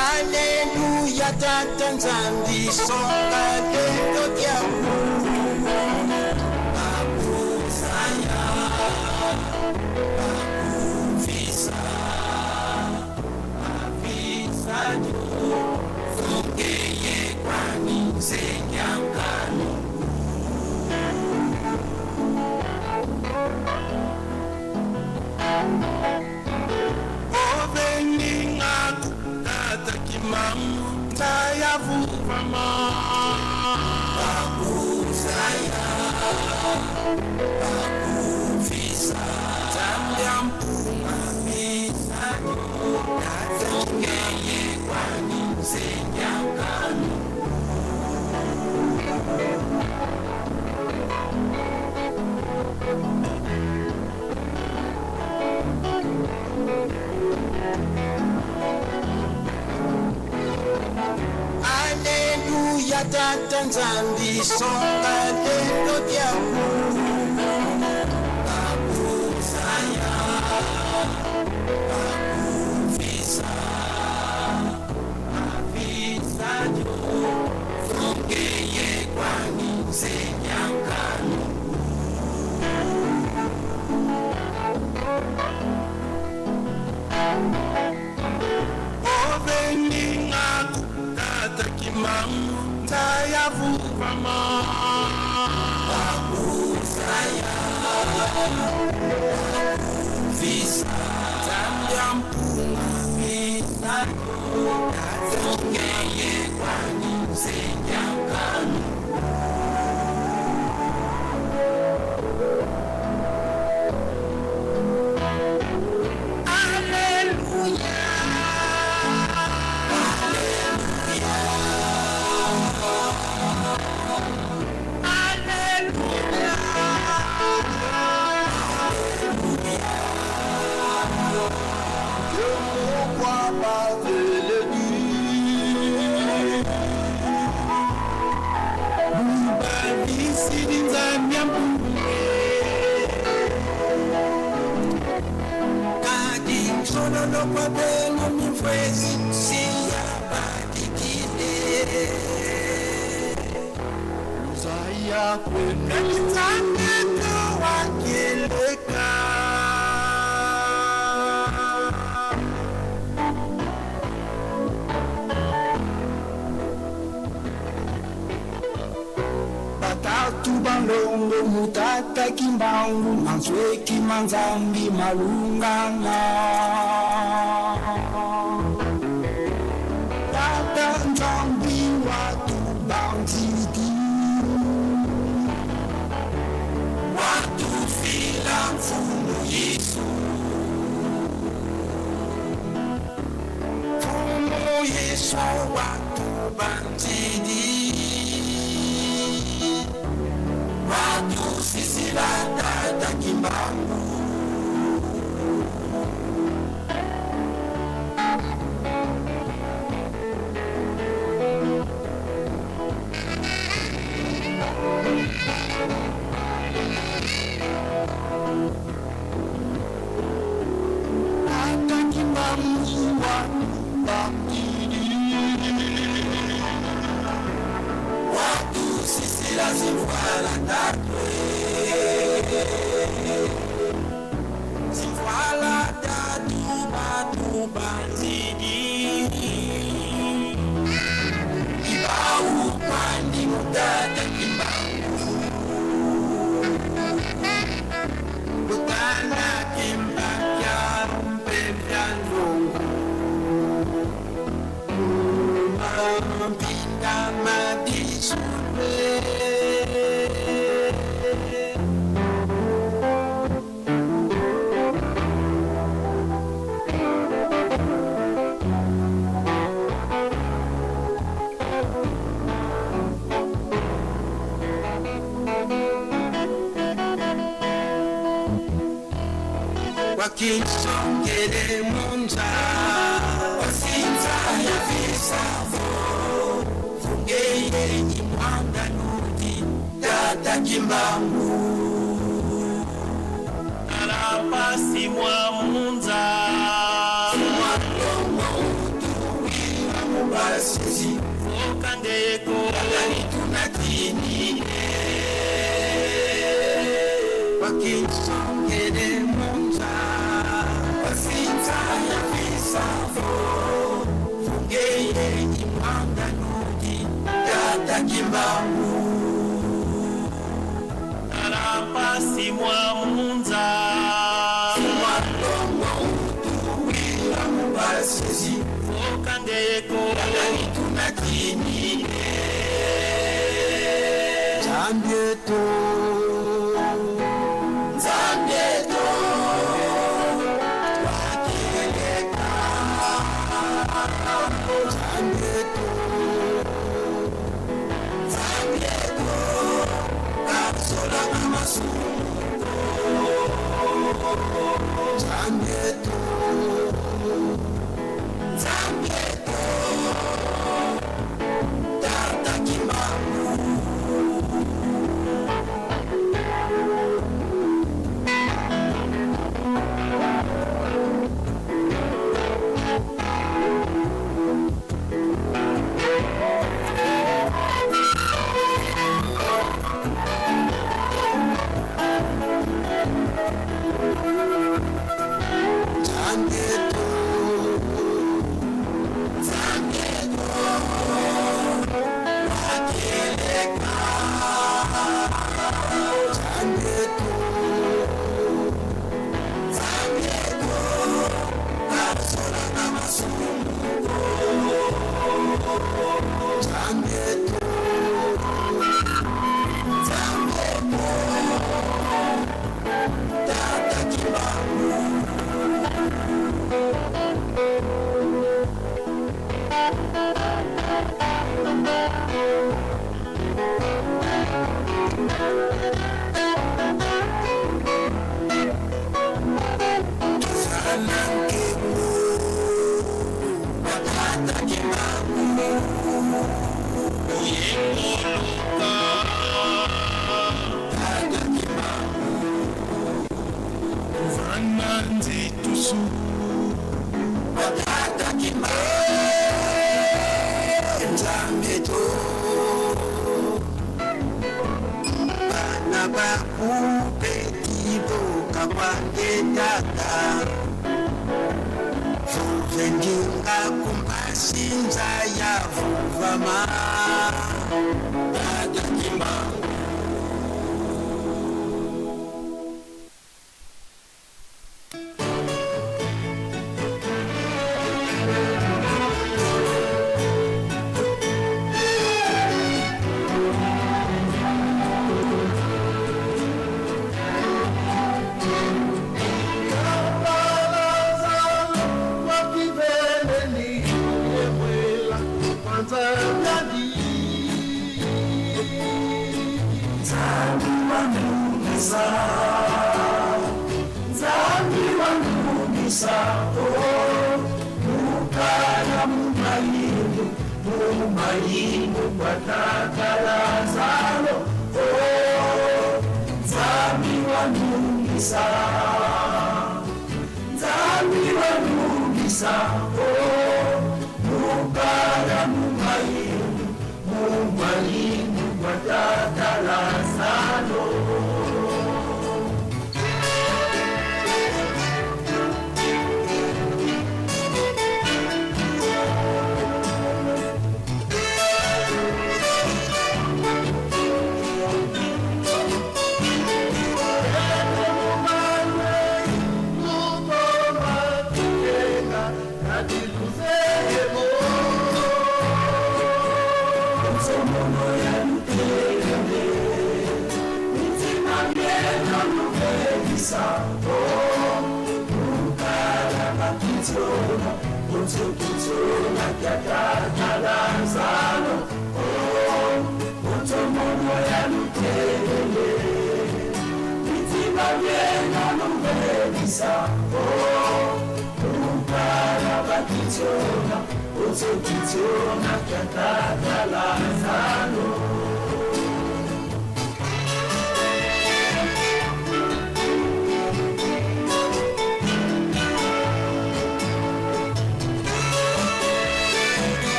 Aleluya tata Nzambi songa lelo diaku Bakuzaya Bakuvisa Avisatu Zongeye kwani Nzenyankanu Obeninga tata kimamu Tayavu Tayavuvama Bakuzaya Bakufisa Zambia mpunga Misako Tazongeye kwani Msenyangano. Aleluya tata Nzambi songa lelo lyaku Bakuzaya Bakufisa Afisajo Songeye kwani Msenyangano. Oveningaku tata kimangu Tayavuvama Bakuzaya Bakufisa Zambia mpunga Misako Tazongeye kwani Msenyangano. Aleluya Aleluya Batatu balongo mutata kimbangu manzweki manzambi malungana Tata nzambi watu bandidi Watu fila mfumu Yesu Mfumu Yesu watu bandidi Watu sisi la tata kimbangu Tata kimbangu watu bandidi Watu sisi la zimfala tatwe Zimfala tatu batu bandidi Ibau kwani mutata kimbangu Butana kimbakya mpembya nzongo Mampinda madisule. Wakinsongele munza Wasinza ya visavo Fungeye imwanda nudi Tata kimbangu Alapasi mwa munza Mwalongo utuwira mubasizi Fokandeko Yakani tunatinine Wakinsongele munza Wasinza ya visavo Fungeye imwanda nudi Tata kimbangu Alapasi mwa munza Mwalongo utuwira mubasizi Fokandeko Yakani tunatinine. Nzambe to, Nzambe to, twakeleka. Nzambe to, Nzambe to, kasolanga masumu. Nzambe to, Nzambe to, Tata Kimbangu. Nzambe to, Nzambe to, wakeleka. Nzambe to, Nzambe to, kasolanga masumu. Nzambe to, Nzambe to, Tata Kimbangu. Tozala nkembo, Tata Kimbangu. Oyekoluka. Tata Kimbangu. Vana nzitusu. Tata Kimbangu. Nzambe to, bana bakupeti bokabwange tata vuvendinga kumbasinza ya vuvama. Tata Kimbangu.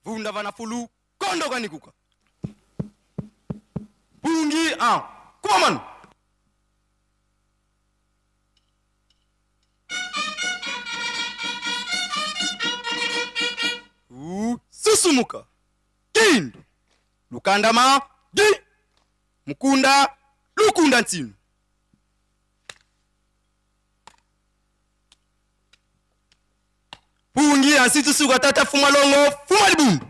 Vunda vana fulu kondo kanikuka. Pungi a kumaman. Susumuka. Kindu. Lukandama di. Mukunda lukunda ntinu. Pungi ansi tusuka tata fuma longo fuma libumbu.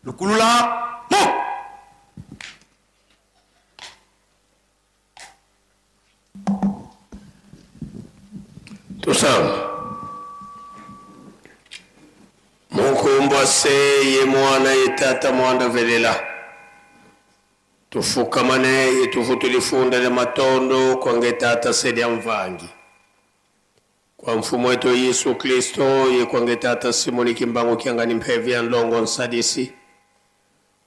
Lukulula mo. Tusamba. Mukumbwa se ye mwana ye tata mwanda velela. Tufukamane ye tuvutulifunda lya matondo kwange tata selya mvangi. Kwa mfumo wetu Yesu Kristo ye kwange tata Simoni Kimbangu kiangani mphevi ya nlongo nsadisi.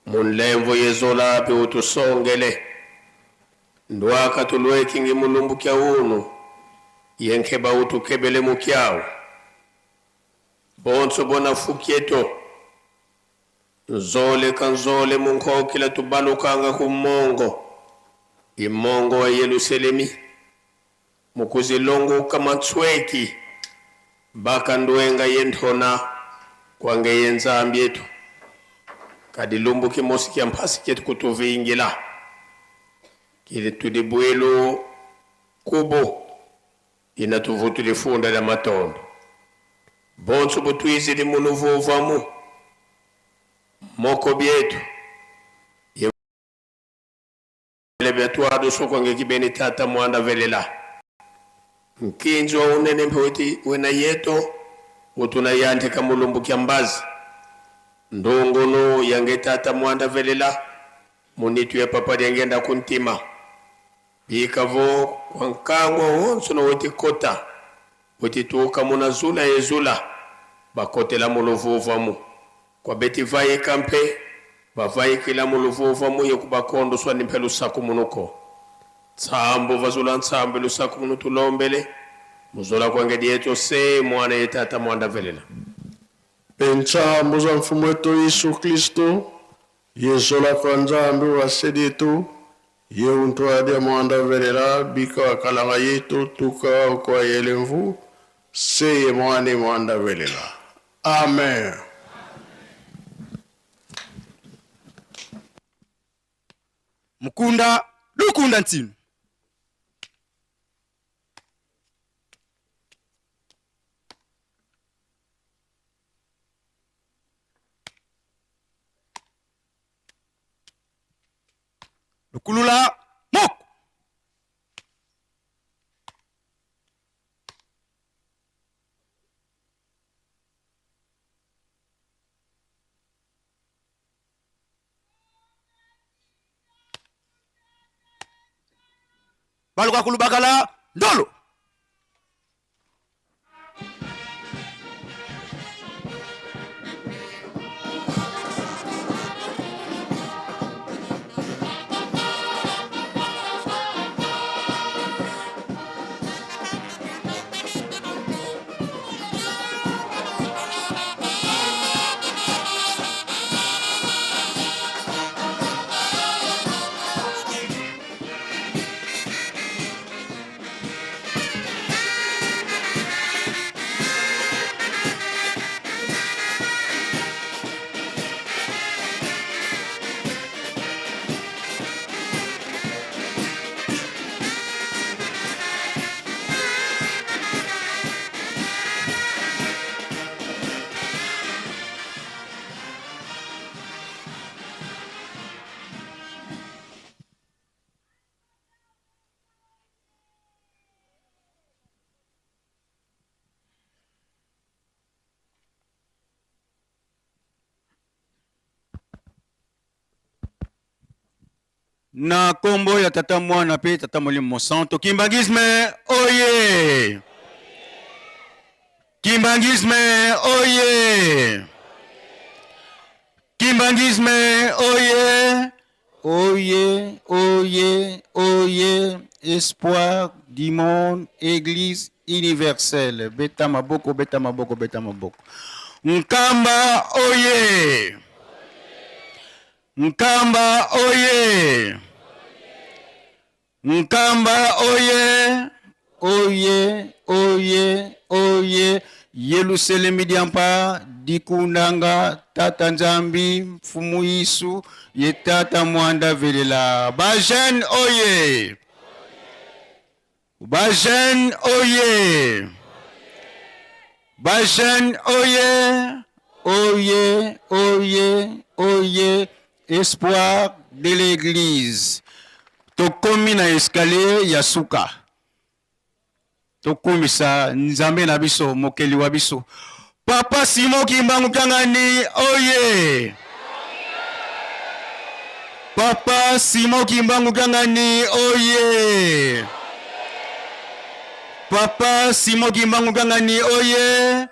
Munlemvo yezola pe utusongele. Ndwaka tulweki ngi mulumbu kya unu. Yenkeba utukebele mukyao. Bonso bona fukieto. Nzole kanzole munkokila tubalukanga kumongo. Imongo wa Yerusalemi. Mukuzilongo kama tsweki. Baka ndwenga yentona kwange yenzambi yetu. Kadilumbu kimosi kya mpasi kyetu kutuvingila. Kili tudibwelu kubo. Inatuvutulifunda lya matondo. Bonso butwizili muluvuvamu. Moko bietu. Yele byatwado sokwange kibeni tata mwanda velela. Nkinzi wa unene mpeweti wena yeto utuna yante kamulumbu kya mbazi. Ndongono yange tata mwanda velela munitu ya papa lyangenda kuntima. Bikavo kwa nkangwa wonso no weti kota. Weti tuka muna zula yezula. Bakotela muluvuvamu. Kwa beti vayi kampe bavayikila muluvuvamu yekubakondo swa nimpe lusaku munuko. Tsambo vazula ntsambo lusaku munu tulombele. Muzola kwange dieto se mwana yetata mwanda velela. Pentsambo za mfumo wetu Yesu Kristo yezola kwa nzambi wa sedetu ye untu adia mwanda velela bika wakalanga yetu tuka kwa yelemvu se ye mwane mwanda velela. Amen. Mukunda lukunda ntinu. Lukulula moko. Baluka kulubakala ndolo. Na kombo ya Tata Mwana pe Tata Molimo Mosanto, Kimbanguisme oye! Kimbanguisme oye! Kimbanguisme oye! Oye, oye, oye, espoir du monde, église universelle. Beta maboko, beta maboko, beta maboko. Nkamba oye! Nkamba oye! Nkamba oye! Oye, oye, oye! Yelusalemi diampa dikundanga tata Nzambi mfumu Yesu ye tata mwanda velela ba jeune oye! Ba jeune oye! Ba jeune oye! Oye, oye, oye! Espoir de l'église. Tokomi na escalier ya suka. Tokumisa Nzambe na biso, mokeli wa biso. Papa Simon Kimbangu Kiangani oye! Papa Simon Kimbangu Kiangani oye! Papa Simon Kimbangu Kiangani oye!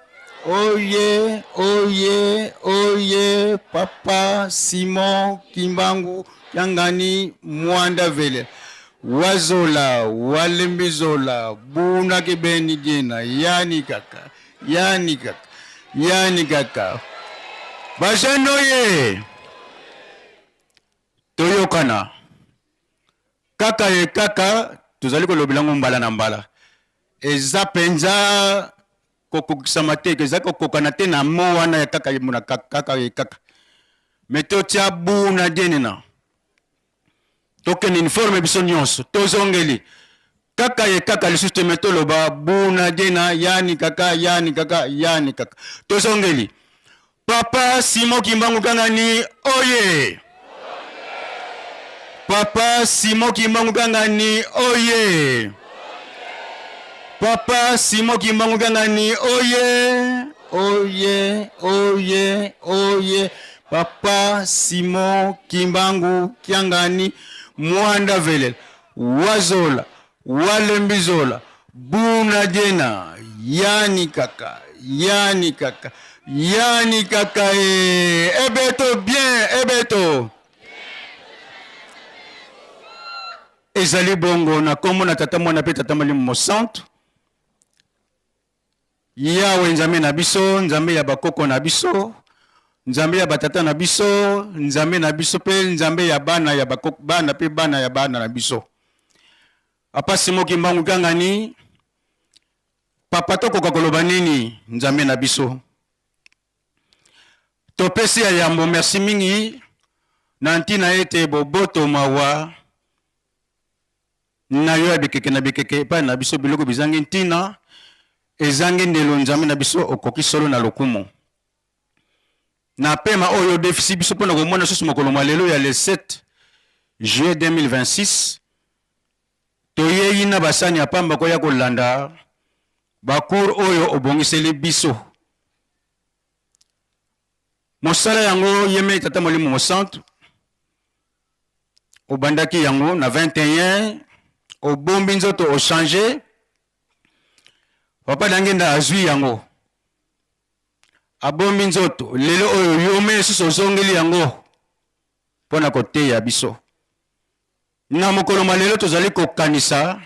Oye, oye, oye, Papa Simon Kimbangu Kiangani Mwanda Vele. Wazola, walembizola, buna kibeni jena, yani kaka. Yani kaka, yani kaka. Bajano ye toyokana kaka ye kaka tozali kolobela yango mbala na mbala eza mpenza kokokisama te eza kokokana te na mo wana ya kaka ye mona kaka ye kaka me totia bu na dienena tokende uniforme biso nyonso tozongeli kaka ye kaka lisusu te me toloba buna dena yani kaka yani kaka yani kaka tozongeli papa simon kimbangu kangani oye papa simon kimbangu kangani oye papa simon kimbangu kangani oye oye oye oye Papa Simon Kimbangu Kiangani Mwanda Velela Wazola Walembizola Buna Diena Yani Kaka Yani Kaka Yani Kaka e Ebeto bien Ebeto Ezali bongo na kombo na Tata Mwana pe Tata Molimo Mosantu. Yawe Nzambe na biso, Nzambe ya bakoko na biso, Nzambe ya batata na biso, Nzambe na biso mpe Nzambe ya bana ya bakoko, bana mpe bana ya bana na biso. Papa Simon Kimbangu Kiangani, papa tokoka koloba nini Nzambe na biso? Topesi ya yambo merci mingi na ntina ete boboto mawa na yo ya bikeke na bikeke epai na biso biloko bizangi ntina ezangi ndelo Nzambe na biso okoki solo na lokumu na pema oyo odefisi biso mpo na komona susu mokolo mwa lelo ya le 7 juillet 2026 toyei na basani ya pamba koya kolanda bacour oyo obongiseli biso mosala yango yemei tata molimo mosantu obandaki yango na 21 obombi nzoto ochange papa dangenda azwi yango abombi nzoto lelo oyo yome lisusu ozongeli yango mpo na koteya biso na mokolo mwa lelo tozali kokanisa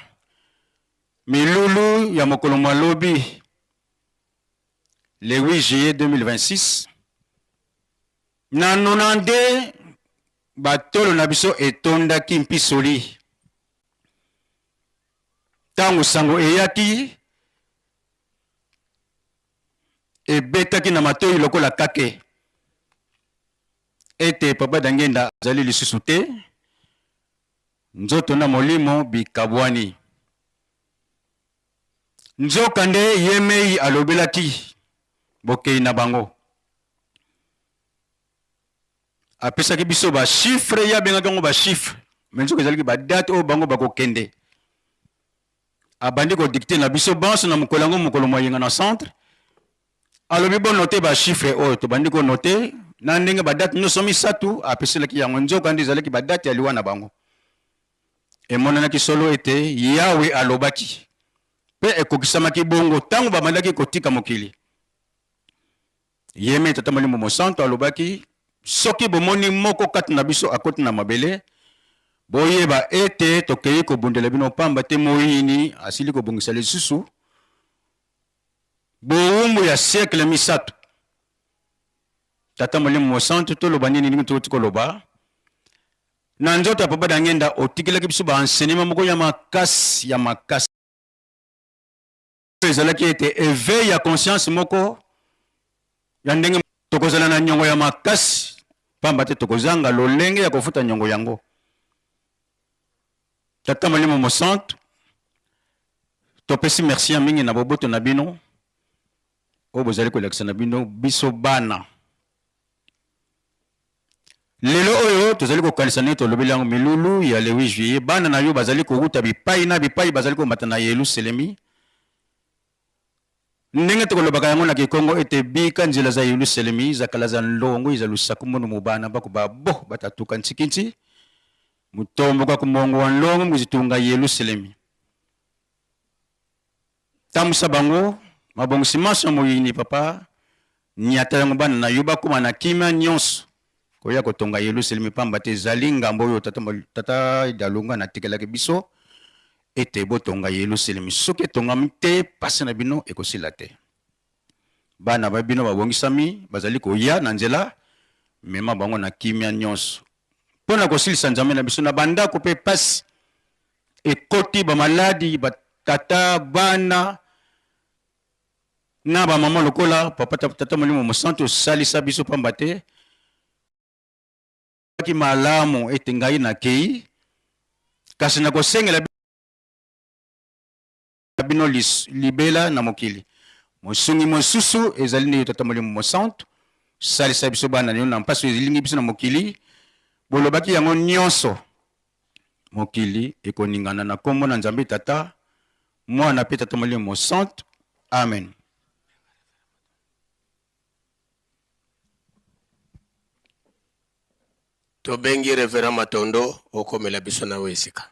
milulu ya mokolo mwa lobi le 8 juillet 2026 Na 92 batolo na biso etondaki mpisoli ntango sango eyaki ebetaki na matoi lokola kake ete Papa Dangenda azali lisusu te, nzoto na molimo bikabwani. Nzokande ye mei alobelaki bokei na bango. Apesaki biso ba chiffres, ye abengaki yango ba chiffres, mais nzoka ezalaki ba date oyo bango bakokende. Abandi ko dicter na biso banso na mokolo yango, mokolo mwa yenga na centre. Alobi bo noter ba chiffres oyo, tobandi ko noter na ndenge ba date nyonso misatu apeselaki yango, nzoka nde ezalaki ba date ya liwa na bango. Emonanaki solo ete Yawe alobaki, mpe ekokisamaki bongo ntango babandaki kotika mokili. Ye mpe Tata Molimo Mosantu alobaki, Soki bomoni moko kati na biso akoti na mabele, boyeba ete tokei kobundela bino, pamba te moyini asili kobongisa lisusu bowumbu ya siekle misatu. Tata Molimo Mosantu, toloba nini ndenge tokoti koloba na nzoto ya Papa Dangenda? Otikelaki biso ba enseignement moko ya makasi ya makasi. Ezalaki ete eveil ya conscience moko ya ndenge tokozala na nyongo ya makasi, pamba te tokozanga lolenge ya kofuta nyongo yango. Tata Molimo Mosantu, topesi merci ya mingi na boboto na bino oyo bozali kolakisa na bino biso bana. Lelo oyo tozali kokanisa ndenge tolobeli yango milulu ya le 8 juillet, bana na yo bazali kowuta bipai na bipai, bazali komata na Yelusalemi. Ndenge tokolobaka yango na Kikongo ete bika nzela za Yelusalemi zakala za ndongo iza lusaku munu mubana baku ba bo batatuka ntsikinsi mutomboka ku mongo wa ndongo muzitunga Yelusalemi. Tambwisa bango mabongisi manso ya moyini, Papa. Nyata yango bana na yo bakoma na kimia nyonso koya kotonga Yelusalemi, pamba te ezali ngambo oyo Tata, Tata Dalunga natikelaki biso ete botonga Yelusalemi. Soki etongami te, pasi na bino ekosila te. Bana ba bino babongisami, bazali koya na nzela, mema bango na kimia nyonso. Mpo na kosilisa Nzambe na biso na bandako mpe pasi ekoti, ba maladi, ba tata, bana na ba mama lokola papa tata Molimo Mosantu, salisa biso pamba te ki malamu ete ngai nakei, kasi nakosengela bino libela na mokili. Mosungi mosusu ezali nde yo Tata Molimo Mosantu. Salisa biso bana na yo na mpasi oyo elingi biso na mokili. Bolobaki yango nyonso, mokili ekoningana na nkombo na Nzambe Tata, Mwana mpe Tata Molimo Mosantu. Amen. Tobengi Reverend Matondo okomela biso na yo esika.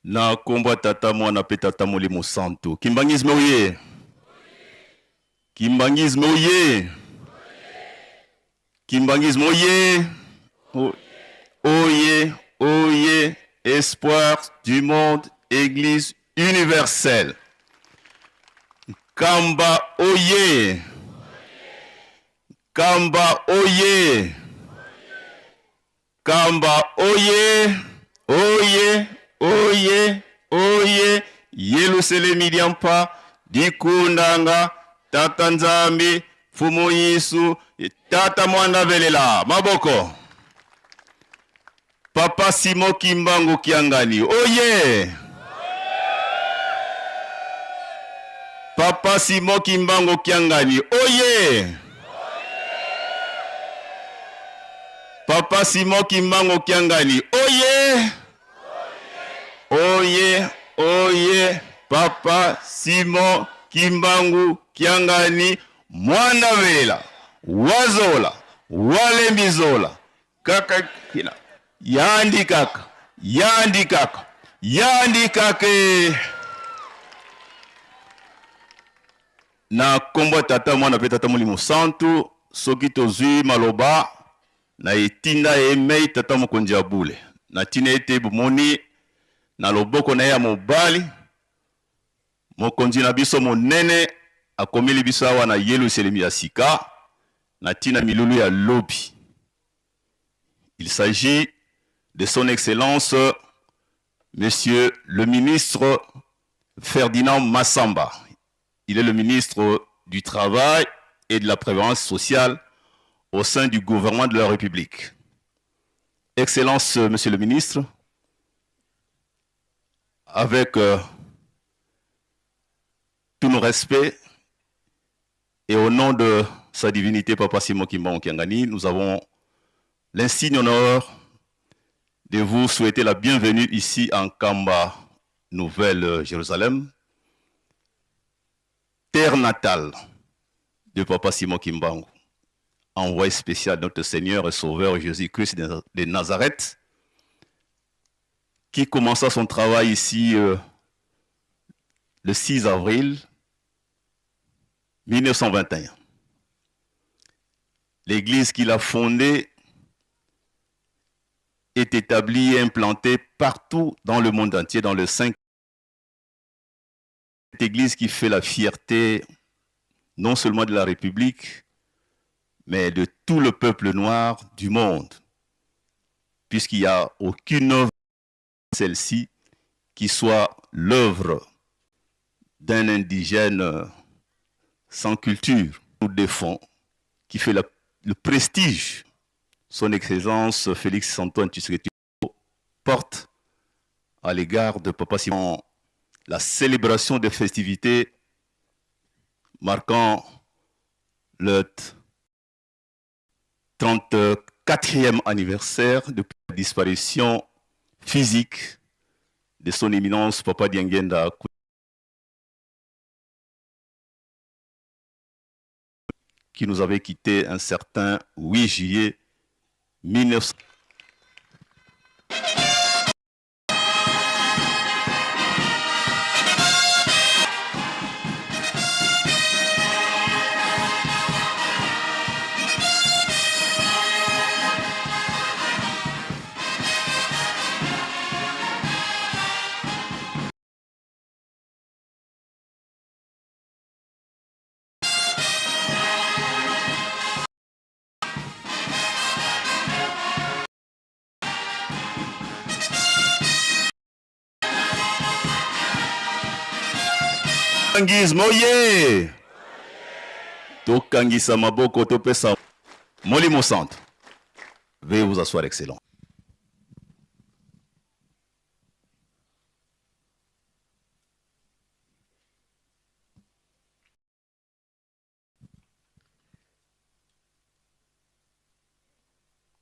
Na kombo ya Tata, Mwana pe Tata Molimo Santu. Kimbanguisme oye! Kimbanguisme oye! Kimbanguisme oye! Oye, oye, espoir du monde, église universelle. Kamba oye! Kamba oye! Kamba oye! Oye! Oye! Oye! Yeluselemi diampa dikundanga Tata Nzambi Mfumu Yesu Tata Mwanda velela maboko Papa Simon Kimbangu Kiangani oye! Papa Simon Kimbangu Kiangani oye! Papa Simon Kimbangu Kiangani oye! Oye oye Papa Simon Kimbangu Kiangani Mwanda velela wazola walembizola kaka kila yandi kaka yandi kaka yandi kake na kombo ya Tata, Mwana mpe Tata Molimo Santu. Soki tozwi maloba na etinda ye mei Tata Mokonzi ya bule na ntina ete bomoni na loboko na ye ya mobali Mokonzi na biso monene akomeli biso awa na Yelusalemi ya sika na ntina milulu ya lobi. Il s'agit de son excellence monsieur le ministre Ferdinand Massamba. Il est le ministre du Travail et de la Prévoyance sociale au sein du gouvernement de la République. Excellence, monsieur le ministre, Avec tous nos respects et au nom de sa divinité Papa Simon Kimbangu Kiangani, nous avons l'insigne honneur de vous souhaiter la bienvenue ici en Kamba, Nouvelle-Jérusalem, terre natale de Papa Simon Kimbangu, envoyé spécial de notre Seigneur et Sauveur Jésus-Christ de Nazareth, qui commença son travail ici le 6 avril 1921. L'église qu'il a fondée est établie et implantée partout dans le monde entier, dans le 5. Cette église qui fait la fierté non seulement de la République, mais de tout le peuple noir du monde, puisqu'il n'y a aucune œuvre celle-ci qui soit l'œuvre d'un indigène sans culture ou défend, qui fait le prestige, son Excellence Félix Antoine Tshisekedi porte à l'égard de Papa Simon la célébration des festivités marquant le 34e anniversaire de la disparition physique de son éminence Papa Diangienda, qui nous avait quitté un certain 8 juillet 1900. Moye tokangisa maboko topesa Molimo Santo. Veuillez vous asseoir, excellent.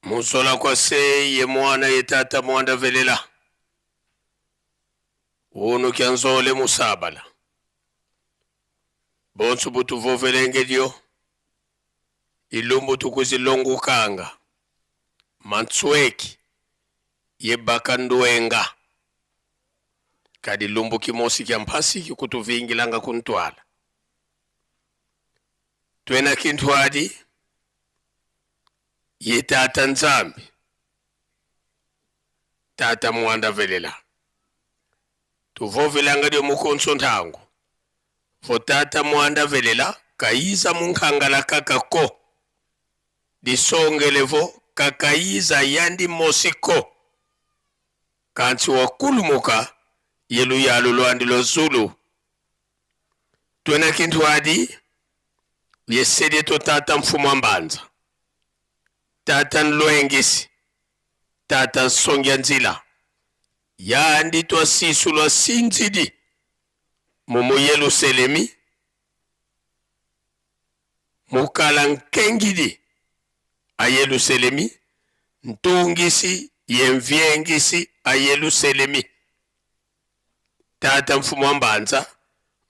Musola kwa se ye mwana ye tata mwanda velela unu kyanzole musabala bonso butu vovelengelyo ilumbu tukuzilongukanga mantsweki ye bakandwenga kadi lumbu kimosi kya mpasi kikutuvingilanga kuntwala twena kintwadi ye tata Nzambi tata mwanda velela tuvovelanga dio mukonso ntango fo tata mwanda velela kayiza munkangala kaka ko disongelevo kakayiza yandi mosiko kansi wakulumuka yelu yalu lwandi lozulu twena kintwadi yesedi to tata mfumu wa mbanza tata nlwengisi tata nsongia nzila yandi twasisu lwa sinzidi mumu Yerusalemi mukala nkengidi a Yerusalemi ntungisi yemvyengisi a Yerusalemi tata mfumu wa mbanza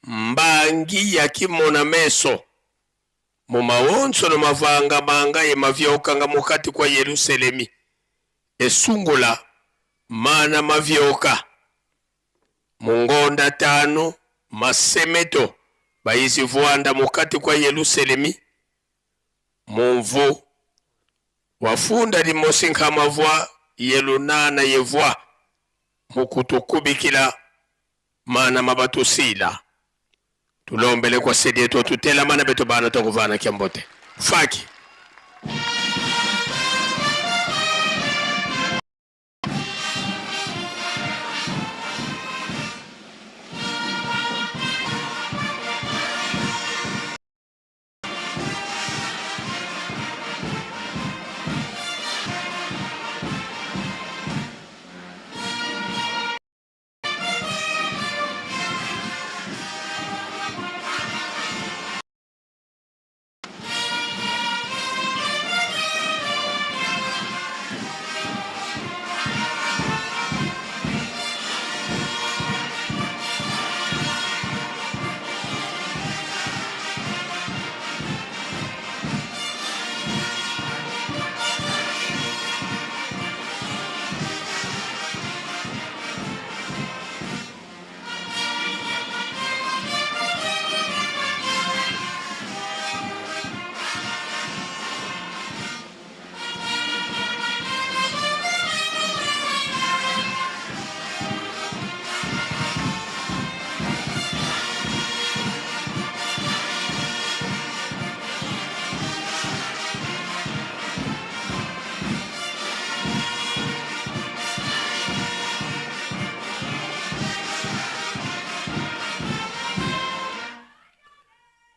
mbangi ya kimona meso mumawonso no mavanga manga ye mavyokanga mukati kwa Yerusalemi esungula mana mavyoka mungonda tano masemeto bayizivuanda mukati kwa Yerusalemi mumvu wafunda limosi nkamavwa yelunana yevwa mukutukubikila mana mabatusila tulombele kwa sedietu tutela mana beto bana tokuvana kyambote faki.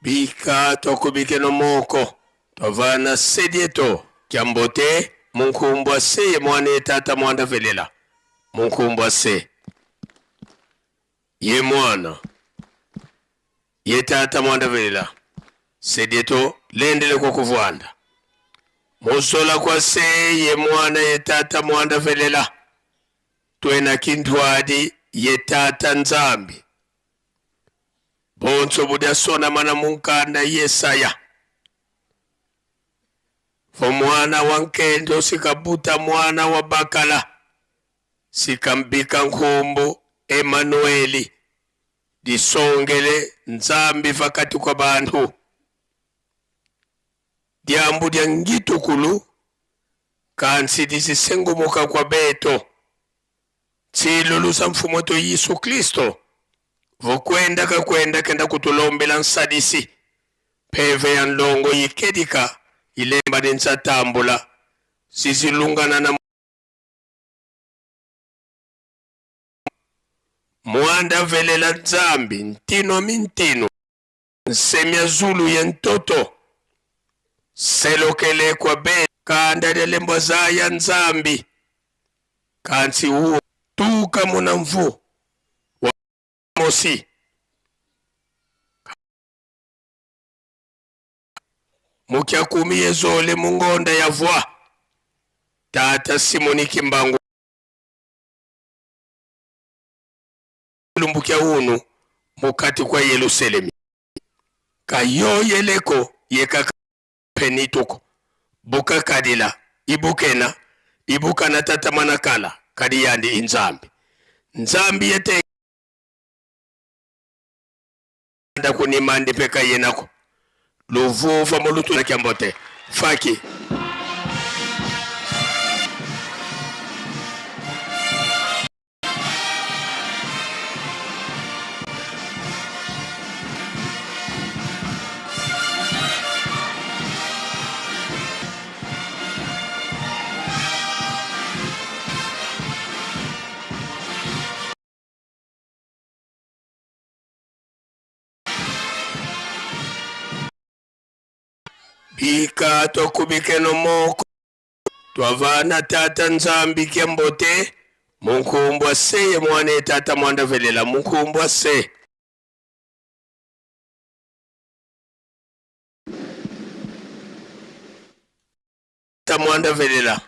Bika twakubikeno moko twavana sedieto kyambote munkumbwa se ye mwana ye tata mwanda velela munkumbwa se ye mwana ye tata mwanda velela sedieto lendele kwa kuvwanda muzola kwa se ye mwana ye tata mwanda velela twena kintwadi ye tata Nzambi bonso budyasonama na munkanda Yesaya fo mwana wa nkendo sikabuta mwana wa bakala sikambika nkhumbu Emanueli disongele Nzambi vakati kwa bantu dyambu dya ngitukulu kansi disisengumuka kwa beto Tsilulu sa Mfumu wetu Yesu Kristo vokwenda kakwenda kenda kutulombela nsadisi peve ya ndongo yikedika ilemba dinsatambula zizilungana na mwanda velela Nzambi ntino mintino nsemya zulu ye ntoto selokele kwa be kanda lya lembwa za ya Nzambi kansi uo tuka muna mvu wa mosi mukya kumi yezole mungonda ya vwa tata Simoni Kimbangu lumbukia unu mukati kwa Yerusalemi kayoyeleko yekaka penituko bukakadila ibukena ibukana tata manakala kadi yandi inzambi nzambi yete nda kunimandi peka yenako luvuva mulutu na kyambote faki bika tokubikeno moko twavana tata Nzambi kyambote munkumbwa se ye mwana tata mwanda velela munkumbwa se ta mwanda velela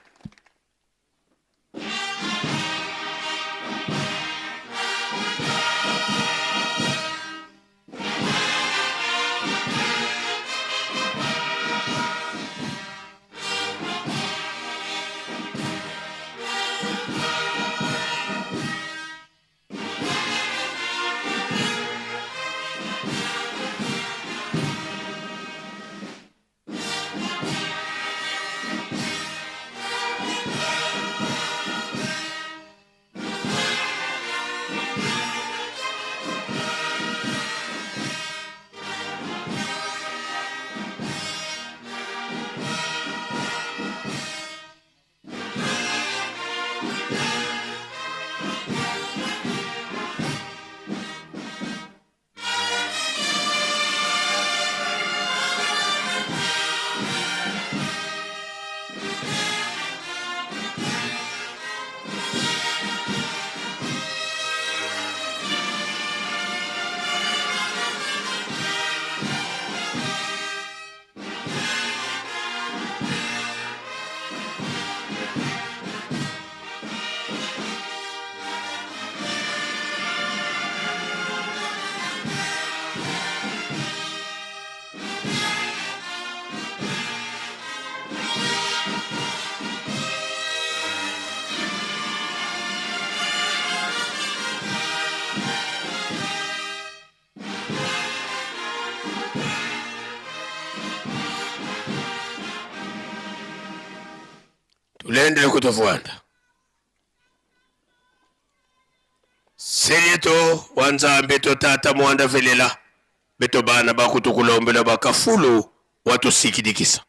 Tulendele kutofuanda selieto wa Nzambe to tata mwanda velela beto bana bakutukulombela bakafulu watusikidikisa.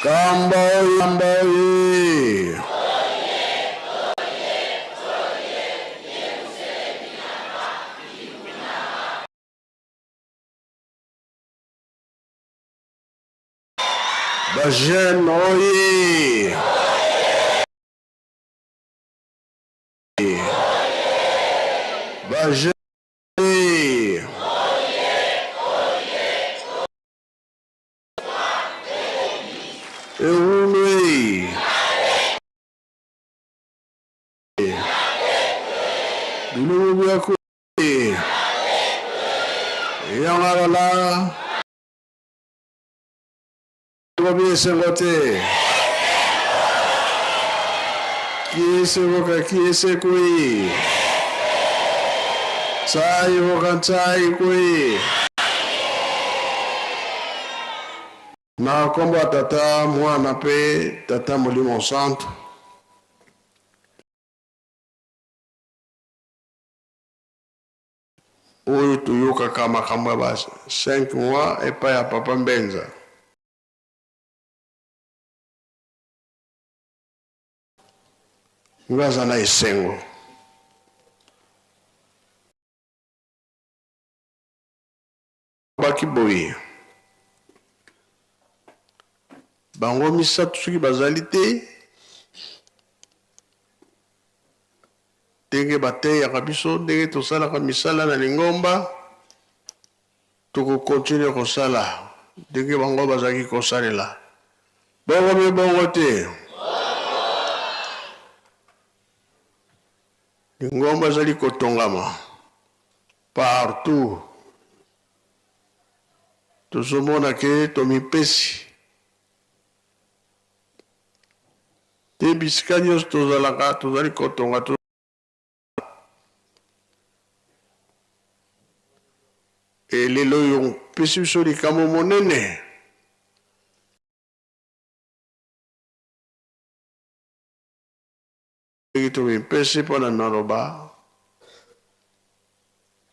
Kamba oye, Kamba oye! Ba jeunes oye! Ba jeunes oye! Ewulu e! Biloko bya e! Yangalala! Lobi esengo te. Kiese voka kiese kui. Tsai voka tsai kui. Na nkombo ya Tata, Mwana mpe Tata Molimo Santu. Oyo toyokaka makambo ya ba 5 mois epai ya Papa Mbenza. Nga aza na esengo. Baki boye bango misato soki bazali te ndenge bateyaka biso ndenge tosalaka misala na lingomba toko continuer kosala ndenge bango bazalaki kosalela bongo mpe bongo te lingomba ezali kotongama partout tozomona ke tomipesi te bisika nyonso tozalaka tozali kotonga to e lelo oyo opesi biso likambo monene ndenge tomipesi mpo na maloba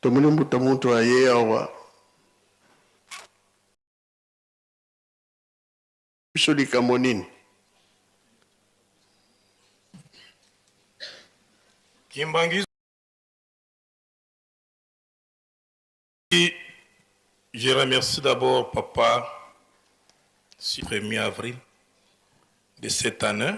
tomoni mbuta moto aye awa biso likambo nini? Kimbanguisme. Je remercie d'abord papa 1er avril de cette année.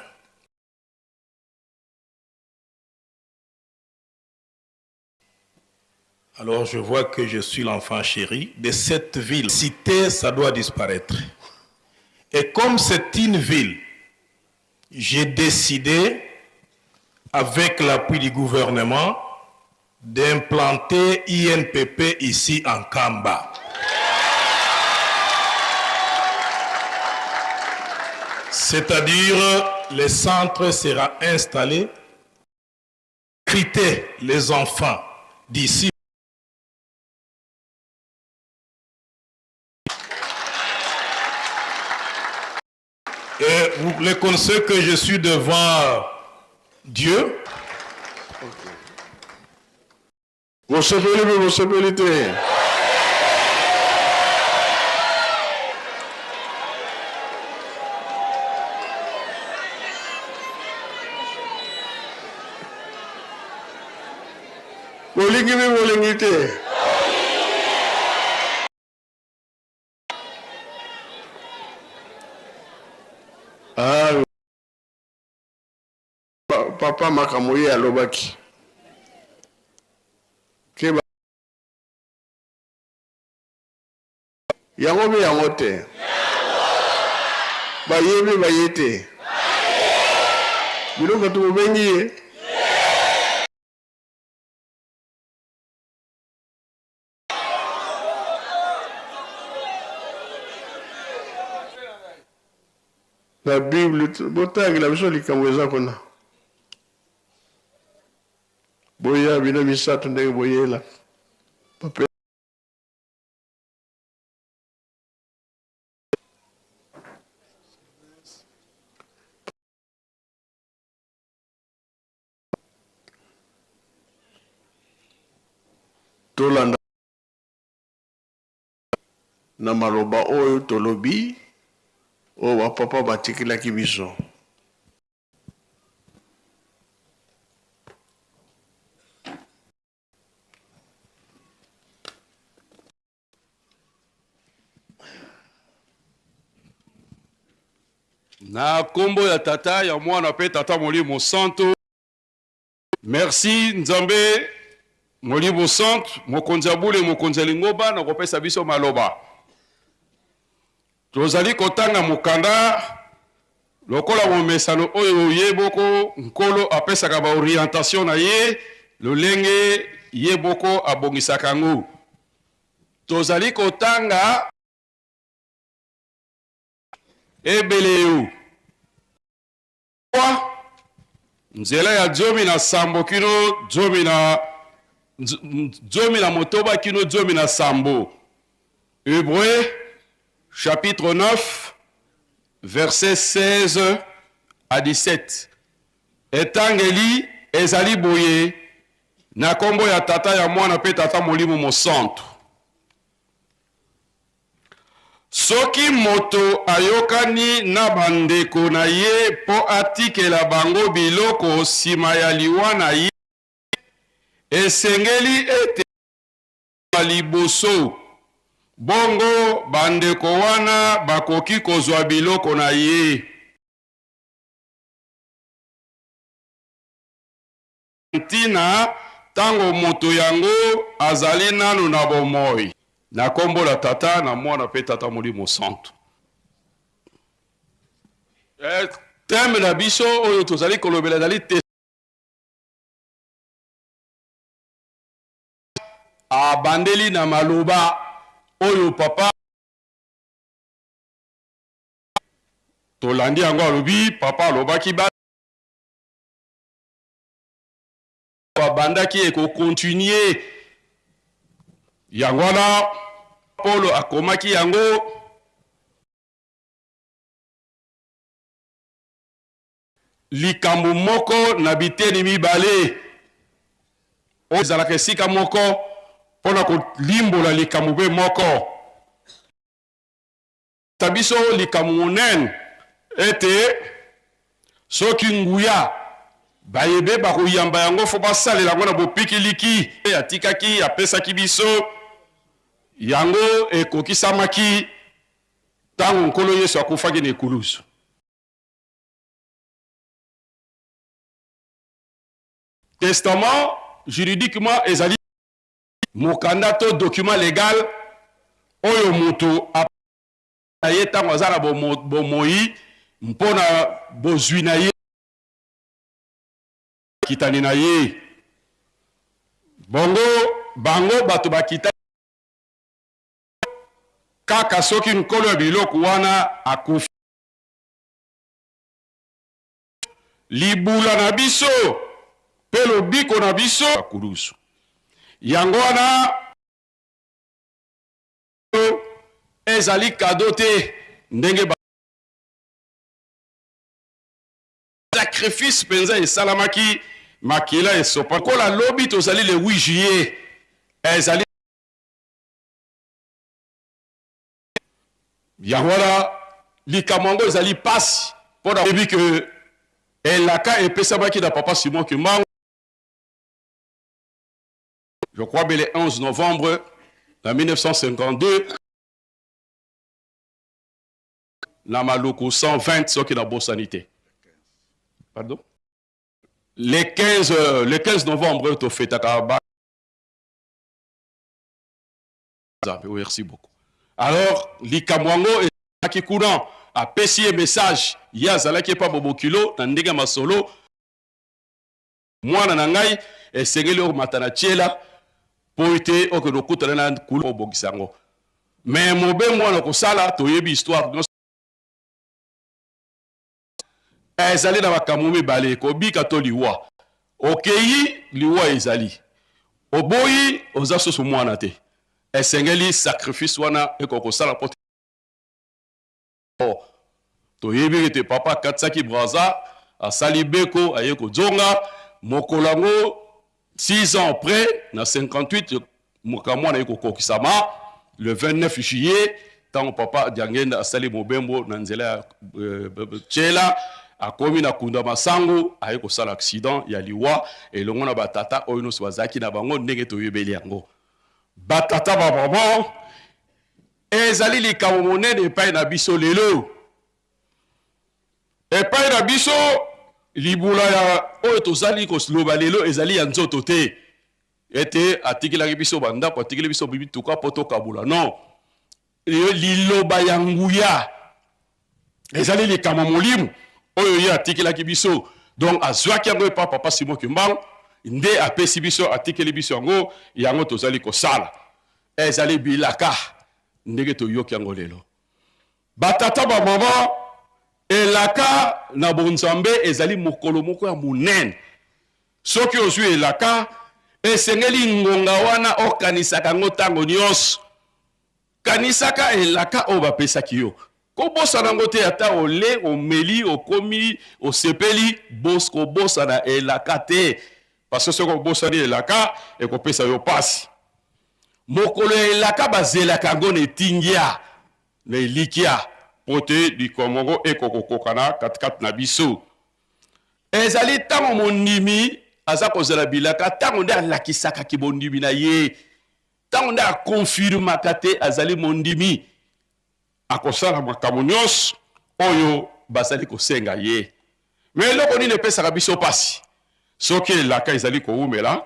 Alors je vois que je suis l'enfant chéri de cette ville. Cité, ça doit disparaître. Et comme c'est une ville, j'ai décidé, avec l'appui du gouvernement, d'implanter INPP ici en Kamba. C'est-à-dire, le centre sera installé, recruter les enfants d'ici. Et vous les connaissez que je suis devant Dieu. Bosepeli mpe bosepeli te? Bolingi mpe bolingi te? Ah, papa makambo ye alobaki keba yango mpe yango te bayebi baye te bino bato bobengi ye na bible botangela biso likambo eza kuna boya bino misato ndenge boyela Tolanda na maloba oyo tolobi. Oyo ba papa batikelaki biso. Na kombo ya Tata, ya Mwana pe Tata Molimo Santo. Merci Nzambe Molimo Santo, mokonzi ya bule, mokonzi ya lingomba, na kopesa biso maloba. Tozali kotanga mokanda lokola momesano oyo ye moko Nkolo apesaka ba orientation na ye lolenge ye moko abongisaka yango. Tozali kotanga Ebeleo nzela ya 17 kino 16 kino 17. Hébreux chapitre 9 verset 16 à 17. Etangeli ezali boye na kombo ya Tata, ya Mwana pe Tata Molimo Mosantu. Soki moto ayokani na bandeko na ye mpo atikela bango biloko nsima ya liwa na ye, esengeli ete liboso, bongo bandeko wana bakoki kozwa biloko na ye. Ntina ntango moto yango azali nanu na bomoi. Na kombo la Tata, na Mwana mpe Tata Molimo Santu. Eh, thème na biso oyo tozali kolobela ezali te abandeli na maloba oyo papa tolandi yango alobi papa alobaki ba abandaki ekokontinue yango wana Polo akomaki yango. Likambo moko na biteni mibale oyo ezalaka esika moko mpo na kolimbola likambo mpe moko. Ta biso likambo monene ete soki nguya bayebe bakoyamba yango fo basalela yango na bopikiliki. Atikaki, apesaki biso yango, ekokisamaki ntango Nkolo Yesu akufaki na ekulusu. Testament juridiquement ezali mokanda to document legal oyo moto na ye ntango aza na bomoi mpo na bozwi na ye kitani na ye. Bongo bango bato bakita kaka soki nkolo ya biloko wana akufi. Libula na biso mpe lobiko na biso kulusu. Yango wana ezali kado te ndenge ba sacrifice mpenza esalamaki, makila esopa. Lokola lobi tozali le 8 juillet, ezali yango wana likambo yango ezali pasi mpo na yebi ke elaka epesamaki na papa Simon Kimbangu, je crois be le 11 novembre na 1952 na Maluku 120 soki nabosani te, pardon, le 15, le 15 novembre tofetaka ba Nzambe. Merci beaucoup. Alors likambo yango ezalaki kuna, apesi ye message, ye azalaki epa bobokilo na ndenge ya masolo: mwana na ngai, esengeli okomata na tiela mpo ete okende okutana na kulu obongisa yango. Me mobembo wana kosala, toyebi histoire nyonso, ezali na makambo mibale: kobika to liwa. Okei, liwa ezali. Oboyi, oza susu mwana te. Esengeli sacrifice wana ekoki kosala mpo toyebi ete papa akatisaki Braza, asali beko, aye kozonga mokolo yango 6 ans après na 58, mokamwana ye kokokisama le 29 juillet. Ntango papa Diangenda asali mobembo na nzela ya Tshela, akomi na Kunda Masangu, aye kosala accident ya liwa elongo na batata oyo nyonso bazalaki na bango, ndenge toyebeli yango. Batata ba mama, ezali likambo monene epai na biso lelo. Epai na biso, libula ya oyo tozali koloba lelo ezali ya nzoto te, ete atikelaki biso bandako, atikeli biso bituka mpo tokabula. Non, liloba ya nguya ezali likambo molimo oyo ye atikelaki biso. Donc azwaki yango epa papa Simon Kimbangu, nde apesi biso, atikeli biso yango, yango tozali kosala. Ezali bilaka ndenge toyoki yango lelo. Batata ba mama, elaka na bonzambe ezali mokolo moko ya monene. Soki ozwi elaka, esengeli ngonga wana okanisaka yango ntango nyonso. Kanisaka elaka oyo bapesaki yo. Kobosana yango te, ata ole, omeli, okomi, osepeli, bos, kobosana elaka te. Parce que soki obosani elaka, ekopesa yo pasi. Mokolo ya elaka bazelaka yango na etingia, na elikya, mpo te likambo yango ekokokokana katikati na biso. Ezali ntango mondimi aza kozela bilaka, ntango nde alakisaka kibondimi na ye, ntango nde akonfirmaka te azali mondimi, akosala makambo nyonso oyo bazali kosenga ye. Me eloko nini epesaka biso mpasi? Soki elaka ezali kowumela,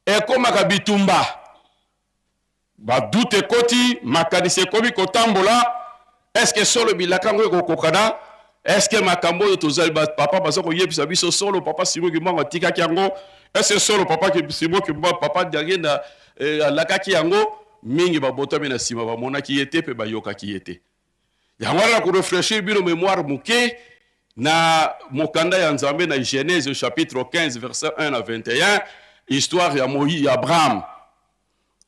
ekomaka bitumba. Ba doute ekoti, makanisi ekomi kotambola, est-ce que solo bilaka yango ekokokana? Est-ce que makambo oyo tozali ba papa baza koyebisa biso solo papa Simon Kimbangu atikaki yango? Est-ce que solo papa Simon Kimbangu, papa Diangienda eh, alakaki yango? Mingi babotami na nsima bamonaki ye te mpe bayokaki ye te. Yango wana na koreflechir bino memoire moke na mokanda ya Nzambe na Genèse chapitre 15 verset 1 à 21, histoire ya Moïse ya Abraham.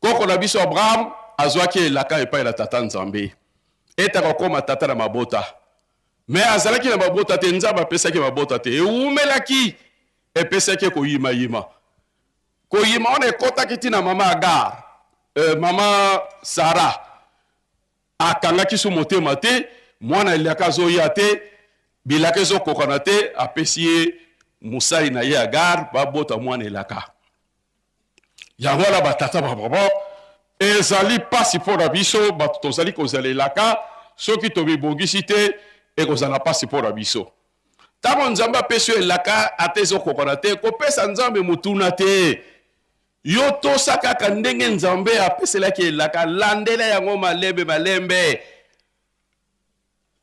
Koko na biso Abraham azwaki elaka epai na Tata Nzambe ete akokoma tata na mabota. Me azalaki na mabota te, Nzambe apesaki mabota te. Ewumelaki, epesaki ye koyimayima. Koyima wana ekotaki ti na mama Agar, mama Sara. Akangaki su motema te, mwana elaka azoya te, bilaka ezokokana te, apesi ye mosali na ye Agar babota mwana elaka. Yango wana batata ba mama, ezali mpasi mpo na biso bato tozali kozela elaka. Soki tomibongisi te, ekozala mpasi mpo na biso. Ntango Nzambe apesi yo elaka, ata ezokokana te, kopesa Nzambe motuna te. Yo tosa kaka ndenge Nzambe apeselaki elaka, landela yango malembe malembe.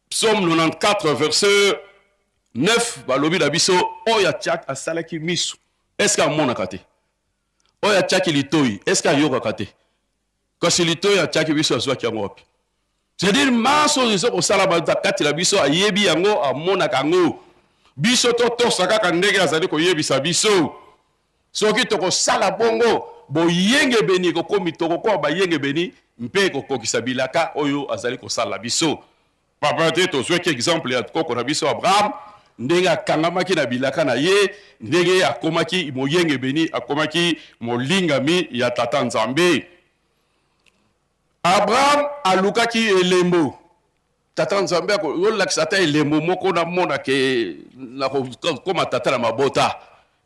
Psaume 94 verset 9 balobi na biso, oyo atiak asalaki miso, est-ce que amonaka te? Oyo atiaki litoi, est-ce que ayokaka te? Kasi litoi atiaki biso, azwaki yango wapi? C'est-à-dire manso oyo eza kosalama na kati na biso, ayebi yango, amonaka yango. Biso totosa kaka ndenge azali koyebisa biso. Soki tokosala bongo, boyengebeni ekokomi, tokokoma bayengebeni mpe ekokokisa bilaka oyo azali kosala biso. Papa te, tozwaki exemple ya koko na biso Abraham, ndenge akangamaki na bilaka na ye, ndenge akomaki moyengebeni, akomaki molingami ya Tata Nzambe. Abraham alukaki elembo. Tata Nzambe akolakisa ata elembo moko namona ke nakokoma tata na mabota.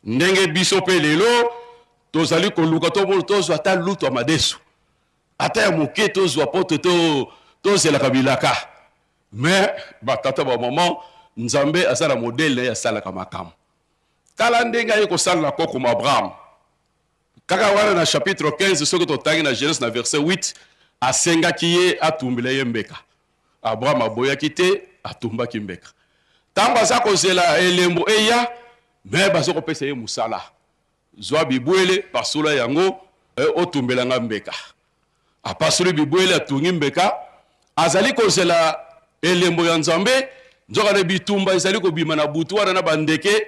Ndenge biso mpe lelo tozali koluka tozwa ata lutu ya madesu, ata ya moke tozwa mpo tozelaka bilaka. Me batata ba mama, Nzambe aza na modele na ye asalaka makambo. Tala ndenge aye kosala na koko ma Abraham. Kaka wana na chapitre 15, soki totangi na Genèse na verset 8, asengaki ye atumbela ye mbeka. Abraham aboyaki te, atumbaki mbeka. Ntango aza kozela elembo eya, me baza kopesa ye mosala. Zwa bibwele, pasola yango, otumbela nga mbeka. Apasoli bibwele, atungi mbeka, azali kozela elembo ya Nzambe. Nzokande bitumba ezali kobima na butu wana na bandeke,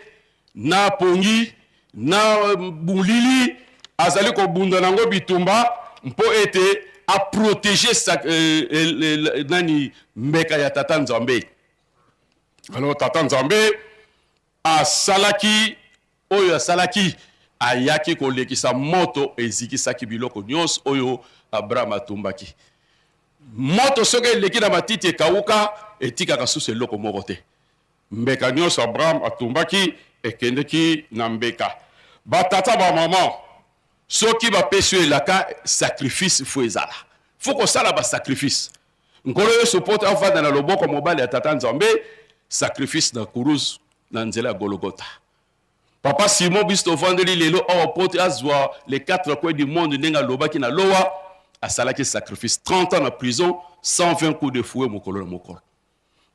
na pongi, na bulili, azali kobunda nango bitumba mpo ete aprotege nani mbeka ya Tata Nzambe. Alors Tata Nzambe asalaki oyo asalaki, ayaki kolekisa moto ezikisaki biloko nyonso oyo Abraham atumbaki. Moto soki eleki na matiti ekawuka, etikaka susu eloko moko te. Mbeka nyonso Abraham atumbaki ekendeki na mbeka. Ba tata ba maman, soki bapesi yo elaka, sacrifice faut ezala. Faut kosala ba sacrifice. Nkolo Yesu po avanda na loboko mobali ya Tata Nzambe, sacrifice na kuruzu na nzela ya Gologotha. Papa Simon biso tovandeli lelo awa po te azwa les quatre coins du monde ndenge alobaki na lowa, asalaki sacrifice 30 ans na prison, 120 coups de fouet mokolo na mokolo.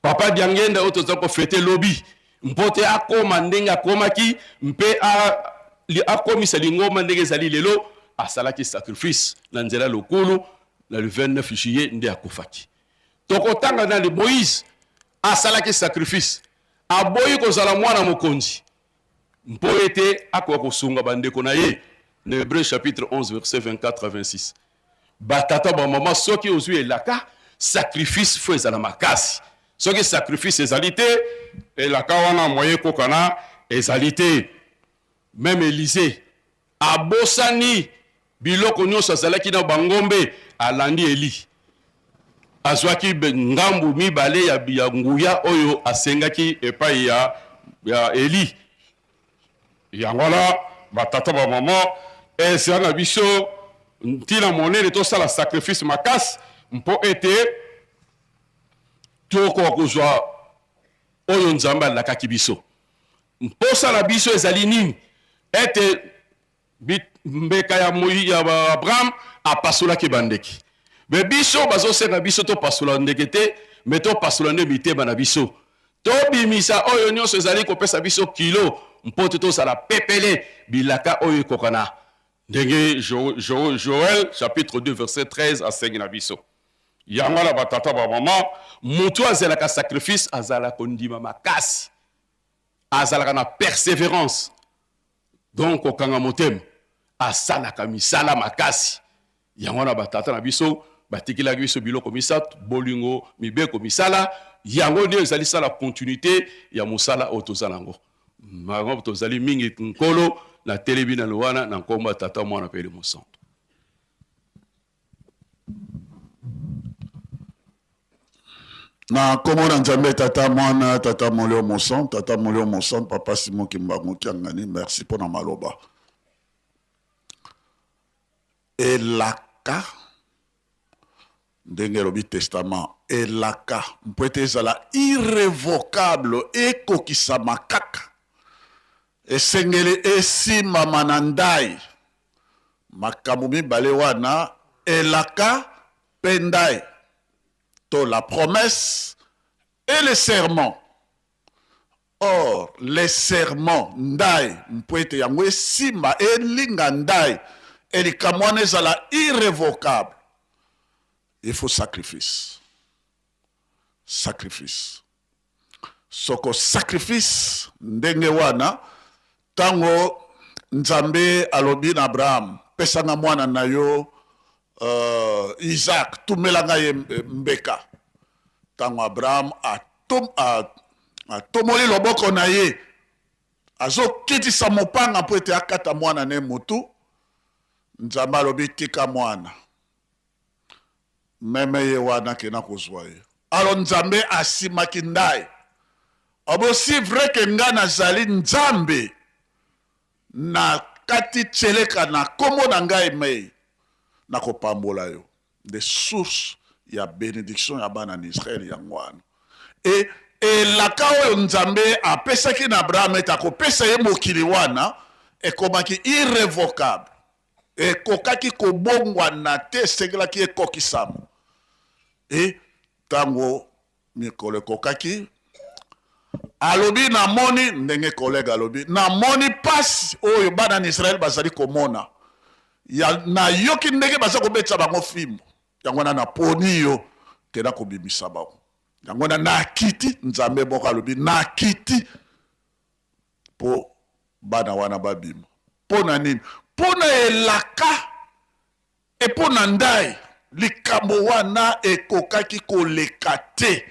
Papa Diangenda oyo toza ko fete lobi mpo te akoma ndenge akomaki mpe akomisa lingomba ndenge ezali lelo, asalaki sacrifice na nzela lokulu na le 29 juillet nde akufaki. Tokotanga nani? Moïse asalaki sacrifice, aboyi kozala mwana mokonzi mpo ete akoka kosunga bandeko na ye na Hebreu chapitre 11 verset 24 à 26. Ba tata ba mama soki ozui elaka sacrifice faut ezala makasi soki sacrifice ezali te elaka wana moyen ekokana ezali te meme Elysee abosani biloko nyonso azalaki na bangombe alandi Eli azwaki ngambu mibale ya, ya nguya oyo asengaki epai ya, ya Eli Yango wana ba tata ba mama eza na biso ntina monene tosala sacrifice makasi mpo ete tokoka kozwa oyo Nzambe alakaki biso. Mposa na biso ezali nini? Ete mbeka ya, ya Abraham apasolaki bandeke. Me biso bazosenga biso topasola ndeke te, me topasola nde mitema na biso. Tobimisa oyo nyonso ezali kopesa biso kilo mpo te tozala pepele bilaka oyo ekokana ndenge Joël chapitre 2 verset 13 asengi na biso. Yango wana batata bamama, moto azelaka sacrifice azala kondima makasi, azalaka na perseverance. Donc kokanga motema, asalaka misala makasi. Yango wana batata na biso batikelaki biso biloko misato, bolingo, mibeko, misala. Yango nde ezali sala continuité ya mosala oyo toza nango. Yango tozali mingi Nkolo, natelemi nano wana na nkombo ya Tata, Mwana mpe Elimo Santu. Na nkombo na Nzambe Tata, Mwana, Tata Molimo Mosantu, Tata Molimo Mosantu, Papa Simon Kimbangu Kiangani, merci mpo na maloba. Elaka ndenge elobi testament, elaka mpo ete ezala irrevocable, ekokisama kaka, esengeli esimbama na ndai. Makambo mibale wana, elaka mpe ndai, to la promesse et le serment. Or, le serment, ndai, mpo ete yango esimba, elinga ndai, e likambo wana ezala irrevocable, il faut sacrifice. Sacrifice. Soko sacrifice ndenge wana, ntango Nzambe alobi na Abraham, pesa nga mwana na yo uh, Isaac, tumela nga ye mbeka. Ntango Abraham atom, atomoli loboko na ye, azokitisa mopanga mpo ete akata mwana ne motu, Nzambe alobi tika mwana. Meme ye wana kena kozwa ye. Alors Nzambe asimaki ndai. Obo si vrai que nga nazali Nzambe na kati tseleka na kombo na ngai mei nakopambola yo. Nde source ya benediction ya bana na Israël yango wana. E elaka oyo Nzambe apesaki na Abraham ete akopesa ye mokili wana ekomaki irrevocable. Ekokaki kobongwana te, esengelaki ekokisama. E ntango mikolo ekokaki, alobi, Namoni, ndenge collègue alobi, namoni mpasi oyo bana na Israël bazali komona. Ya, nayoki ndenge baza kobetisa bango fimbo. Yango wana naponi yo, kenda kobimisa bango. Yango wana nakiti, Nzambe moko alobi, nakiti mpo bana wana babima. Mpo na nini? Mpo na elaka e mpo na ndai. Likambo wana ekokaki koleka te.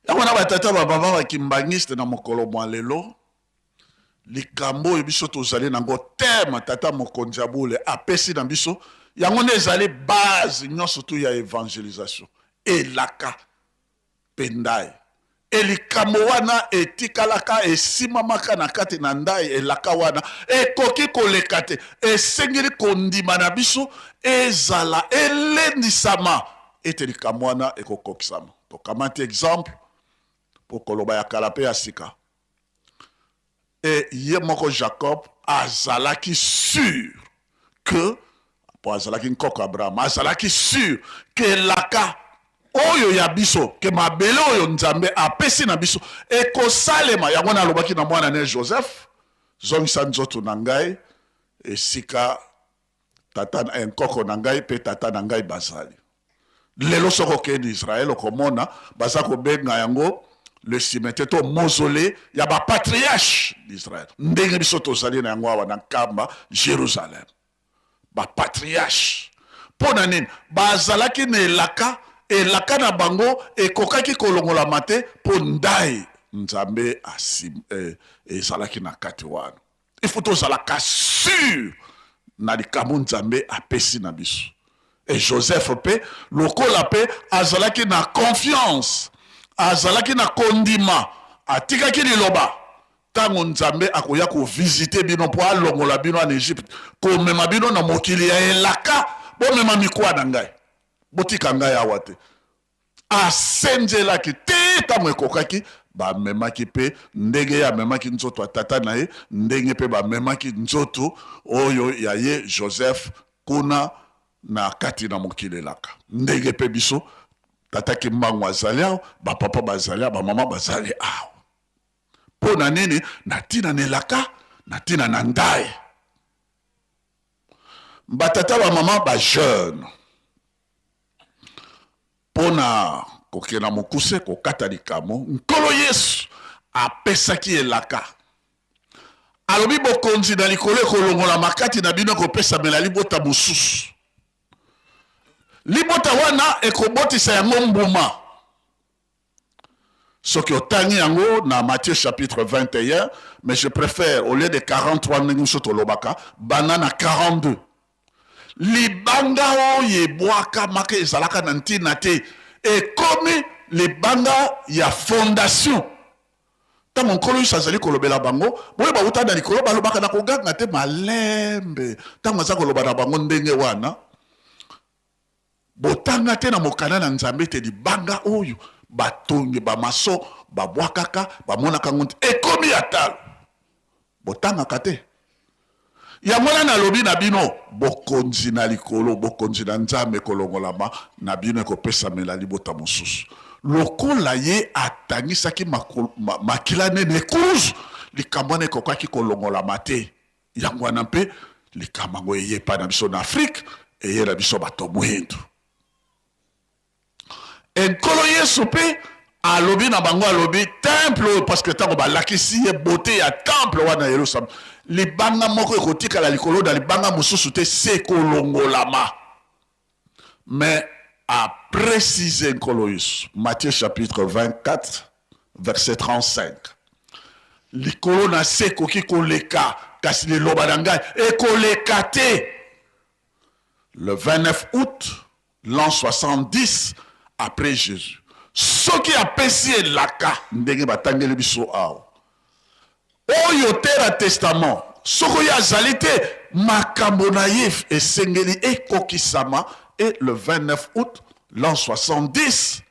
Yango wana batata bababa bakimbangiste na mokolo mwa lelo, likambo oyo biso tozali nango teme tata mokonzi ya bule apesi na biso. Yango nde ezali base nyonso tu ya evangelisation. Elaka mpe ndai. E likambo wana etikalaka esimamaka na kati na ndai, elaka wana ekoki koleka te. Esengeli kondima na biso ezala elendisama ete likambo wana ekokokisama. Tokamati exemple mpo koloba ya kala mpe ya sika. E ye moko Jacob azalaki sur que po azalaki nkoko Abraham, azalaki sur que elaka oyo ya biso, ke mabele oyo Nzambe apesi na biso ekosalema. Yango wana alobaki na mwana ne Joseph, zongisa nzoto na ngai esika tata eh, nkoko na ngai mpe tata na ngai bazali. Lelo soki okei na Israël okomona baza kobenga yango le cimetière to mausolée ya ba patriarches d'Israël, ndenge biso tozali na yango awa na Nkamba Jérusalem. Ba patriarches mpo na nini bazalaki na elaka? Elaka na bango ekokaki kolongolama te mpo ndai Nzambe asim, eh, ezalaki na kati wana. Il faut tozalaka sur na likambo Nzambe apesi na biso. Et Joseph pe lokola pe azalaki na confiance, azalaki na kondima, atikaki liloba ntango Nzambe akoya kovisite bino mpo alongola bino en Egypte, komema bino na mokili ya elaka, bomema mikuwa na ngai, botika ngai awa te. Asenzelaki te ntango ekokaki, bamemaki mpe ndenge ye amemaki nzoto ya tata na ye, ndenge mpe bamemaki nzoto oyo ya ye Joseph kuna na kati na mokili elaka. Ndenge mpe biso, tata Kimbangu azali awa, bapapa bazali awa, bamama bazali awa. Mpo na nini? Na ntina na elaka, na ntina na ndai. Batata, bamama, ba jeune, Mpo na kokende na mokuse kokata likambo, Nkolo Yesu apesaki elaka. Alobi, Bokonzi na likolo ekolongolama kati na bino, ekopesamela libota mosusu. Libota wana ekobotisa yango mbuma. Soki otangi yango na Matthieu chapitre 21, mais je préfère au lieu de 43 ndenge biso tolobaka, banda na 42. Libanga oyo ebwakamaka ezalaka na ntina te, ekomi libanga ya fondation. Ntango Nkolo Yesu azali kolobela bango, boye bauta na likolo balobaka na koganga te, malembe. Ntango aza koloba na bango ndenge wana, Botanga te na mokanda na Nzambe ete libanga oyo batongi ba-mason babwakaka, bamonaka yango nti ekomi ya talo? Botangaka te? Yango wana nalobi na bino, bokonzi na likolo, bokonzi na Nzambe ekolongolama na bino, ekopesamela libota mosusu. Lokola ye atangisaki makila ne na ekuruzu, likambo wana ekokaki kolongolama te. Yango wana mpe likambo yango eye epai na biso na Afrike, eye na biso bato mwindu. E Nkolo Yesu mpe alobi na bango, alobi temple oyo, parce que ntango balakisi ye beauté ya temple wana ya Yerusalem, libanga moko ekotikala likolo na libanga mosusu te, se ekolongolama. Mais a préciser Nkolo Yesu, Matthieu chapitre 24 verset 35, likolo na se ekoki koleka, kasi liloba na ngai ekoleka te. Le 29 août l'an 70 après Jésus, soki apesi elaka ndenge batangeli biso awa, oyo te na testament, soko ye azali te, makambo na ye esengeli ekokisama. Et le 29 août l'an 70,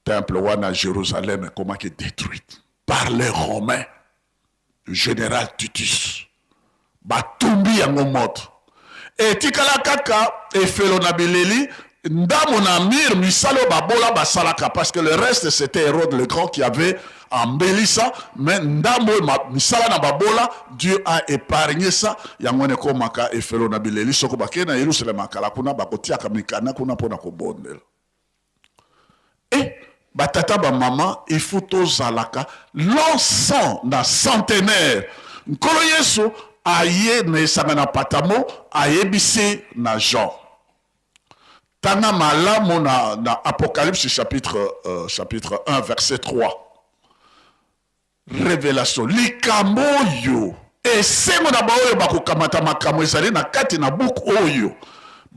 temple wana Jérusalem ekomaki détruite par les Romains, général Titus. Batumbi yango moto, etikala kaka efelo na bileli, ndambo na mur, misala oyo babola basalaka, parce que le reste c'était Hérode le Grand qui avait embelli ça, mais ndambo oyo misala na babola, Dieu a épargné ça. Yango wana ekomaka efelo na bileli. Soko bakei na Yerusalem akala kuna, bakotiaka mikanda kuna mpona kobondela. E batata bamama, il faut tozalaka l'encens na centenaire. Nkolo Yesu aye na esanga na Patamo, ayebisi na Jean. Tanga malamu na Apocalypse chapitre 1 verset 3. Revelation, likambo oyo esengo na baoyo bakokamata makambo ezali na kati na buku oyo.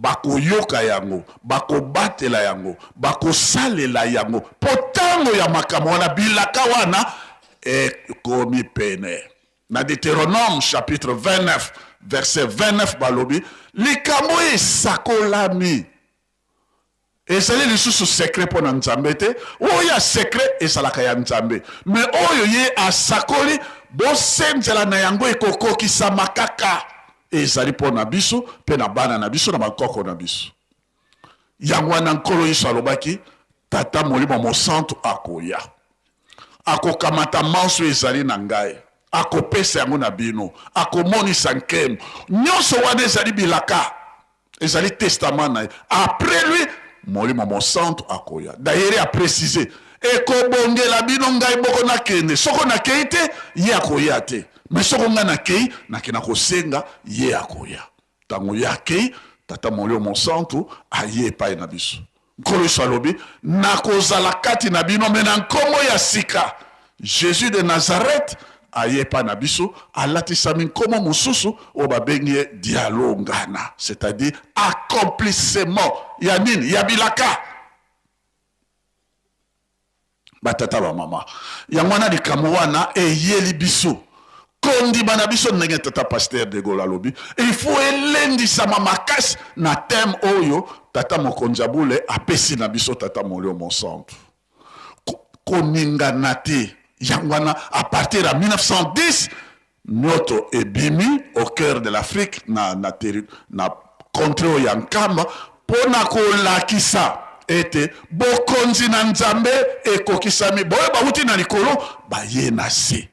Bakoyoka yango, bakobatela yango, bakosalela yango, mpo ntango ya makambo wana, bilaka wana ekomi pene. Na Deuteronome chapitre 29 verset 29 balobi, likambo oyo esakolami Ezali lisusu secret mpo na Nzambe te. Oyo ya secret ezalaka ya Nzambe. Mais oyo ye asakoli, bosenzela na yango ekokokisama kaka. Ezali mpo na biso mpe na bana na biso na bankoko na biso. Yango wana Nkolo Yesu alobaki, Tata Molimo Mosantu akoya. Akokamata manso ezali na ngai, akopesa yango na bino, akomonisa nkembo. Nyonso wana ezali bilaka. Ezali testament na ye. Après lui, Molimo Mosantu akoya. D'ailleurs, a préciser, ekobongela bino ngai moko nakende. Soko nakei te, ye akoya te. Mais soko ngai nakei, nakenda kosenga, ye akoya. Tango ye akei, Tata Molimo Mosantu aye epai na biso. Nkolo Yesu alobi, nakozala kati na bino, me na nkombo ya sika. Jesus de Nazareth aye epai na biso, alatisami nkombo mosusu oyo babengi ye Dialungana, c'est-à-dire accomplissement ya nini? Ya bilaka. Batata bamama, yango wana likambo wana eyeli biso kondima na biso, ndenge tata pasteur de Gaulle alobi, il faut elendisama makasi na thème oyo tata mokonzi ya bule apesi na biso, tata Molimo Mosantu. Koningana te. Yango wana à partir ya 1910 Mioto ebimi au cœur de l'Afrique na, na, na contree oyo ya Nkamba mpo na kolakisa ete bokonzi na Nzambe ekokisami. Boyo bawuti na likolo baye na se.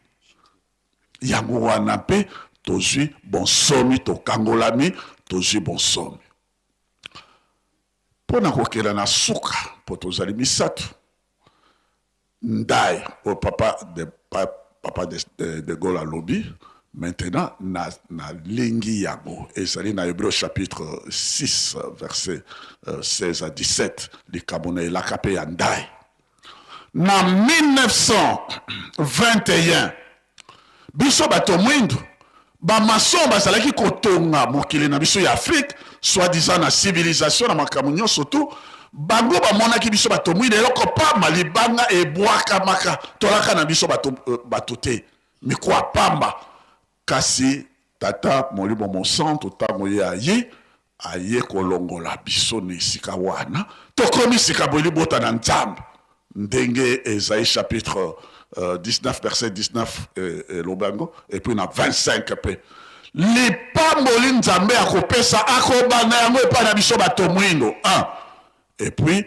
Yango wana mpe tozwi bonsomi, tokangolami, tozwi bonsomi. Mpo na kokela na suka, mpo tozali misatu, Ndaye oyo papa de papa de, de, de Gaulle alobi maintenant na nalingi yango ezali na Hebreu chapitre 6 verset 16 à 17 likambo na elaka mpe ya ndaye na 1921 Biso bato mwindu, ba maçons bazalaki kotonga mokili na biso ya Afrique, soit disant na civilisation na makambo nyonso tout, bango bamonaki biso bato mwindu eloko pamba, libanga ebwakamaka, tolaka na biso bato, bato te, mikuwa pamba. Kasi Tata Molimo Mosantu tango ye aye, Aye kolongola biso na esika wana, tokomi sika boye libota na Nzambe, ndenge Esaïe chapitre 19 verset 19 elobi yango, et puis na 25 pe lipamboli Nzambe akopesa akobanda yango epai na biso bato mwindo 1 et puis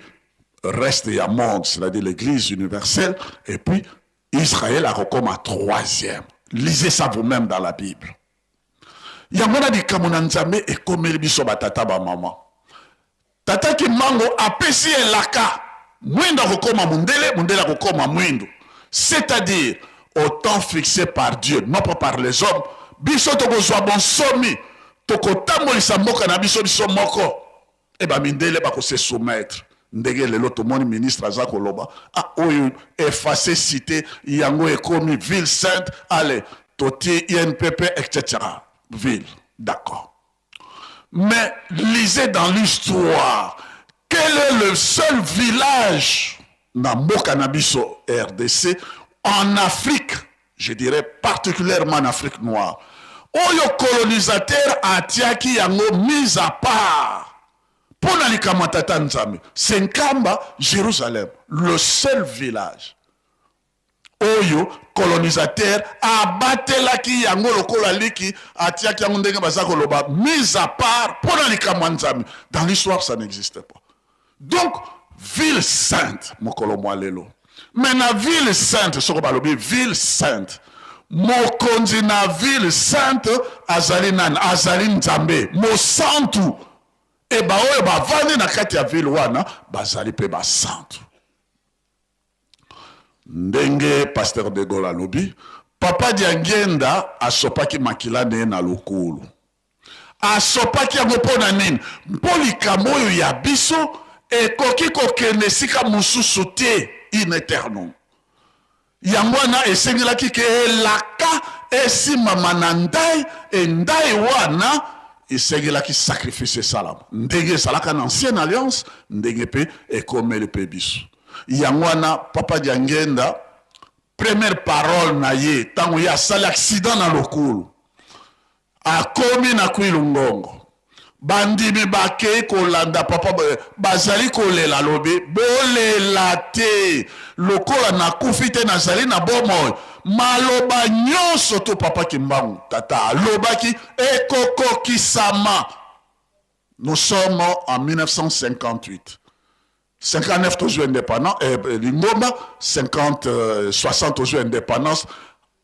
reste ya monde, c'est-à-dire l'église universelle, et puis Israël akokoma troisième. Lisez ça vous-même dans la Bible. Yango wana likambo na Nzambe ekomeli biso ba tata ba mama. Tata Kimbangu apesi elaka, mwindo akokoma mundele, mundele akokoma mwindo. C'est-à-dire au temps fixe par Dieu, non pas par les hommes, biso tokozwa bonsomi, tokotambolisa mboka na biso biso moko. Et ba mindele bako se soumettre. Ndenge lelo tomoni ministre aza koloba, ah oyo effacer cite yango ekomi ville sainte, allez totie INPP etc. Ville, d'accord. Mais lisez dans l'histoire, quel est le seul village na mboka na biso RDC en Afrique, je dirais particulièrement en Afrique noire, oyo colonisateur atiaki yango mise à part mpo na likambo ya Tata Nzambe, c'est Nkamba, Jérusalem, le seul village oyo colonisateur abatelaki yango lokola liki, atiaki yango ndenge baza koloba mise à part mpo na likambo ya Nzambe. Dans l'histoire ça n'existe pas. Donc ville sainte mokolo mwa lelo. Mais na ville sainte, soko balobi ville sainte, mokonzi na ville sainte azali nani? Azali Nzambe mosantu. E baoyo bavandi na kati ya ville wana bazali mpe basantu. Ndenge Pasteur de Gaulle alobi, Papa Diangienda asopaki makila na ye na lokulu. Asopaki yango mpo na nini? Mpo likambo oyo ya biso ekoki kokende esika mosusu te in aeternum. Yango wana esengelaki ke elaka esimbama na ndai, e ndai wana esengelaki sacrifice esalama ndenge ezalaka na ancienne alliance, ndenge mpe ekomeli mpe biso. Yango wana Papa Diangenda, première parole na ye ntango ye asali accident na Lokulu, akomi na Kwilu Ngongo, bandimi bakei kolanda papa, bazali kolela, alobi bolela te, lokola nakufi te, nazali na bomoi. Maloba nyonso to Papa Kimbangu tata alobaki ekokokisama. Nous sommes en 1958. 59 tozwi indépendance, lingomba 50, 60 tozwi indépendance.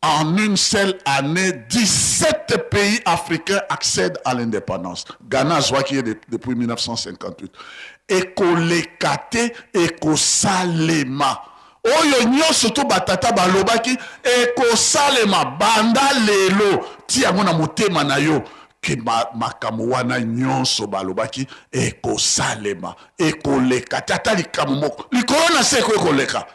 En une seule année, 17 pays africains accèdent à l'indépendance. Ghana azwaki ye depuis 1958. Ekoleka te, ekosalema. Oyo nyonso to batata balobaki ekosalema banda lelo, ti yango na motema na yo ke makambo wana nyonso balobaki ekosalema, ekoleka te ata likambo moko likolo na se ekoki koleka.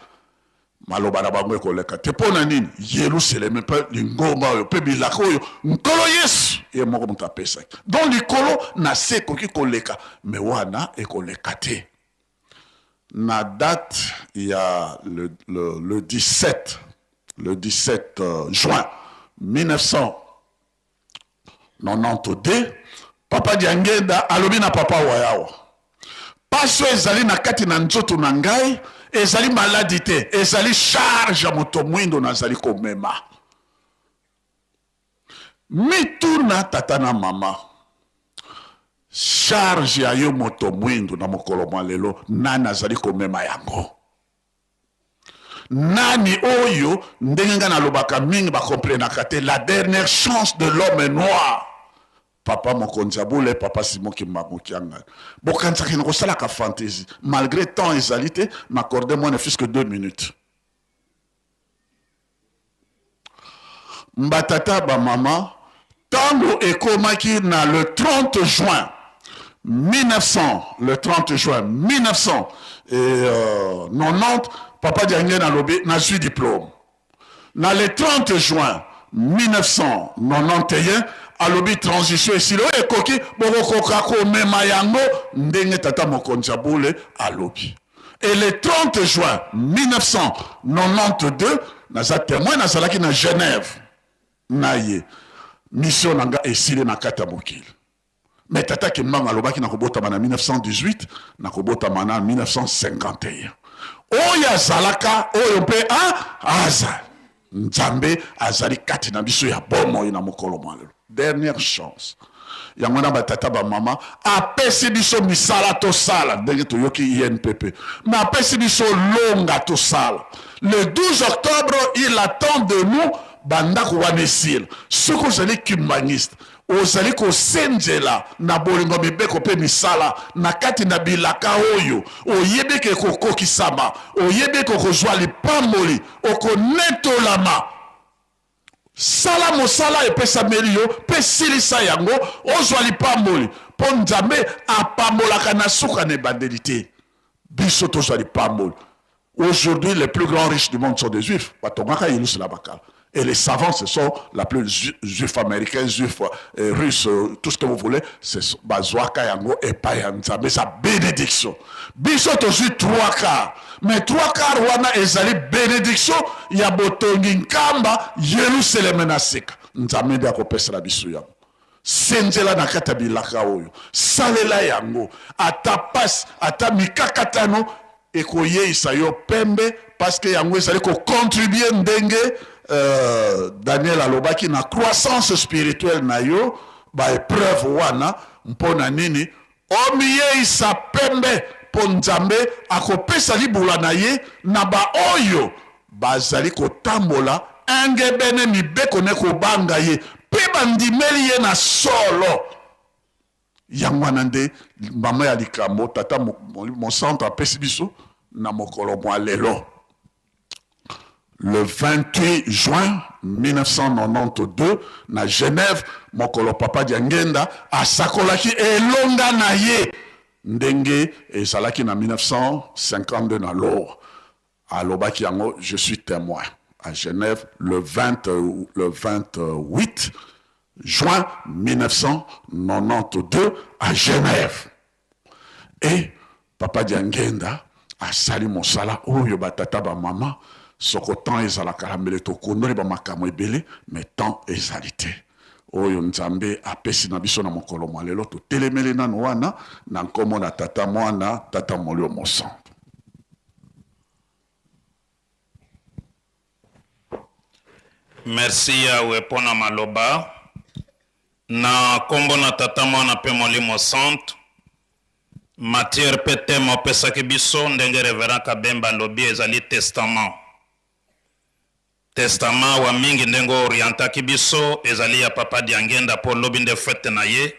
Maloba na bango ekoleka te. Mpo na nini? Yelusaleme mpe lingomba oyo mpe bilaka oyo Nkolo Yesu ye moko moto apesaki. Donc likolo na se ekoki koleka, me wana ekoleka te. Na date ya le 17, le 17 juin 1992, Papa Diangenda alobi na Papa Wayawa, pasi oyo ezali na kati na nzoto na ngai ezali maladi te, ezali charge ya moto mwindo nazali komema. Mituna tata na mama, charge ya yo moto mwindo na mokolo mwa lelo, nani azali komema yango? Nani oyo, ndenge ngai nalobaka mingi bakomprenaka te, la dernière chance de l'homme noir, Papa Mokonzi ya Bule, Papa Simon Kimbangu Kiangani. Bokanisaka na kosalaka fantaisie, malgré temps ezali te, m'accorder moi ne fût-ce que 2 minutes. Mbatata ba mama, tango ekomaki na le 30 juin 1900, le 30 juin 1990, Papa Diangenda alobi nazwi diplôme. Na le 30 juin 1991, alobi transition esili, oyo ekoki bokokoka komema yango ndenge tata mokonzi ya bule alobi. Et le 30 juin 1992, naza témoin, nazalaki na Genève na ye, mission na nga esili na kati ya mokili. Mais tata Kimbangu alobaki nakobotama na 1918, nakobotama na 1951. Oyo azalaka, oyo mpe azali. Nzambe azali kati na biso ya bomoi na mokolo mwa lelo. Dernière chance. Yango na batata ba mama apesi biso misala tosala ndenge toyoki INPP, mais apesi biso longa tosala. Le 12 octobre, il attend de nous bandako wana esila. Soki ozali kimbanguiste, ozali kosenzela na bolingo ya mibeko mpe misala na kati na bilaka oyo oyebi eke ekokokisama, oyebi eke okozwa lipamboli, okonetolama. Sala mosala epesameli yo mpe silisa yango, ozwa lipamboli, mpo Nzambe apambolaka na suka na ebandeli te. Biso tozwa lipamboli. Aujourd'hui, les plus grands riches du monde sont des juifs. Batongaka Yerusalem bakala. Et les savants, ce sont la plus juifs américains, juifs russes, tout ce que vous voulez, c'est bazwaka yango epai ya Nzambe, sa bénédiction. Biso tozwi 3 quarts, mais 3 quarts wana ezali bénédiction ya botongi nkamba Yerusalem na sika. Nzambe nde akopesela biso yango. Senzela na kati ya bilaka oyo, salela yango, ata pasi, ata mikakatano ekoyeisa yo pembe, parce que yango ezali kocontribue ndenge Daniel alobaki na croissance spirituelle na yo, ba épreuve wana mpo na nini omiyeisa pembe, mpo Nzambe akopesa libula na ye na baoyo bazali kotambola engebene mibeko ne kobanga ye mpe bandimeli ye na solo. Yango wana nde mama ya likambo tata mosantu apesi biso na mokolo mwa lelo, le 28 juin 1992 na Genève, mokolo Papa Diangenda asakolaki elonga na ye ndenge ezalaki na 1952 na Lowa. Alobaki yango, je suis témoin, à Genève le 20, le 28 juin 1992 à Genève. Et Papa Diangenda asali mosala oyo batata bamama soko temps ezalaka na mbele tokondoli bamakambo ebele, mais temps ezali te. Oyo Nzambe apesi na biso na mokolo mwa lelo, totelemeli nanu wana na nkombo na Tata, Mwana, Tata Molimo Mosantu. Merci Yahweh mpo na maloba. Na nkombo na Tata, Mwana mpe Molimo Santu, matière mpe thème opesaki biso ndenge Reverend Kabemba alobi ezali testament. Testament wa mingi ndenge orientaki biso ezali ya Papa Diangenda mpo lobi nde fete na ye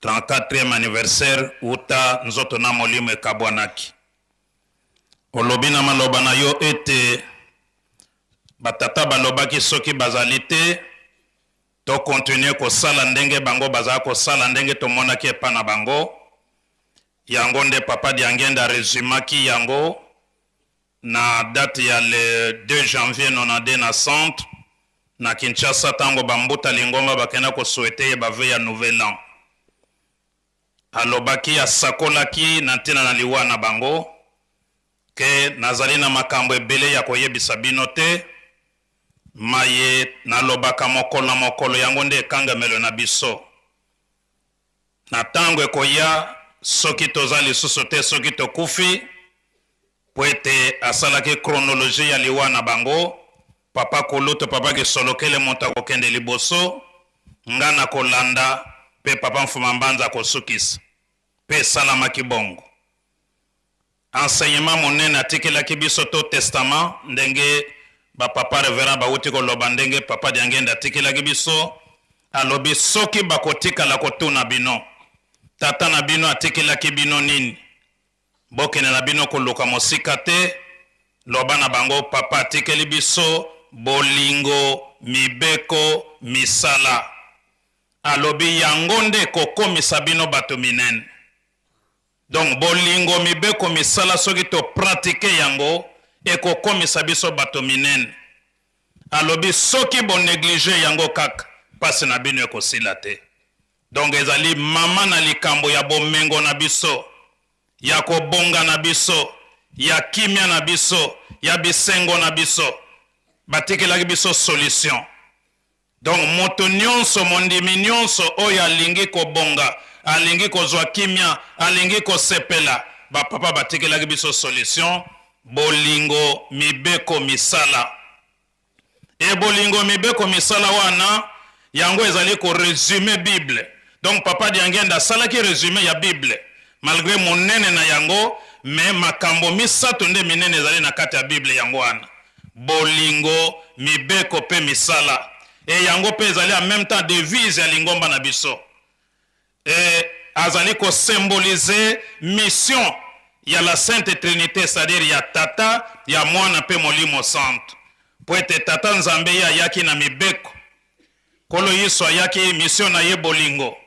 34e anniversaire uta nzoto na molimo ekabwanaki. Olobi na maloba na yo ete batata balobaki soki bazali te to continuer kosala ndenge bango bazala kosala ndenge tomonaki epa na bango. Yango nde Papa Diangenda resumaki yango na date ya le 2 janvier 92 na centre na Kinshasa, ntango bambuta lingomba bakenda kosouhaiter ye bavœux ya nouvel an. Alobaki, asakolaki na ntina na liwa na bango ke nazali na makambo ebele ya koyebisa bino te, maye nalobaka mokolo na mokolo yango nde ekangamelo na biso. Na ntango ekoya, soki toza lisusu te, soki tokufi, po ete asalaki chronologie ya liwa na bango, Papa Kulutu, Papa Kisolokele moto akokende liboso, nga na kolanda, mpe Papa Mfuma Mbanza akosukisa. Mpe esalamaki bongo. Enseignement monene atikelaki biso to testament ndenge ba papa reverend bawuti koloba, ndenge Papa Diangenda atikelaki biso, alobi soki bakotikala kotuna bino tata na bino atikelaki bino nini, bokende na bino koluka mosika te, loba na bango papa atikeli biso bolingo, mibeko, misala. Alobi yango nde ekokomisa bino bato minene. Donc bolingo, mibeko, misala, soki topratike yango ekokomisa biso bato minene. Alobi soki bonéglige yango kaka, mpasi na bino ekosila te. Donc ezali mama na likambo ya bomengo na biso, ya kobonga na biso, ya kimia na biso, ya bisengo na biso. Batikelaki biso solution. Donc moto nyonso, mondimi nyonso oyo alingi kobonga, alingi kozwa kimia, alingi kosepela, bapapa batikelaki biso solution: bolingo, mibeko, misala. E bolingo, mibeko, misala wana yango ezali korésumer Bible. Donc Papa Diangenda asalaki résumé ya Bible malgré monene na yango, mais makambo misato nde minene ezali na kati ya Bible, yango wana bolingo, mibeko mpe misala. E yango mpe ezali en même temps devise ya lingomba na biso. E azali kosymboliser mission ya la Sainte Trinité, c'est-à-dire ya Tata, ya Mwana mpe Molimo Santo, po ete Tata Nzambe ye ayaki na mibeko, Nkolo Yesu ayaki mission na ye bolingo,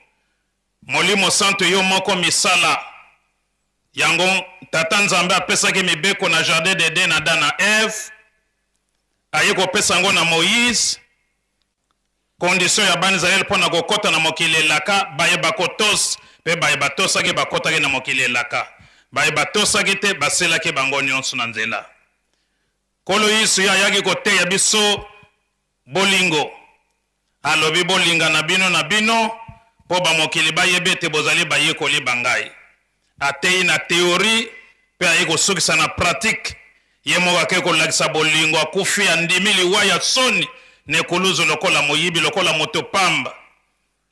Molimo Santo yo moko misala. Yango Tata Nzambe apesaki mibeko na jardin d'Eden, Adam na Eve, aye kopesa yango na Moïse, condition ya bana Israele mpo na kokɔta na mokili elaka. Baye bakotosa mpe baye batosaki bakɔtaki na mokili elaka, baye batosaki te baselaki bango nyonso na nzela. Nkolo Yesu ye ayaki koteya biso bolingo. Alobi bolingana bino na bino mpo bamokili bayebi ete bozali bayekoli ba ngai. Ateyi na théorie mpe aye kosukisa na pratique. Ye moko ake kolakisa bolingo, akufi, andimi liwa ya soni na ekuluzu lokola moyibi, lokola moto pamba.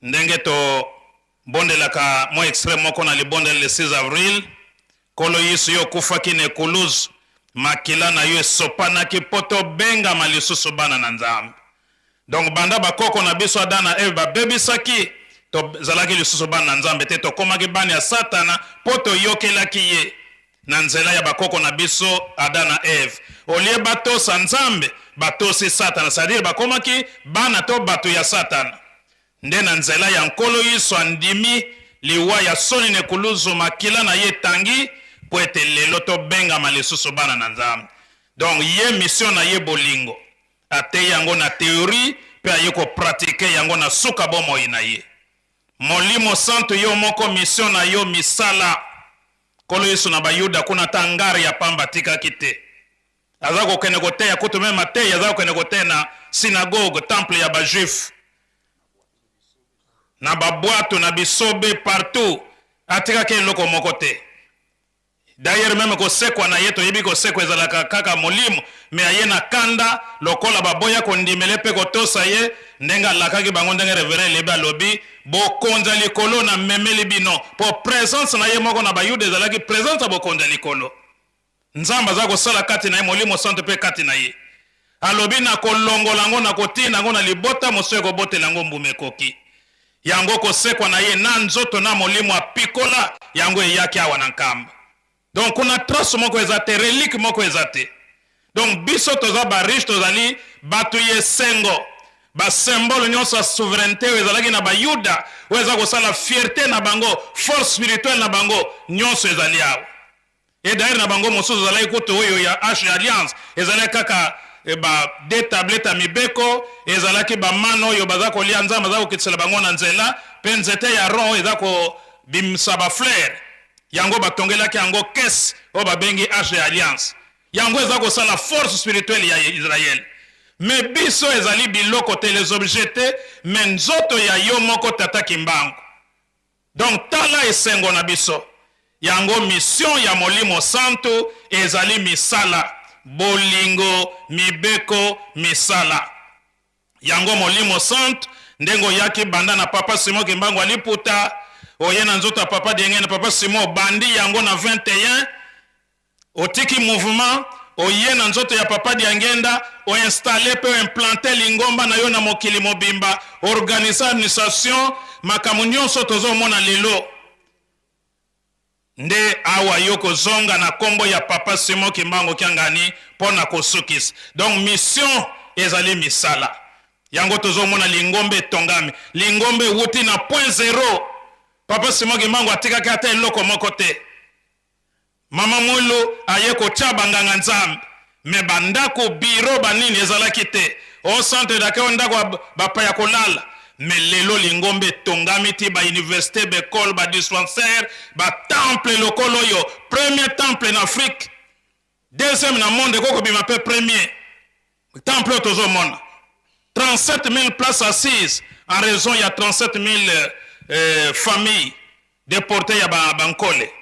Ndenge tobondelaka mwa extrait moko na libondeli le 6 avril: Nkolo Yesu, yo okufaki na ekuluzu, makila na yo esopanaki mpo tobengama lisusu bana na Nzambe. Donc banda bakoko na biso Adam na Eve babebisaki, tozalaki lisusu bana na Nzambe te, tokomaki bana ya Satana mpo toyokelaki ye na nzela ya bakoko na biso Adam na Eve. Au lieu batosa Nzambe, batosi Satana, c'est-à-dire bakomaki bana to bato ya Satana. Nde na nzela ya Nkolo Yesu andimi liwa ya soni na ekuluzu, makila na ye etangi mpo ete lelo tobengama lisusu bana na Nzambe. Donc ye mission na ye bolingo, ateyi yango na théorie. mpe aye ko pratiquer yango na suka bomoi na ye. Molimo Santu yo moko mission na yo misala. Nkolo Yesu na Bayuda kuna ata ngari ya pamba atikaki te. Aza kokende koteya kutu meme mateya aza kokende koteya na synagogue, temple ya ba juifs. Na ba bwato, na bisobe, partout atikaki eloko moko te. D'ailleurs meme kosekwa na ye toyebi kosekwa ezalaka kaka molimo mais aye na kanda lokola baboya kondimela ye pe kotosa ye ndenge alakaki bango ndenge reverend Elebe alobi bokonzi ya likolo na memeli bino po presence na ye moko na bayuda ezalaki presence ya bokonzi ya likolo Nzambe aza kosala kati na ye molimo santu pe kati na ye alobi nakolongola yango nakotinda yango na libota mosusu ekobotela yango mbuma ekoki Yango kosekwa na ye na nzoto na molimo apikola yango eyaki awa na Nkamba. Donc kuna trace moko eza te, relique moko eza te. Donc biso toza ba riche, tozali batu ya esengo. Ba symbole nyonso ya souverainete oyo ezalaki na ba Yuda, oyo eza kosala fierte na bango, force spirituelle na bango, nyonso ezali awa. Et d'ailleurs na bango mosusu ezalaki kutu oyo ya Arche ya Alliance ezalaki kaka eh, ba deux tablettes ya mibeko, ezalaki ba mana oyo baza kolia Nzambe aza kokitisela bango na nzela, pe nzete ya rond oyo eza kobimisa ba fleurs, yango batongelaki yango caisse oyo babengi Arche ya Alliance. Yango eza kosala force spirituelle ya Israël. Mais biso ezali biloko te, les objets te, mais nzoto ya yo moko Tata Kimbangu. Donc tala esengo na biso. Yango mission ya Molimo Santu ezali misala, bolingo, mibeko, misala. Yango Molimo Santu ndenge oyaki banda na Papa Simon Kimbangu wa liputa, oye na nzoto ya Papa Diengene, Papa Simon obandi yango na 21, Otiki mouvement, oye na nzoto ya Papa Diangienda, o installer pe o implanter lingomba na yo na mokili mobimba, organiser administration, makambo nionso tozo mona lelo. Nde awa yo kozonga na kombo ya Papa Simon Kimbangu Kiangani po na kosukisa. Donc mission ezali misala. Yango tozo mona lingomba etongami. Lingomba ewuti na point zero. Papa Simon Kimbangu atikaki ata eloko moko te. Maman Mwilu aye kotia ba nganga nzambe mais ba ndaku, bureau, ba nini ezalaki te. O centre d'accueil o ndako ya bapaya kolala. Mais lelo lingomba etongami ti ba universites, ba ecoles, ba dispensaires, ba temples lokola oyo premier temple na Afrique, deuxième na monde ekoki kobima pe premier temple oyo tozomona 37 000 places assises en raison ya 37 000 euh, familles deporte ya ba bankole.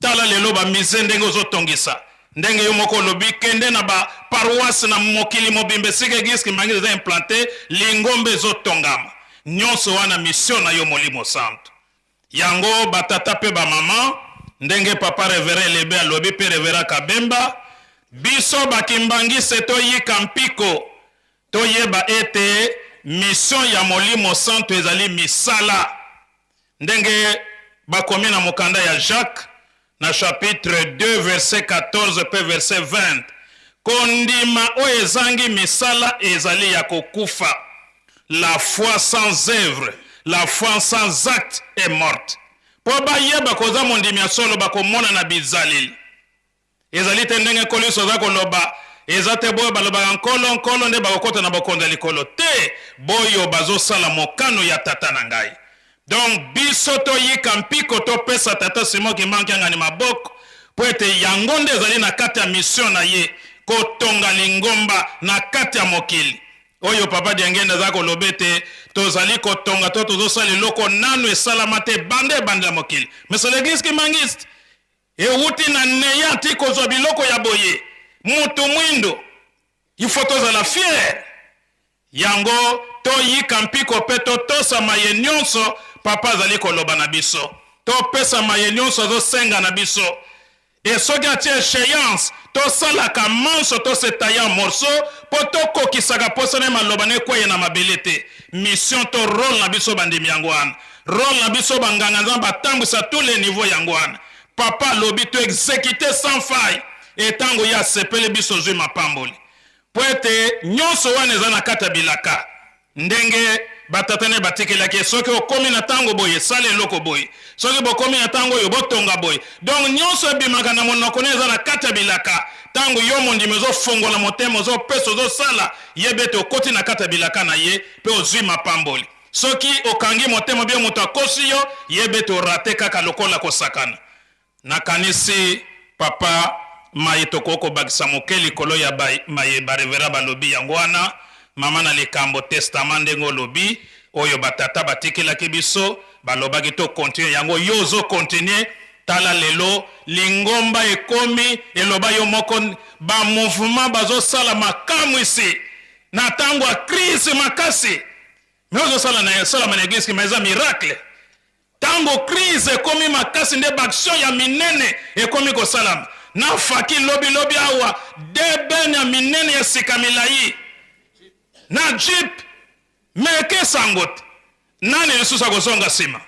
Tala lelo ba musee ndenge ozotongisa, ndenge yo moko olobi kende na ba paroisse na mokili mobimba esika eglise kimbanguiste eza implante, lingomba ezotongama. Nionso wana mission na yo Molimo Santu. Yango ba tata pe ba maman ndenge papa reverend Elebe alobi pe reverend Kabemba, biso ba kimbanguiste toyika mpiko, toyeba ete mission ya Molimo Santu ezali misala. Ndenge bakomi na mokanda ya Jacques na chapitre 2 verset 14 pe verset 20, kondima oyo ezangi misala ezali ya kokufa. La foi sans oeuvre, la foi sans acte est morte. Po bayeba koza mondimi ya solo bakomona na bizaleli. Ezali te ndenge Nkolo Yesu aza koloba, eza te boyo balobaka Nkolo, Nkolo nde bakokota na bokonzi ya likolo. Te, boyo bazosala mokano ya Tata na ngai. Donc biso toyika mpiko topesa Tata Simon Kimbangu Kiangani maboko mpo ete yango nde ezali na kati ya mission na ye, kotonga lingomba na kati ya mokili. Oyo Papa Diangienda aza koloba ete tozali kotonga to tozosala eloko nanu esalama te banda ebandela mokili. Mais c'est l'église kimbanguiste. Ewuti na neant ti kozwa biloko ya boye mutu mwindu il faut tozala fier yango toyika mpiko pe totosa maye nionso papa azali koloba na biso topesa maye nionso azosenga na biso et soki atie echeance tosalaka manso to se tailler en morceau po tokokisaka posa na ye maloba na ekweya na mabele te mission to role na biso bandimi yango wana Role na biso ba nganga nzambe batambwisa tous les niveaux yango wana papa alobi to execute sans faille et tango ye asepeli biso ozui mapamboli po ete nyonso wana eza na kati ya bilaka ndenge Batata ne batikelaki ye, soki okomi na tango boye, sala eloko boye. Soki bokomi na tango oyo, botonga boye. Donc nionso ebimaka na monoko ne eza na kati ya bilaka. Tango yo mondimi ozo fongola motema, ozo pesa, ozo sala, yeba ete okoti na kati ya bilaka na ye pe ozui mapamboli. Soki okangi motema ou bien moto akosi yo, yeba ete o rater kaka lokola kosakana. Nakanisi papa maye tokoki kobakisa moke likolo ya maye ba reverend balobi yango wana mama na likambo testament ndenge olobi oyo ba tata batikelaki biso balobaki to continuer yango yo ozo continuer tala lelo lingomba ekomi eloba yo moko ba mouvement bazosala makamwisi na tango ya crise makasi mais ozosala na salama na eglise mais eza miracle. Tango crise ekomi makasi nde ba action ya minene ekomi kosalama. Na faki lobi lobi awa deux bennes ya minene ya sika milayi na jeep mais eke sango te. Nani lisusu akozonga sima?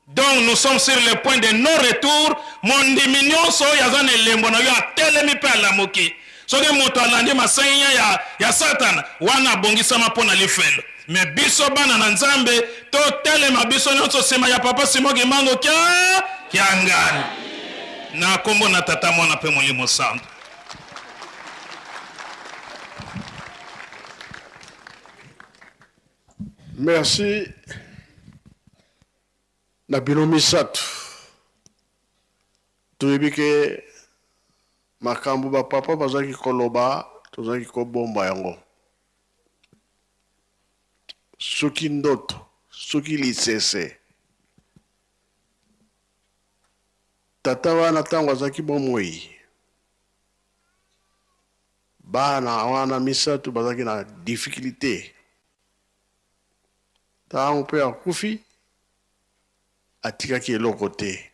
Donc nous sommes sur le point de non retour. Mondimi nionso oyo aza na elembo na yo atelemi pe alamuki. Soki moto alandi masenginya ya, ya Satana, wana abongisama mpo na lifelo. Me biso bana na Nzambe totelema biso nyonso nsima ya Papa Simon Kimbangu kia Kiangani. Na kombo na Tata, Mwana mpe Molimo Santu. Merci na bino misatu. Toyebi ke makambo ba papa bazalaki koloba tozalaki kobomba yango. Soki ndoto, soki lisese. Tata wana tango azalaki bomoi, bana wana misatu bazalaki na difficulte. Tango pe akufi, atikaki eloko te.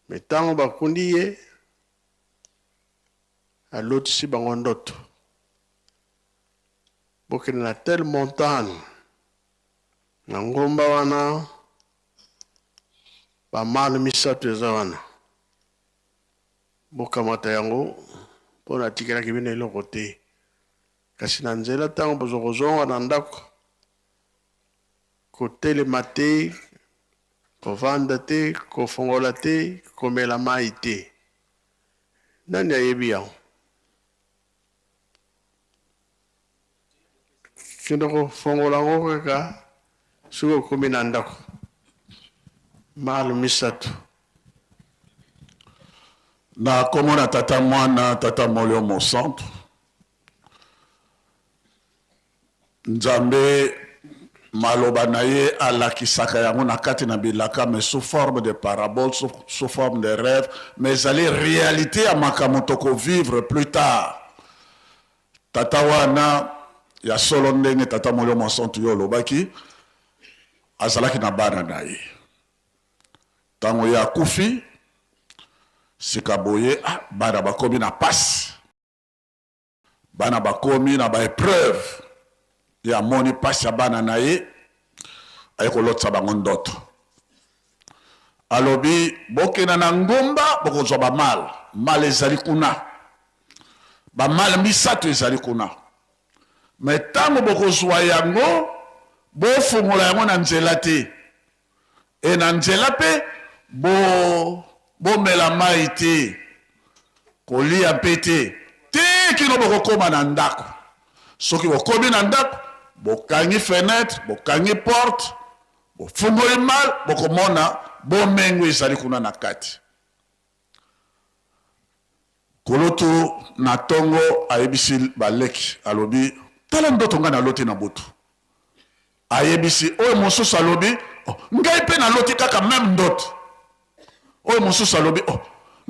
Mais tango bakundi ye, alotisi bango ndoto. Bokende na telle montagne, na ngomba wana, ba mane misatu eza wana. Bokamata yango, po natikelaki bino eloko te. Kasi na nzela tango bozokozonga na ndako, Kotelema te, kovanda te, kofongola te, komela mayi te. Nani ayebi yango? Kende kofongola yango kaka soki okomi na ndako. Malu misatu. Na kombo na Tata, Mwana, Tata Molio Mosantu. Nzambe maloba na ye alakisaka yango na kati na bilaka mais sous forme de parabole, sous forme de reve, mais ezali realite ya makambo toko vivre plus tard. Tata wana ya solo ndenge Tata Molio Mosantu yo olobaki, azalaki na bana na ye. Tango ye akufi, sika boye ah, bana bakomi na pasi. Bana bakomi na ba epreuve ye amoni pasi ya bana na ye aye kolotisa bango ndoto alobi bokenda na ngomba bokozwa ba mal mal ezali kuna ba mal misatu ezali kuna me ntango bokozwa yango bofungola yango na nzela te E na nzela mpe bo, bomela mai te, kolia mpe te, tii kino bokokoma na ndako. Soki bokomi na ndako, bokangi fenetre, bokangi porte, bofungoli mal, bokomona bomengo ezali kuna na kati. Kulutu na tongo ayebisi baleki, alobi, Tala ndoto ngai naloti na butu. Ayebisi oyo mosusu alobi, oh, ngai mpe naloti kaka meme ndoto. Oyo mosusu alobi, oh,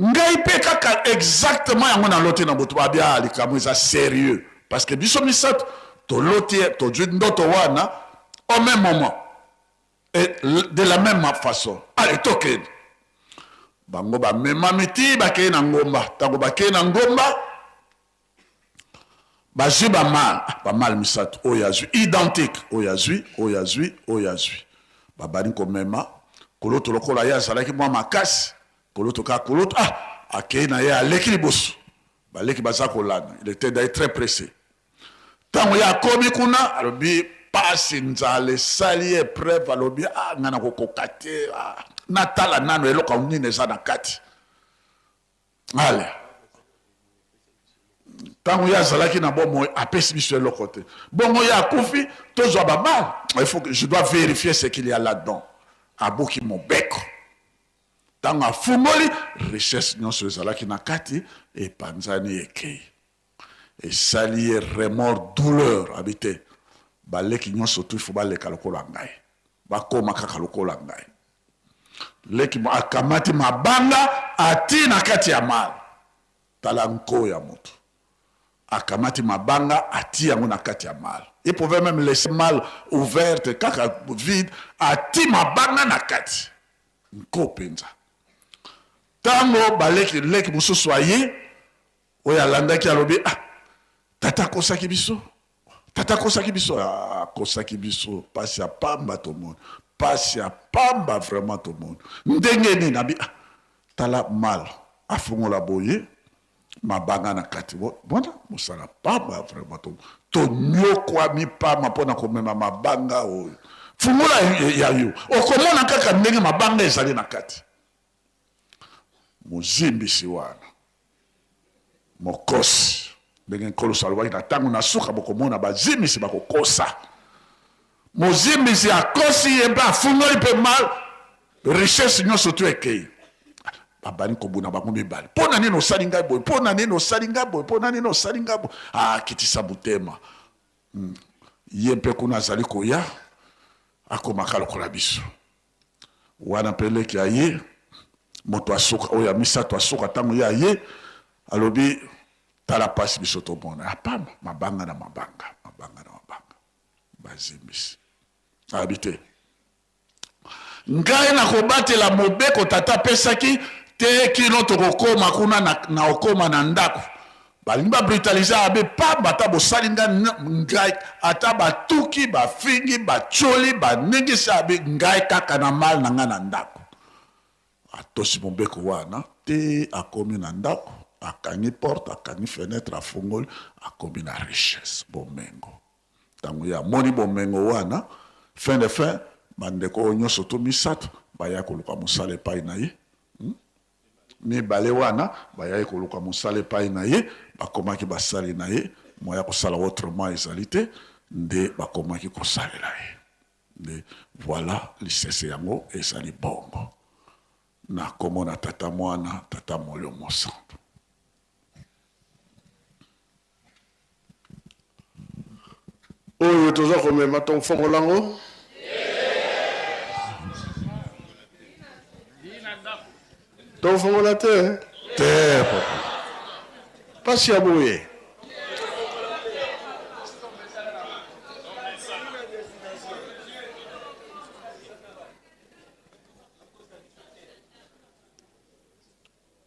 ngai mpe kaka exactement yango naloti na butu. Babi, ah, likambo eza serieux parce que biso misato toloti, tozwi ndoto wana au même moment. Et de la meme façon, allez tokende. Bango bamemami ti bakei na ngomba. Tango bakei na ngomba, bazwi ba mal, ah, ba mal misatu, oyo azwi identique, oyo azwi, oyo azwi, oyo azwi. Babandi komema kulutu lokola ye azalaki mwa makasi, kulutu kaka kulutu, ah, akei na ye aleki liboso. Baleki baza kolanda, il était d'ailleurs très pressé. Tango ye akomi kuna, alobi. Pasi, nzala esali ye epreuve, alobi ah nga nakokoka te, ah natala nano eloko nini eza na kati. Ale ntango ye azalaki na bomoi apesi biso eloko te, bongo ye akufi tozwa babale, il faut que je dois vérifier ce qu'il y a là-dedans. Abuki mobeko, ntango afungoli richesse nyonso ezalaki na kati epanzani ekei. Esali ye remords, douleur, abi te baleki nyonso tout il faut baleka lokola ngai, bakoma kaka lokola ngai. Leki akamati mabanga ati na kati ya mal, tala nko ya moto, akamati mabanga ati yango na kati ya mal. Il pouvait même laisser mal ouverte kaka vide, ati mabanga na kati, nko penza. Tango baleki leki mosusu aye, Oyo alandaki alobi, ah, tata akosaki biso, tata akosaki biso, ah, akosaki biso, pasi ya pamba tomoni, pasi ya pamba vraiment tomoni. Ndenge nini? Abi, ah, tala mal afongola boye mabanga na kati, bona mosala pamba vraiment tomoni, tonyokwami pamba mpo na komema mabanga oyo. Fungola ya yo, okomona kaka ndenge mabanga ezali na kati. Mozimbisi wana mokosi, ndenge Nkolo Yesu alobaki na ntango na suka bokomona bazimbisi bakokosa. Mozimbisi akosi ye mpe afungoli mpe mal richesse nyonso tu ekei. Babandi kobuna bango mibale, mpo na nini osali ngai boye? Mpo na nini osali ngai boye? Mpo na nini osali ngai boye? Ah, kitisa motema. Ye mpe kuna azali koya, akomaka lokola biso. Wana mpe leki aye, moto asuka, oyo ya misato asuka, ntango ye aye, alobi, tala pasi biso tomona ya pamba, mabanga na mabanga, mabanga na mabanga, bazimbisi. Alobi te, ngai nakobatela mobeko tata apesaki te kino tokokoma kuna na, na okoma na ndako. Balingi ba brutaliser abe pamba ata bosali nga ngai ata batuki bafingi batioli baningisi abe ngai kaka na mal na ngai na ndako. Atosi mobeko wana te akomi na ndako akangi porte akangi fenetre afungoli akomi na richesse bomengo. Tango ye amoni bomengo wana fin de fin bandeko oyo nyoso to misato baya koluka mosala epai na ye. Mibale wana bayaki koluka mosala epai na ye, bakomaki basali na ye, moyen ya kosala autrement ezali te, nde bakomaki kosalela ye. Nde voilà lisese yango ezali bongo. Na kombo na Tata, Mwana, Tata Molimo Mosantu. Oyo toza komema tofongola yango. Tofongola te. Te papa. Pasi ya boye.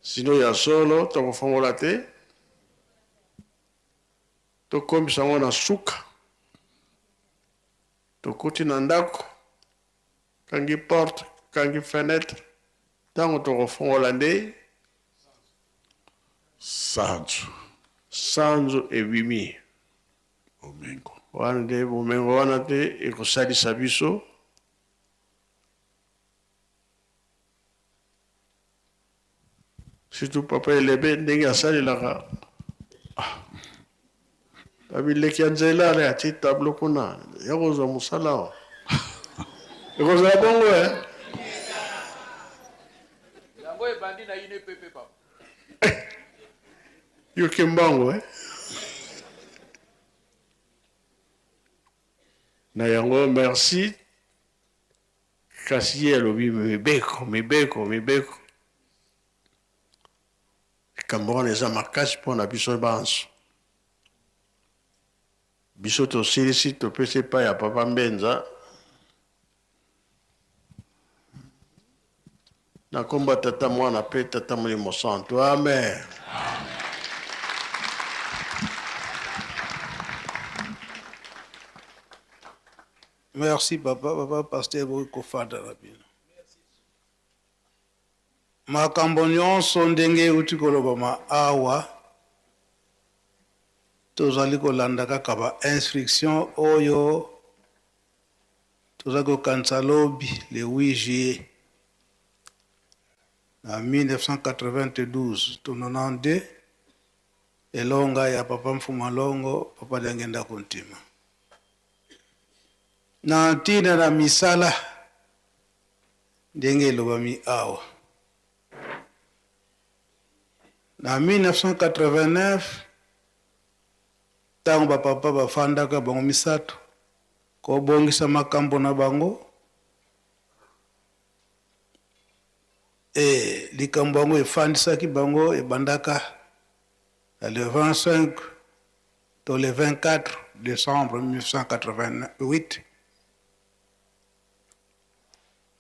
Sino ya solo tokofongola te. Tokomisa yango na suka. Tokoti na ndako, kangi porte, kangi fenetre. Tango tokofongola nde Sanzu. Sanzu ebimi. Bomengo. Wana nde bomengo wana te ekosalisa biso. Surtout papa Elebe ndenge asalelaka ah. Babileki ya nzela ale atie tableau kuna ya kozwa mosala awa. Ekozala bongo eh? Yango ebandi na INPP papa. Yo Kimbangu eh? Na yango merci. Kasi ye alobi, Mibeko, mibeko, mibeko! Likambo wana eza makasi mpo na biso banso. Biso tosilisi, topesi epai ya Papa Mbenza na kombo ya Tata, Mwana mpe Tata Molimo Santu. Amen. Merci papa, papa pasteur bokoki kofanda na bino. Makambo nyonso ndenge euti kolobama awa, tozali kolanda kaka ba instructions oyo. Toza kokanisa lobi le 8 juillet na 1992 to 92, elonga ya papa Mfuma Longo, papa Diangienda Kuntima. Na ntina na misala ndenge elobami awa, na 1989 ntango bapapa bafandaka bango misato kobongisa makambo na bango, e likambo yango efandisaki bango ebandaka na le 25 to le 24 décembre 1988.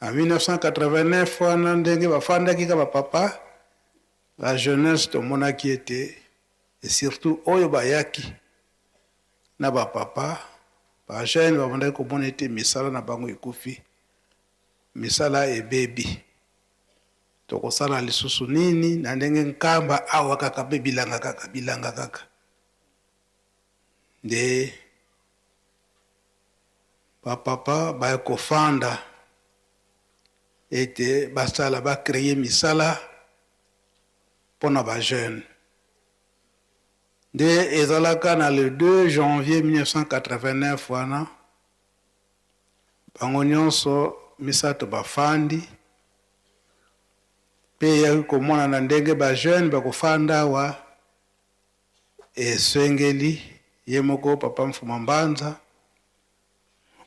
Na 1989 wana ndenge bafandaki ka bapapa, la jeunesse tomonaki ete, et surtout oyo bayaki na bapapa, ba jeune babandaki komona ete misala na bango ekufi, misala ebebi, tokosala lisusu nini na ndenge Nkamba awa kaka mpe bilanga kaka, bilanga kaka. Nde bapapa baya kofanda ete basala, ba créer misala mpona ba jeune. Nde ezalaka na le 2 janvier 1989 wana bango nyonso misato bafandi mpe eyaki komona na ndenge ba jeune bakofanda awa, esengeli ye moko papa Mfuma Mbanza,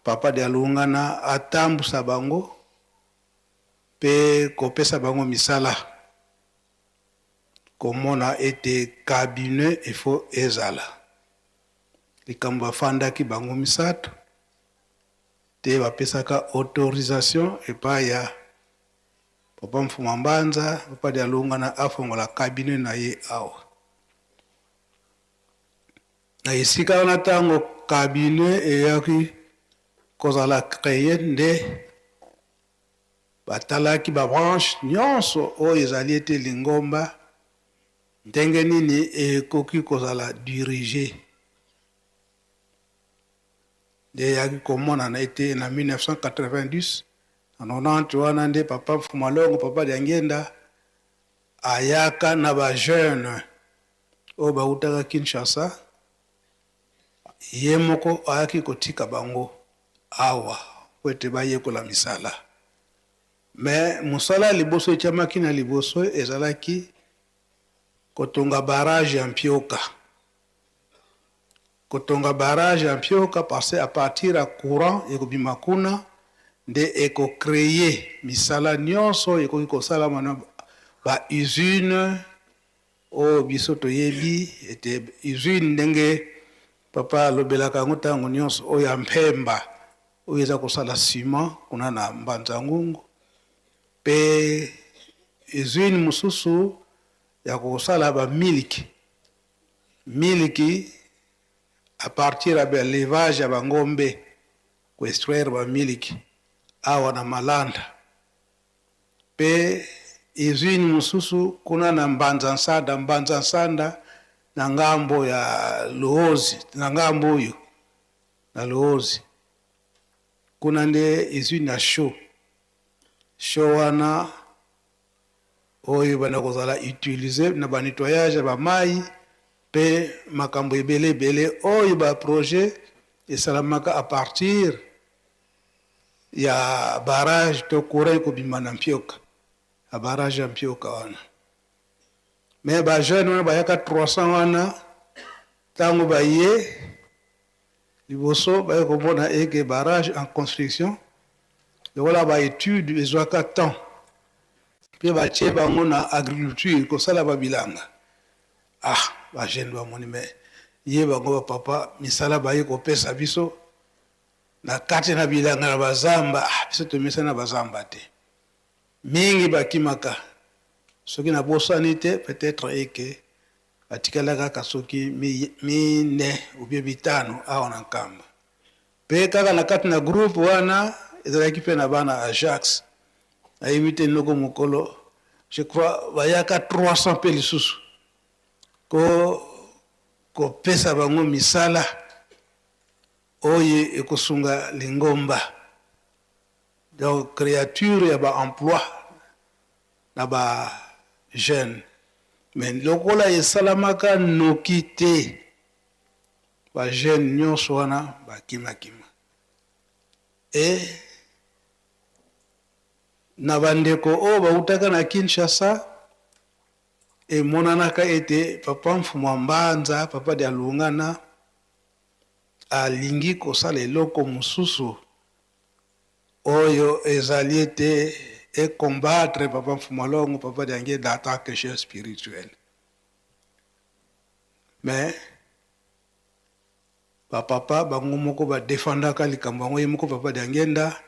papa Dialungana atambusa bango mpe kopesa bango misala, komona ete cabinet il faut ezala. Likambo bafandaki bango misato te, bapesaka autorisation epai ya papa Mfuma Mbanza, papa Dialungana afongola cabinet na ye awa na esika wana. Ntango cabinet eyaki kozala créé, nde batalaki ba branche nyonso oyo ezali ete lingomba ndenge nini ekoki kozala dirigé. Nde eyaki komonana ete na 1990 na 90 wana nde papa Mfuma Longo, papa Diangienda ayaka na ba jeune oyo bautaka Kinshasa. Ye moko ayaki kotika bango awa po ete bayekola misala. Me mosala ya liboso etiamaki na liboso ezalaki kotonga barrage ya Mpioka. Kotonga barrage ya Mpioka parce que à partir ya courant ekobima kuna nde eko créer misala nyonso ekoki kosalama na ba usine oyo biso toyebi ete usine, ndenge papa alobelaka yango ntango nyonso, oyo ya Mpemba oyo eza kosala ciment kuna na Mbanza Ngungu, mpe usine mosusu ya kosala bamiliki, miliki à partir ya baélevage ya bangombe, ko extraire bamiliki awa na Malanda, mpe usine mosusu kuna na Mbanza Nsanda, Mbanza Nsanda na ngambo ya Luozi, na ngambo oyo na Luozi kuna nde usine ya chaux. Chaux wana oyo banda kozala utilisé na ba nettoyage ya bamai mpe makambo ebele ebele oyo ba projet esalamaka à partir ya barrage to courant ekobima na Mpioka, ya barrage ya Mpioka wana. Me ba jeune wana bayaka 300 wana, ntango baye liboso, baye komona eke barrage en construction, lokola ba étude ezwaka temps, mpe batie bango na agriculture, kosala babilanga. Ah, ba jeune bamoni me ye bango bapapa misala baye kopesa biso na kati na bilanga na bazamba. Ah, biso tomesana na bazamba te. Mingi bakimaka. Soki nabosani te, peut-être eke batikala kaka soki mine ou bien 5 awa na Nkamba. Mpe kaka na kati na groupe wana ezalaki mpe na bana Ajax, nayebi te noko mokolo, je crois bayaka 300 mpe lisusu ko kopesa bango misala oyo ekosunga lingomba. Donc créature ya ba emploi na ba jeunes. Mais lokola esalamaka noki te, ba jeunes nyonso wana bakimakima. Et na bandeko oyo bautaka na Kinshasa, emonanaka ete papa Mfumu a Mbanza, papa Dialungana, alingi kosala eloko mosusu oyo ezali ete e combattre papa Mfumu a Longo, papa Diangienda en tant que chef spirituel. Mais ba papa bango moko ba defendaka likambo yango, ye moko papa Diangienda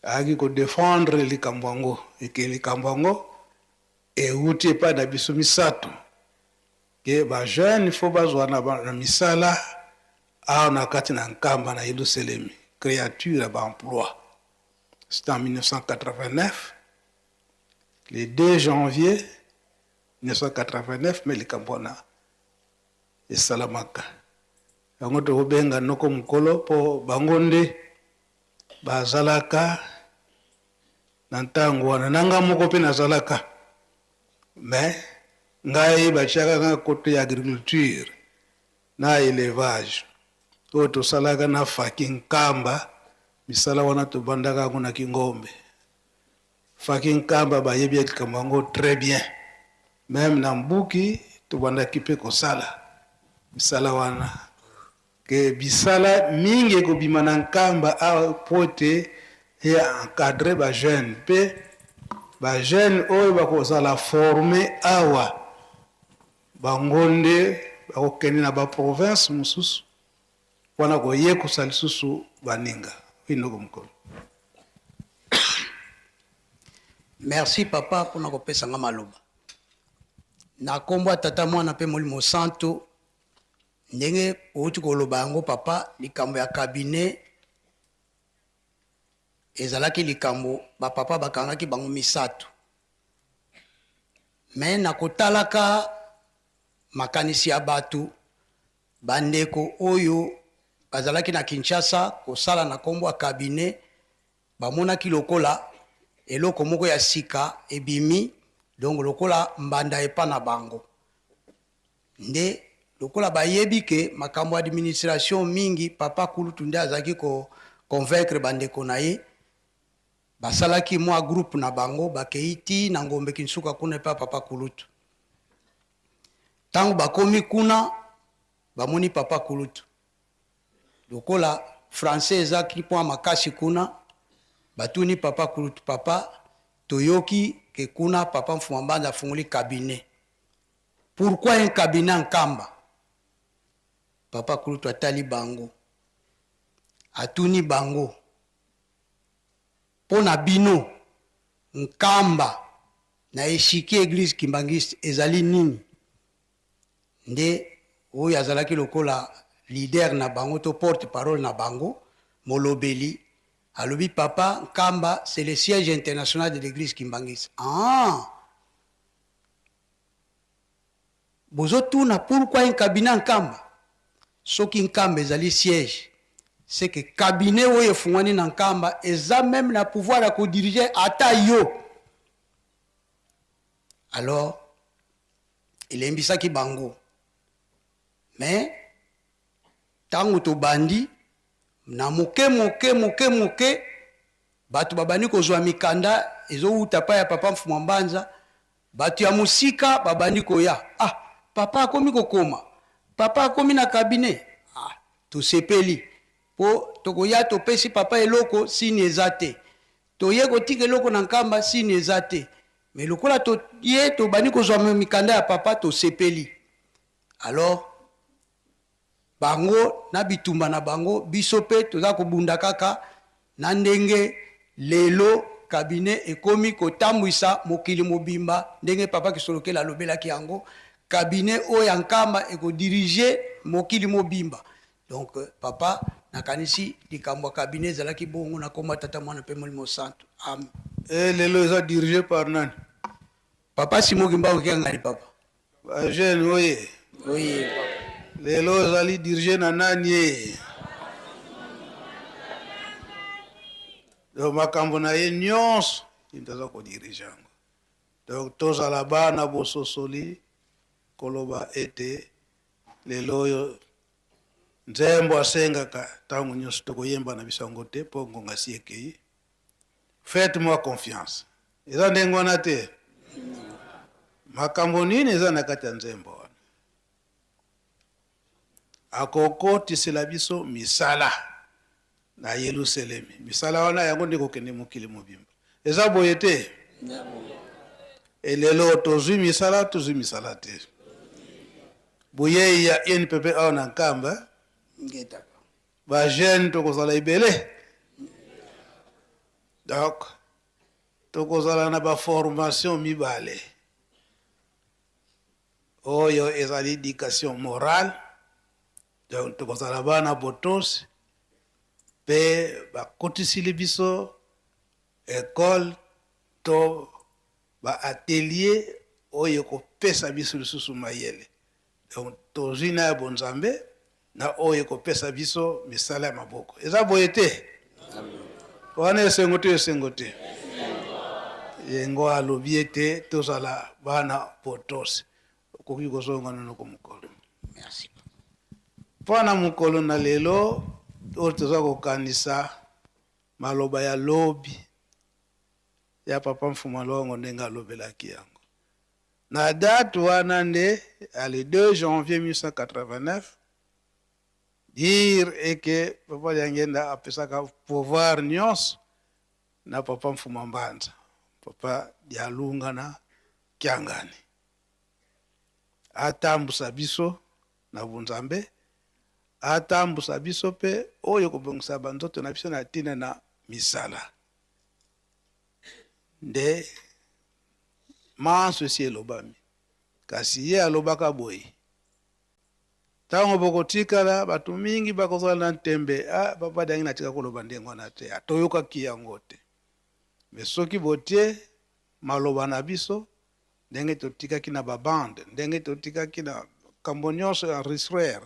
ayaki ko defendre likambo yango, eke likambo yango ewuti epai na biso misato ke ba jeunes faut bazwa na, na misala awa na kati na Nkamba na Yelusalemi, créature ya ba emploi. C'est en 1989, le 2 janvier 1989, mais likambo wana esalamaka. Yango tokobenga noko mokolo mpo bango nde bazalaka na ntango wana, na nga moko mpe nazalaka, mais ngai batiaka nga kote ya agriculture na élevage oyo tosalaka na Faki Nkamba. Misala wana tobandaka yango na Kingombe. Faki Nkamba bayebi likambo yango très bien. Meme na Mbuki tobandaki mpe kosala misala wana, ke bisala mingi ekobima na Nkamba awa po ete ya encadrer ba jeunes, mpe ba jeunes oyo bakozala forme awa bango nde bakokende na ba province mosusu mpona koyekosa lisusu baninga. Oyo mokolo. Merci papa mpona kopesa nga maloba na nkombo ya Tata, Mwana mpe Molimo Santo. Ndenge outi koloba yango papa, likambo ya cabinet ezalaki likambo bapapa bakangaki bango misato, me na kotalaka makanisi ya bato, bandeko oyo bazalaki na Kinshasa kosala na nkombo ya cabinet, bamonaki lokola eloko moko ya sika ebimi, donc lokola mbanda epa na bango. Nde lokola bayebi ke makambo ya administration mingi papa kulutu nde azalaki koconvaincre bandeko na ye, basalaki mwa groupe na bango, bakei ti na Ngombe Kinsuka kuna epa papa kulutu. Ntango bakomi kuna, bamoni papa kulutu, lokola français ezaki mwa makasi kuna, batuni papa kulutu: "Papa, toyoki ke kuna papa Mfuma Mbanza afungoli cabinet, pourquoi un cabinet Nkamba?" Papa kulutu atali bango, atuni bango: "Mpo na bino, Nkamba na échiquier église kimbangiste ezali nini?" Nde oyo azalaki lokola leader na bango to porte parole na bango, molobeli, alobi: "Papa, Nkamba, c'est le siège international de l'église kimbangiste." "Ah, bozotuna pourquoi un cabinet Nkamba? Soki Nkamba ezali siège, c'est que cabinet oyo efungwani na Nkamba eza même na pouvoir ya kodiriger ata yo." Alors elembisaki bango. Mais ntango tobandi na moke moke moke moke, bato babandi kozwa mikanda ezowuta pa ya papa Mfuma Mbanza, bato ya mosika babandi koya: "Ah, papa akomi kokoma, papa akomi na cabinet." Ah, tosepeli mpo tokoya topesi papa eloko, sini eza te. Toye kotika eloko na Nkamba, sini eza te. Me lokola toye tobandi kozwa mikanda ya papa, tosepeli. Alors bango na bitumba na bango, biso mpe toza kobunda kaka na ndenge lelo cabinet ekomi kotambwisa mokili mobimba. Ndenge papa Kisolokele alobelaki yango, cabinet oyo ya Nkamba ekodiriger mokili mobimba. Donc papa, nakanisi likambo ya cabinet ezalaki bongo. Na kombo ya Tata, Mwana mpe Molimo Santo, amen. E lelo eza dirigé par nani? Papa Simon Kimbangu Kiangani, papa. Bajeune oye! Oui. Lelo ezali dirigé na nani ye? Donc makambo na ye nyonso ye moto aza kodirige yango. Donc tozala bana bososoli koloba ete lelo oyo nzembo asengaka ntango nyonso tokoyemba na biso yango te mpo ngonga si ekei. Faites-moi confiance. Eza ndenge wana te? Makambo nini eza na kati ya nzembo wana? Akokotisela biso misala na Yelusalemi. Misala wana yango nde kokende mokili mobimba. Eza boye te? Elelo tozwi misala, tozwi misala te. Boyei ya INPP awa na Nkamba, ba jeune tokozala ebele. Donc tokozala na ba formation mibale. Oyo ezali education morale, donc tokozala bana botosi pe bakotisili biso ecole to ba atelier oyo ekopesa biso lisusu mayele. Donc tozwi na ya bonzambe na oyo ekopesa biso misala ya maboko. Eza boye te? Wana esengo to esengo te? Yengo alobi ete tozala bana botosi. Okoki kozonga nonoko mokolo. Merci. Mpo na mokolo na lelo oyo toza kokanisa maloba ya lobi ya Papa Mfuma Longo ndenge alobelaki yango. Na date wana nde ya le 2 janvier 1889, dire est que Papa Diangienda apesaka pouvoir nionso na Papa Mfuma Mbanza, Papa Dialungana Kiangani. Atambusa biso na bunzambe, atambusa biso pe oyo kobongisa ba nzoto na biso na tina na misala. Nde manso esi elobami. Kasi ye alobaka boye, Ntango bokotikala, bato mingi bakozala na ntembe, Ah, Papa Diangi natika koloba ndenge wana te. Ah, toyokaki yango te. Mais soki botie maloba na biso, ndenge totikaki na ba bande, ndenge totikaki na makambo nyonso ya enregistreur,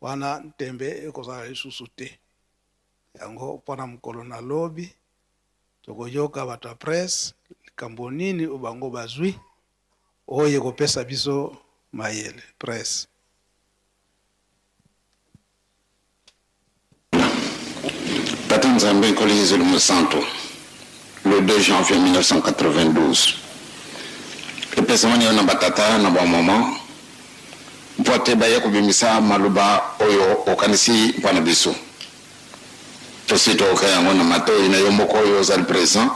wana ntembe ekozala lisusu te. Yango mpo na mokolo na lobi, Tokoyoka bato ya presse likambo nini oyo bango bazui oyo ekopesa biso mayele. Presse. Tata Nzambe Nkolo Yezu Mosantu, le 2 janvier 1992 epesamani yo na batata na ba mama mpo te baye kobimisa maloba oyo okanisi mpo na biso. Tosi toyoka yango na matoyi na yo moko oyo ozali present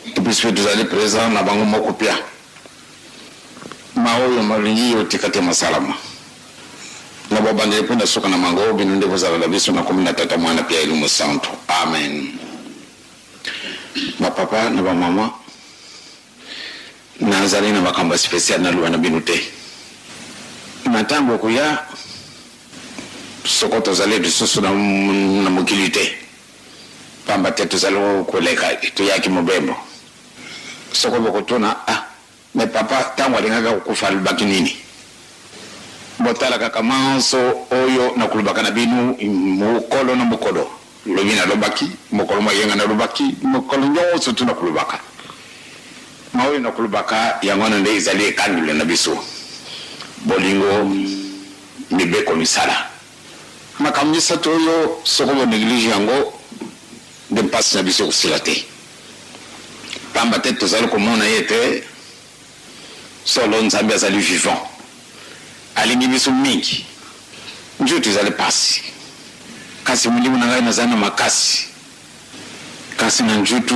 et puis pe tozali present na bango moko pia ma oyo malingi yo tika te masalama na bobandeli pe na suka na mango bino nde bozala na biso na kombo na tata mwana pia elimo santu amen ba papa na ba mama Nazali na makambo ya special naloba na bino te. Na tango ekoya, soko tozali lisusu na, na mokili te, pamba te tozali koleka, toyaki mobembo. Soko bokotuna, Ah, mais papa, tango alingaki kokufa alobaki nini? Botala kaka manso oyo nakolobaka na bino mokolo na mokolo. Lobi nalobaki, mokolo mwa yenga nalobaki, mokolo nyonso tu nakolobaka. Ma oyo nakolobaka, yango wana nde ezali ekangelo na biso, bolingo, mibeko, misala. Makambo misatu oyo, soko bo neglige yango, nde mpasi na biso ekosila te. Pamba te tozali komona ete solo Nzambe azali vivant. Alingi biso mingi. Nzoto ezali pasi, kasi molimo na ngai nazali na makasi. Kasi na nzoto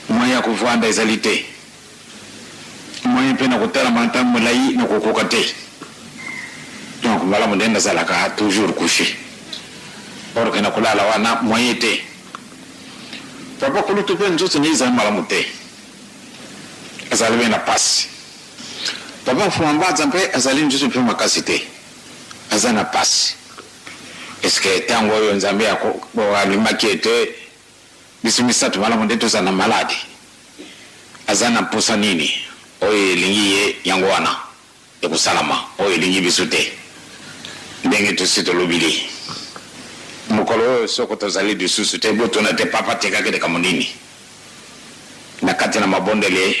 moyen ya kovanda ezali te, moyen pe na kotalama ntango molayi nakokoka te. Donc malamu nde nazalaka toujours couche, or que na kolala wana moyen te. Papa kulutu pe nzoto na ye ezali malamu te, azali pe na pasi. Papa Mfuma Mbanza mpe azali nzoto mpe makasi te, aza na pasi. Est ce que tango oyo Nzambe alimaki ete biso misatu malamu nde tozala na maladi? Aza na mposa nini? Oyo elingi ye yango wana ekosalama, oyo elingi biso te. Ndenge tosi tolobili mokolo. Mokolo oyo soko tozali lisusu te, botuna te, Papa atikaki likambo nini? Na kati na mabondeli,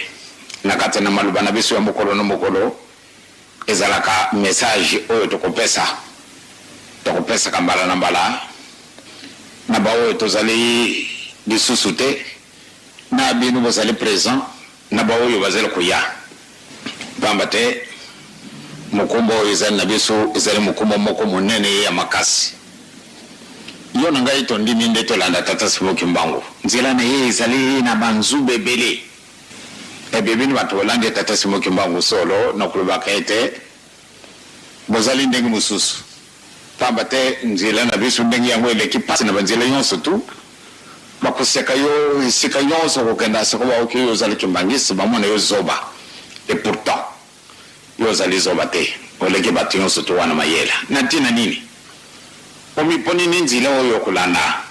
na kati na maloba na biso ya mokolo na mokolo, ezalaka message oyo tokopesa, tokopesaka mbala na mbala na baoyo tozali lisusu te, na bino bozali present, na baoyo bazali koya. Pamba te mokumba oyo ezali na biso ezali mokumba moko monene ya makasi. Yo na ngai tondimi nde tolanda Tata Simon Kimbangu. Nzela na ye ezali na ba nzube ebele. Ebe bino bato bolandi Tata Simon Kimbangu solo na kolobaka ete bozali ndenge mosusu. Pamba te nzela na biso ndenge yango eleki pasi na ba nzela yonso tout. Bakoseka yo esika yonso okokenda soko baoki yo ozali kimbanguiste bamona yo zoba et pourtant yo ozali zoba te oleki bato yonso tout wana mayela na ntina nini omiponi ni nzela oyo okolanda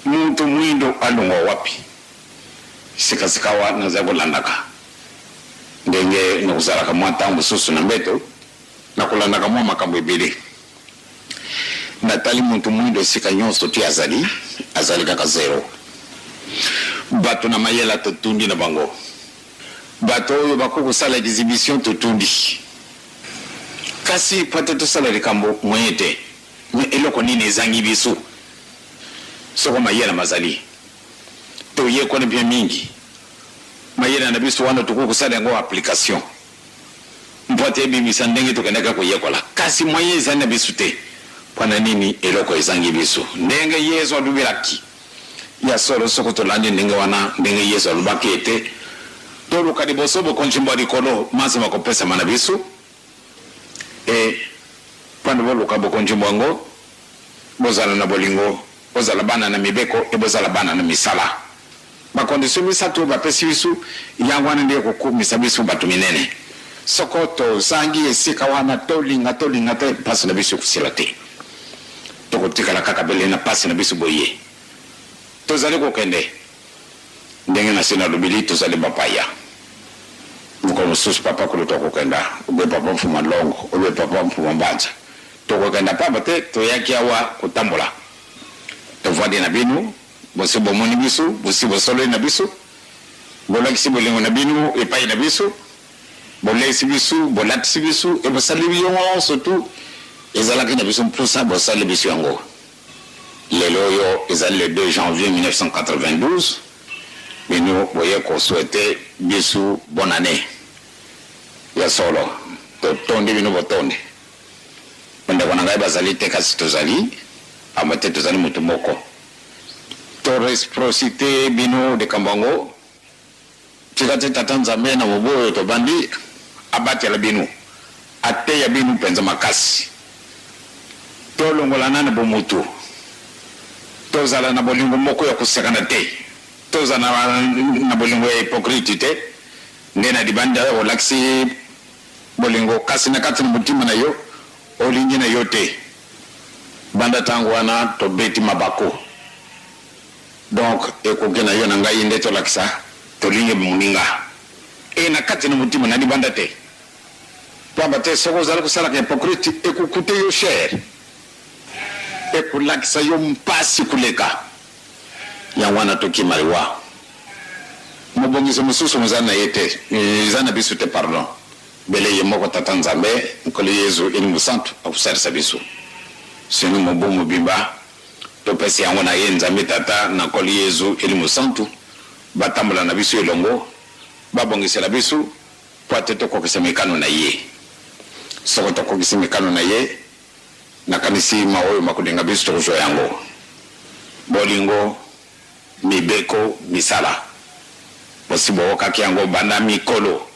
mutu muindo alongwa wapi sika sikawa nazali kolandaka ndenge nakozalaka mwa ntango mosusu na mbeto Nakolandaka mwa makambo ebele. Natali mutu mwindo esika nyonso ti azali, azali kaka zero. Bato na mayela totundi na bango. Bato oyo bakoki kosala exhibition totundi. Kasi mpo ete tosala likambo moyen te. Mais eloko nini ezangi biso? Soko mayela mazali, toyekoli mpe mingi. Mayela na biso wana tokoki kosala yango application. Mpo ete ebimisa ndenge tokendaki koyekola. Kasi moyen ezali na bisu te. Mpo na nini eloko ezangi bisu? Ndenge Yezu alobelaki. Ya solo, soko tolandi ndenge wana, ndenge Yezu alobaki ete, Toluka liboso bokonji bwa likolo, manso makopesama na bisu. E, mpo na boluka bokonji bwango, bozala na bolingo, bozala bana na mibeko, e bozala bana na misala. Ba conditions misatu oyo bapesi bisu, yango wana nde ekokomisa bisu batu minene. Soko tozangi esika wana, tolinga tolinga te, mpasi na bisu ekosila te. Tokotikala kaka bele na mpasi na bisu boye. Tozali kokende. Ndenge nasi nalobeli, tozali bapaya. Mokolo mosusu papa kulutu akokenda, obe papa Mfuma Longo, obe papa Mfuma Mbanza. Tokokenda pamba te toyaki awa kotambola. Tovandi na binu. Bosi bomoni biso, bosi bosololi na biso, bolakisi bolingo na bino epai na biso, boleisi biso, bolatisi biso, e bosali nyonso tu ezalaki na biso mposa, bosali biso yango. Lelo oyo ezali le 2 janvier 1992, bino boye ko souhaiter biso bonne annee. Ya solo, totondi bino botondi. Bandeko na ngai bazali te kasi tozali, pamba te tozali moto moko. To reciprocite bino likambo yango. Tika te Tata Nzambe na mobu oyo tobandi abatela bino, ateya bino mpenza makasi. Tolongola nanu bomoto, tozala na bolingo moko ya kosakana te, tozala na bolingo ya hypocrite te, nde na libanda olakisi bolingo kasi na kati na motima na yo olingi na yo te. Banda tango wana tobeti mabaku donc ekoki na yo na ngai nde tolakisa tolingi moninga et na kati na motima na libanda te pamba te soki ozali kosalaka hypocrite ekokute yo cher ekolakisa yo mpasi koleka yango wana tokima liwa mobongisi mosusu mozali na ye te eza na biso te pardon Bele ye moko Tata Nzambe, Nkolo Yezu Elimo Santu akosalisa biso. Sino mobu mobimba topesi yango na ye Nzambe Tata na Nkolo Yezu Elimo Santu batambola na biso elongo, babongisela biso mpo ate tokokisa mikano na ye. Soko tokokisi mikano na ye, nakanisi maoyo makolinga biso tokozwa yango. Bolingo. Mibeko, misala. Bosi bookaki yango banda mikolo.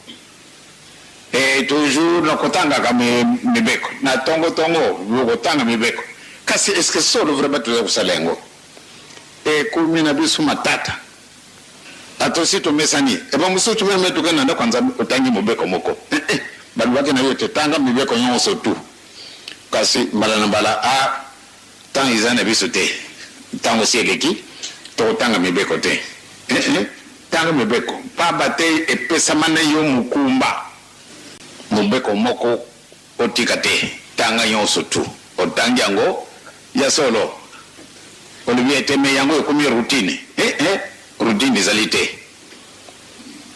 Et toujours na kotangaka mibeko. Na tongo tongo bokotanga mibeko. Kasi est-ce que solo vraiment toza kosala yango? Ekomi na biso matata. Ata osi tomesani. Eba mosusu meme tokende na ndako ya Nzambe otangi mobeko moko. Eh eh, balobaki na yo te tanga mibeko nyonso tout. Kasi mbala na mbala ah Temps eza na biso te. Tango esi eleki, tokotanga mibeko te. Eh-eh, tanga mibeko, pamba te epesama na yo mokumba. Mobeko moko otika te, tanga nyonso tout. Otangi yango, ya solo. Olobi ete me yango ekomi routine. Eh eh, routine ezali te.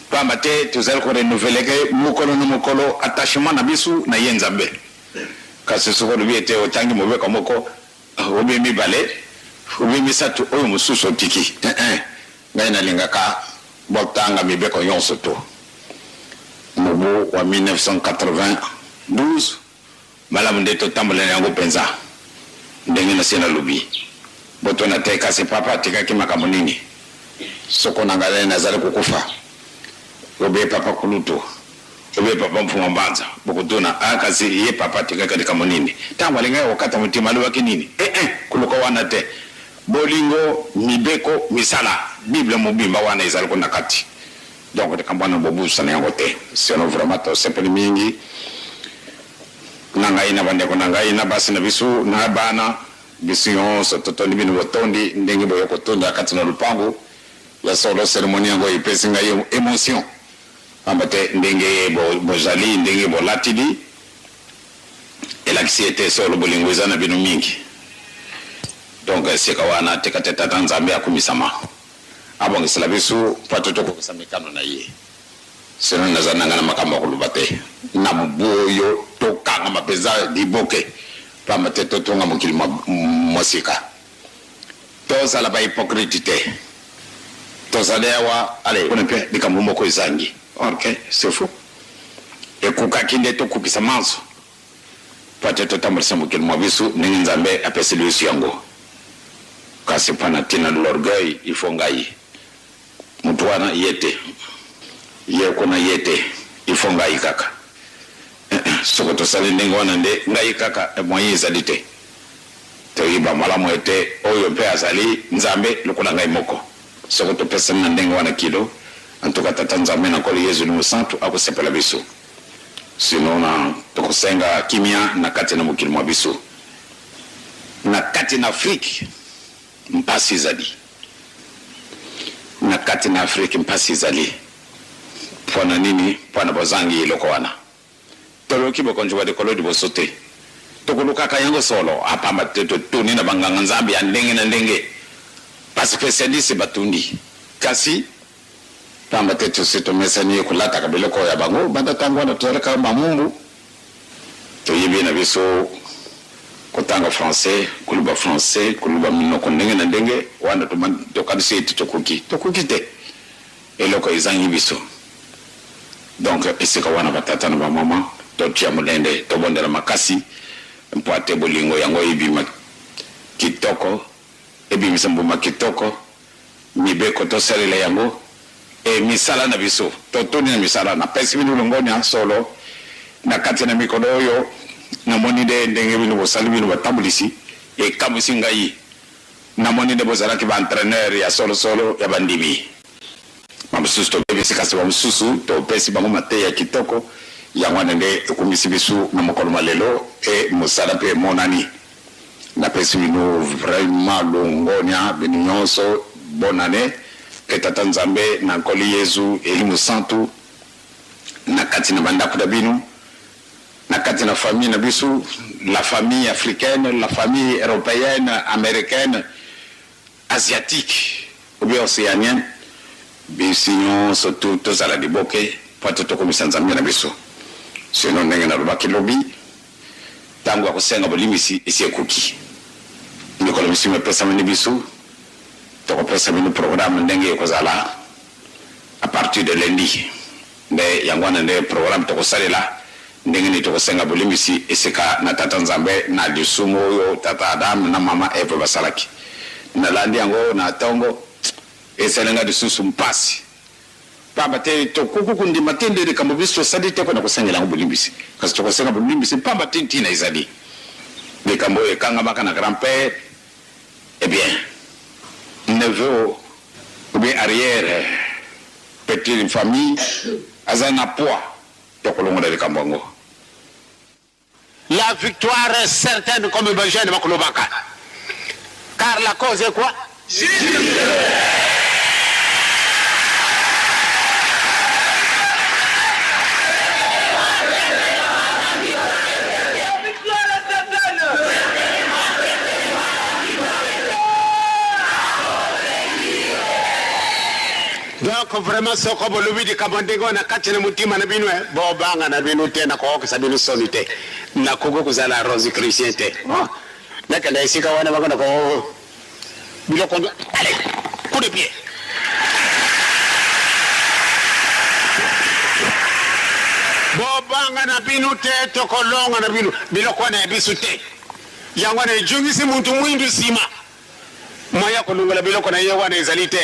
Pamba te tozali ko renouveler ke mokolo na mokolo attachement na biso na ye Nzambe. Kasi soki olobi ete otangi mobeko moko, obe mibale, obe misatu, oyo mosusu otiki. Eh eh, ngai nalingaka botanga mibeko nyonso to. Mobu wa 1992 Malamu nde totambola na yango mpenza ndenge nasi nalobi. Botuna te, Kasi Papa atikaki makambo nini? Soko na ngai nazali kokufa, obe Papa Kulutu, obe Papa Mfuma Mbanza, bokotuna, Ah, kasi ye Papa atikaki likambo nini? Ntango alingaki kokata motima, alobaki nini? Eh, eh, koluka wana te. Bolingo, mibeko, misala, Bible mobimba wana ezali kuna kati. Donc likambo wana bobusana yango te. Sinon vraiment tosepeli mingi na ngai na bandeko na ngai na basi na biso na bana biso nyonso totondi bino botondi ndenge boye kotonda kati na lopango ya solo. Ceremonie yango epesi ngai emotion pamba te ndenge bozali ndenge bolatili elakisi ete solo bolingo eza na bino mingi. Donc esika wana tika te Tata Nzambe akumisama. Abongisela biso mpo ete tokokisa mikano na ye. Sinon nazali na ngai na makambo ya koloba te. Na mobu oyo tokangama mpenza liboke pamba te totonga mokili mwa sika. Tozala ba hypocrite te. Tozali awa allez kuna mpe likambo moko ezangi. Ok, c'est faux. Ekokaki nde tokokisa manso mpo ete totambolisa mokili mwa biso ndenge Nzambe apeseli biso yango. Kasi mpo na ntina l'orgueil, il faut ngai. Moto wana ye te, ye kuna ye te, il faut ngai kaka. Eh-eh, soko tosali ndenge wana nde ngai kaka, moyen ezali te. Toyeba malamu ete oyo mpe azali Nzambe lokola ngai moko. Soko topesani na ndenge wana kilo, en tout cas Tata Nzambe na Nkolo Yezu Mosantu akosepela biso. Sinon na tokosenga kimia na kati na mokili mwa biso. Na kati na Afrique mpasi ezali. Na kati na Afrique mpasi ezali. Mpo na nini? Mpo na bozangi eloko wana. Toluki bokonzi bwa likolo liboso te. Tokolukaka yango solo, ah, pamba te totuni na banganga Nzambe ya ndenge na ndenge, ba specialistes batundi. Kasi Pamba te tosi tomesani kolataka biloko ya bango banda tango wana tozalaka bamumbu. Toyebi na biso kotanga français, koloba français, koloba minoko ndenge na ndenge, wana tokanisi ete tokoki. Tokoki te. Eloko ezangi biso. Donc esika wana ba tata na ba mama totia molende, tobondela makasi mpo ate bolingo yango ebima kitoko, ebimisa mbuma kitoko. Mibeko tosalela yango e misala na biso totuni na misala. Napesi bino longonya solo na kati na mikolo oyo namoni nde ndenge bino bosali bino batambulisi ekamwisi ngai. Namoni nde bozalaki ba entraineur ya solo solo ya bandimi. Bamosusu tobebisi kasi bamosusu topesi bango mateya kitoko. Yango wana nde ekumisi biso na mokolo mwa lelo e mosala mpe emonani. Napesi bino vraiment longonya bino nionso bonne annee pe tata nzambe na nkolo yezu elimo santu na kati na ba ndaku na bino na kati na famille na biso la famille africaine la famille europeenne americaine asiatique ou bien oceanienne bisi nionso tout tozala liboke po ete tokumisa nzambe na biso sinon ndenge nalobaki lobi Tango ya kosenga bolimbisi esi ekoki. Mikolo misusu mipesameli biso, tokopesa bino programme ndenge ekozala à partir de lundi. Nde yango wana nde programme tokosalela ndenge nini tokosenga bolimbisi esika na Tata Nzambe na lisumu oyo Tata Adam na Mama Eve basalaki. Nalandi yango na tongo, esali nga lisusu mpasi. Pamba te tokoki kondima te nde likambo biso tosali te mpo na kosengela yango bolimbisi, kasi tokosenga bolimbisi mpamba te ntina ezali likambo oyo ekangamaka na grand-père, eh bien, neveu ou bien arrière petit famille aza na poids ya kolongola likambo yango. La victoire est certaine comme ba jeunes bakolobaka car la cause est quoi? Donc vraiment soko bolobi likambo ndenge wana kati na motima na bino eh, bobanga na bino te, nakokokisa bino soni te, nakoki kozala rosicrucien te. Oh, nakenda esika wana bango nako biloko allez coup de pied. Bobanga na bino te, tokolonga na bino biloko wana ya biso te. Yango wana ejungisi mutu mwindu nsima. Moyen ya kolongola biloko na ye wana ezali te,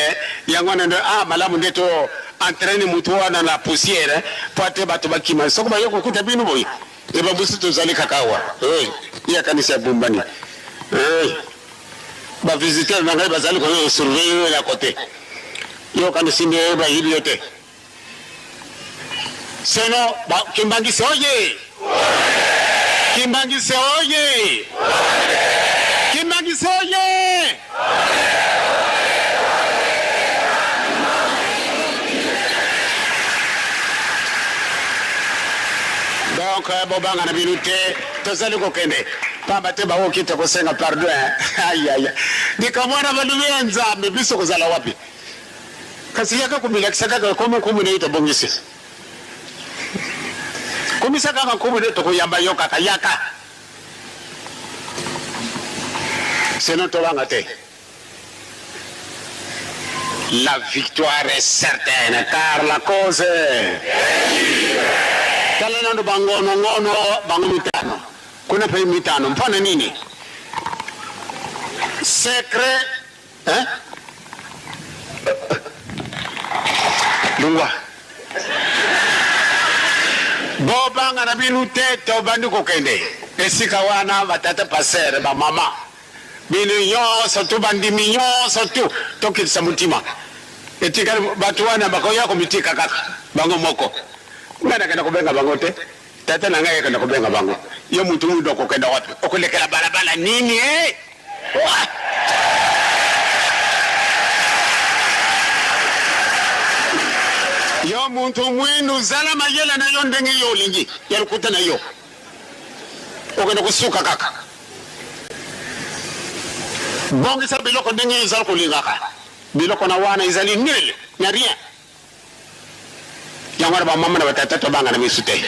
yango wana nde ah malamu nde to entraine mutu wana na poussière po ate bato bakima soki baye kokuta bino boye e babusu tozali kaka awa eh, ye akanisi abumbani eh, ba visiteur na ngai bazali ko surveiller yo ya kote yo okanisi nde bayibi yo te Seno ba Kimbangise oye! Kimbangise oye! Kimbangise oye! Donc euh, bobanga na bino te, tozali kokende pamba te baoki te kosenga pardon. Ayaya, likambo wana balobi ya Nzambe, biso kozala wapi? Kasi yaka komilakisa kaka komo nkumu na ye tobongisi. Komisa kaka nkumu na ye tokoyamba yo kaka yaka. Sinon tobanga te. La victoire est certaine car la cause tala nano bangono ngono bango mitano kuna mpe mitano mpo na nini secret Hein? Lungwa. Bobanga na bino te, tobandi kokende esika wana batata pasere bamama bino nyonso tu bandimi nyonso tu tokitisa motima etikali bato wana bakoya komitika kaka bango moko ngai nakenda kobenga bango te tata na ngai akenda kobenga bango yo mutu mutu okokenda wapi okolekela balabala nini eh? Yo muntu mwindu zala mayele na yo ndenge yo olingi ya lokuta na yo okende kosuka kaka bongisa biloko ndenge ezali kolingaka biloko na wana ezali nul na rien Yango wana bamama na batata tobanga na biso te.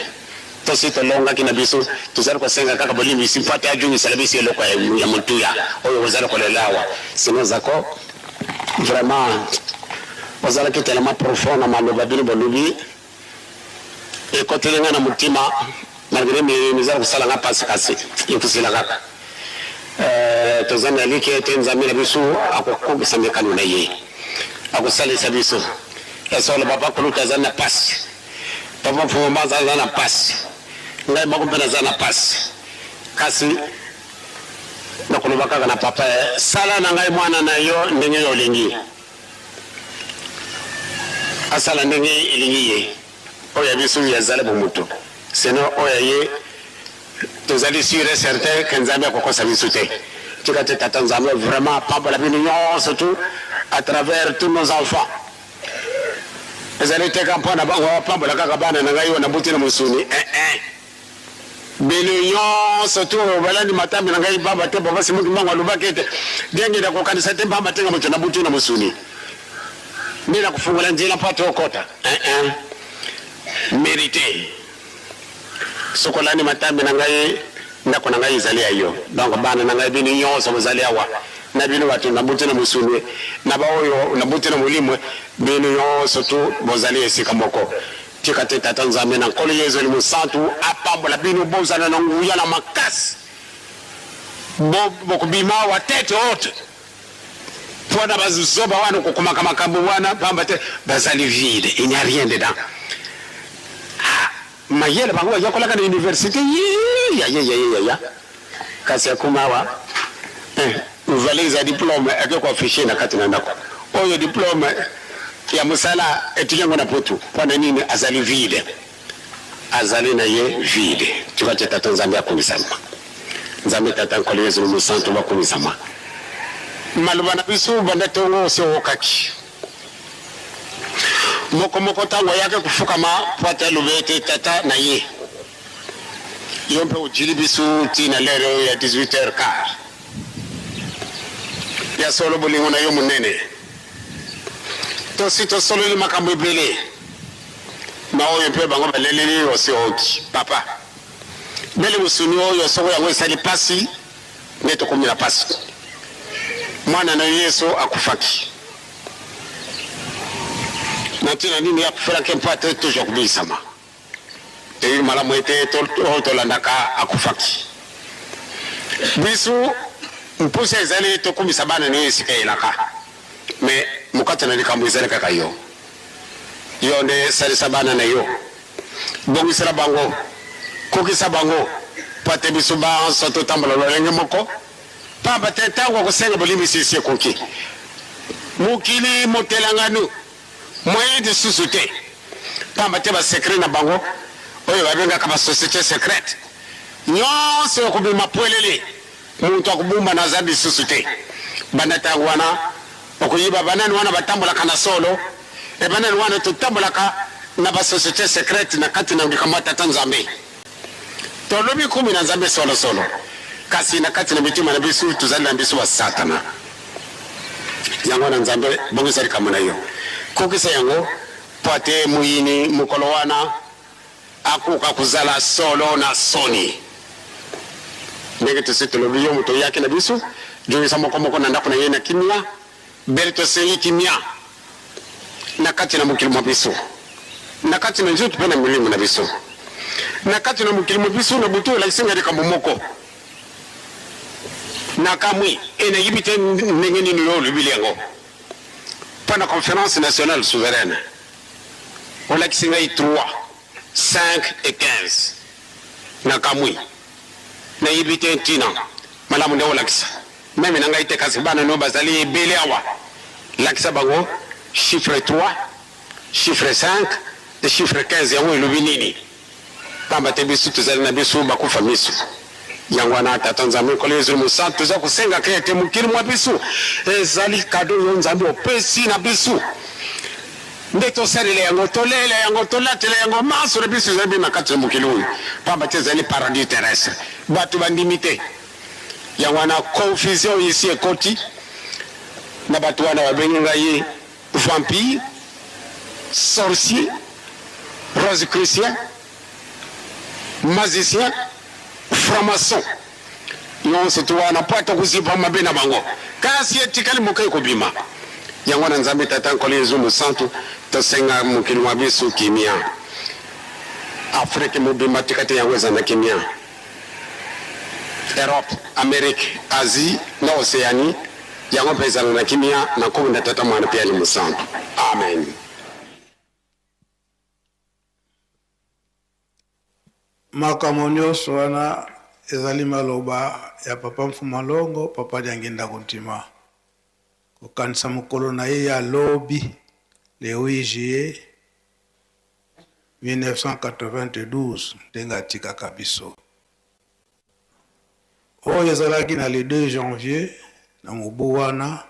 Tosi tolongaki na biso, tozali kosenga kaka bolimbisi mpo ate ajungisela biso eloko ya motuya oyo bozali kolela awa. Sinon Zako, vraiment ozalaki tellement profond na maloba bino bolobi ekoteli nga na motima malgré mizali kosala nga mpasi kasi ekosila kaka. Eh, toza na elikya ete Nzambe na biso akokokisa mikano na ye, akosalisa biso. Ya solo, papa kulutu azali na pasi, papa Mfumu Mbanza aza na pasi, ngai moko mpe naza na pasi, kasi nakoloba kaka na papa, eh, sala na ngai mwana na yo ndenge yo olingi, asala ndenge elingi ye. Oyo ya biso ya zala bomoto, sinon oyo ya ye Tozali sur et certain que Nzambe akokosa biso te. Tika te Tata Nzambe vraiment apambola bino nyonso tout à travers tous nos enfants. Ezali te ka mpo na bango apambola kaka bana na ngai oyo nabuti na mosuni. Eh eh. Bino nyonso tu balandi matambe na ngai pamba te papa Simon Kimbangu alobaki ete ndenge nakokanisa te pamba te nga moto nabuti na mosuni nde nakofungola nzela mpo ate okota. Eh eh. Merite. Soki olandi matambe na ngai, ndako na ngai ezali ya yo. Donc bana na ngai bino nyonso bozali awa, na bino bato nabuti na mosuni, na baoyo nabuti na molimo, bino nyonso tu bozali esika moko. Tika te Tata Nzambe na Nkolo Yezu Elimo Santu apambola bino, bozala na nguya na makasi, bo bokobima awa tete haute mpo na bazoba wana kokomaka makambo wana pamba te bazali vide, il n'y a rien dedans. Ah, mayele bango bayekolaka na universite yayayayaya kasi akoma awa eh, valise ya diplome ake koaffiche na kati na ndako oyo diplome ya mosala etiki yango na potu mpo na nini azali vide azali na ye vide tika te tata nzambe akumisama nzambe tata nkolo yezu mosantu bakumisama maloba na biso banda ntongo osi owokaki moko moko ntango ayaki kofukama mpo ate aloba ete tata na ye yo mpe ojili biso ti na lere oyo ya 18 heures quart ya solo bolingo na yo monene. Tosi tosololi makambo ebele na oyo mpe bango baleleli osi oki papa bele mosuni oyo soko yango esali pasi nde tokomi na pasi. Mwana na yo Yesu akufaki na ntina nini? Akufelaki mpo ate tozwa kobikisama. Toyebi malamu ete oyo tolandaka akufaki. Bisu mposa ezali tokumisa bana na yo esika elaka. Mais mokati na likambo ezali kaka yo. Yo nde salisa bana na yo. Bongisela bango. Kokisa bango. Mpo ete biso banso totambola lolenge moko. Pamba te ntango ya kosenga bolimbisi esi ekoki. Mokili motelangani. Moyen lisusu te. Pamba te ba secrets na bango oyo babengaka ba societes secrètes nyonso ekobima pwelele. Moto akobombana aza lisusu te. Banda ntango wana okoyeba banani wana batambolaka na solo e banani wana totambolaka na ba societes secrètes na kati na likambo ya Tata Nzambe. Tolobi nkombo na Nzambe solo solo, kasi na kati na mitima na biso tozali na biso ba satana. Yango wana Nzambe, bongisa likambo na yo, kokisa yango, mpo ate moyini mokolo wana akoka kozala solo na soni. Ndenge tosi tolobi, yo moto oyaki na biso, jongisa moko moko na ndako na ye na kimia. Bele tosengi kimia na kati na mokili mwa biso, na kati na nzoto mpe na milimo na biso. Na kati na mokili mwa biso, na butu olakisi ngai likambo moko. Nakamwi e nayebi te ndenge nini yo olobili yango. Mpo na Conference nationale souveraine, olakisi ngai 3, 5 et 15. Nakamwi, nayebi te ntina. Malamu nde olakisa meme na ngai te, kasi bana no bazali ebele awa. Lakisa bango chiffre 3, chiffre 5 et chiffre 15, yango elobi nini? Pamba te biso tozali na biso bakufa miso. Yango wana, Tata Nzambe, Nkolo Yezu Mosantu, toza kosengaka ete mokili mwa biso ezali kado yo Nzambe opesi na biso, nde tosalela yango, tolela yango, tolatela yango. Manso na biso ezali na kati na mokili oyo, pamba te ezali paradis terrestre. Bato bandimi te. Yango wana confusion esi ekoti na bato wana babengi ngai vampire, sorcier, rosicrucien, magicien, franc-maçon, nyonso tu wana mpo ata kozipa mabe na bango, kasi etikali moke ekobima. Yango wana Nzambe Tata Nkolo Yezu Mosantu, tosenga mokili mwa biso kimia, Afrike mobimba tika te yango ezala na kimia. Europe, Amerique, Asie na Oceanie, yango mpe ezala na kimia na nkombo na Tata, Mwana mpe Elimo Santu. Amen. Makambo nyonso wana ezali maloba ya Papa Mfuma Longo, Papa Diangienda Kuntima. Kokanisa mokolo na ye ya lobi, le 8 juillet 1992 ndenge atikaka biso. Oyo ezalaki na le 2 janvier na mobu wana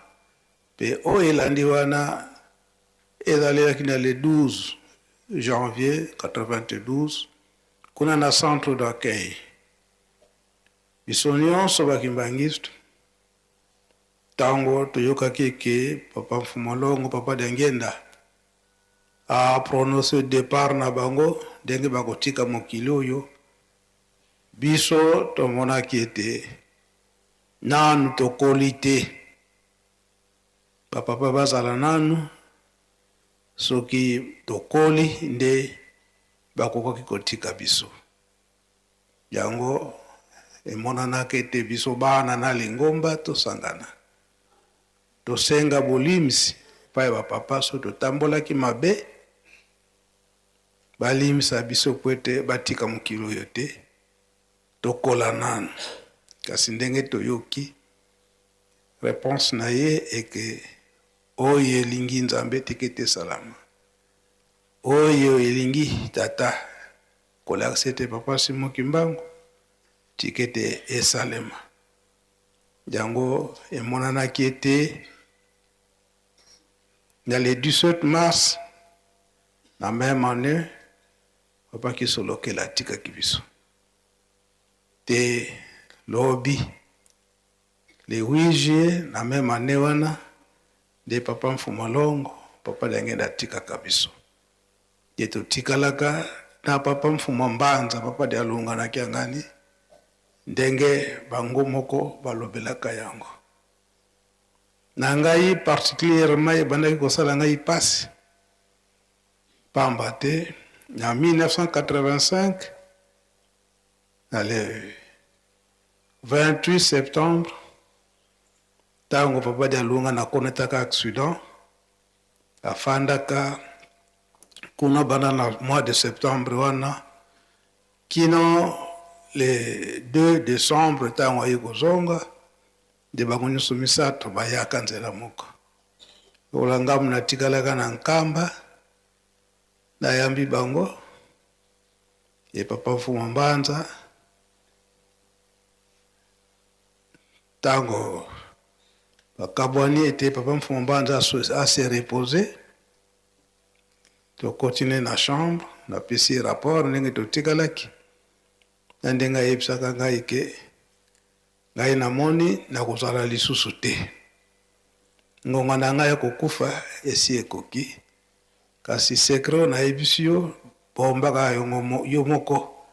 mpe oyo elandi wana ezalelaki na le 12 janvier 92 kuna na centre d'accueil. Biso nionso ba kimbanguistes tango toyokaki ke Papa Mfumu Longo, Papa Diangienda a prononcer depart na bango ndenge bakotika mokili oyo, biso tomonaki ete nanu tokoli te, ba papa bazala nanu, soki tokoli nde bakokaki kotika biso. Yango emonanaka ete biso bana na lingomba tosangana. Tosenga bolimbisi epai ya ba papa soki totambolaki mabe, balimbisa biso mpo ete batika mokili oyo te, tokola nanu. Kasi ndenge toyoki reponse na ye eke oyo elingi Nzambe tika ete esalama, oyo elingi Tata kolakisa ete Papa Simon Kimbangu tika ete esalema. Yango emonanaki ete na le 17 mars na meme annee Papa Kisolokele atikaki biso te lobi le 8 juillet na meme annee wana nde Papa Mfuma Longo. Papa Diangenda atikaka biso. Ye totikalaka na Papa Mfuma Mbanza, Papa Dialunga na Kiangani, ndenge bango moko balobelaka yango. Na ngai particulièrement ebandaki kosala ngai pasi pamba te na 1985 na le 28 septembre tango Papa Dialunga na konetaka accident afandaka kuna banda na mois de septembre wana kino le 2 decembre tango aye kozonga nde bango nyonso misato bayaka nzela moko. Lokola ngambo natikalaka na Nkamba, nayambi bango ye Papa Mfuma Mbanza. Tango bakabwani ete Papa Mfuma Mbanza a se reposer, tokoti na chambre, napesi rapport ndenge totikalaki na ndenge ayebisaka ngai ke ngai namoni nakozala lisusu te, ngonga na ngai ya kokufa esi ekoki, kasi secret oyo nayebisi yo bombaka yo moko,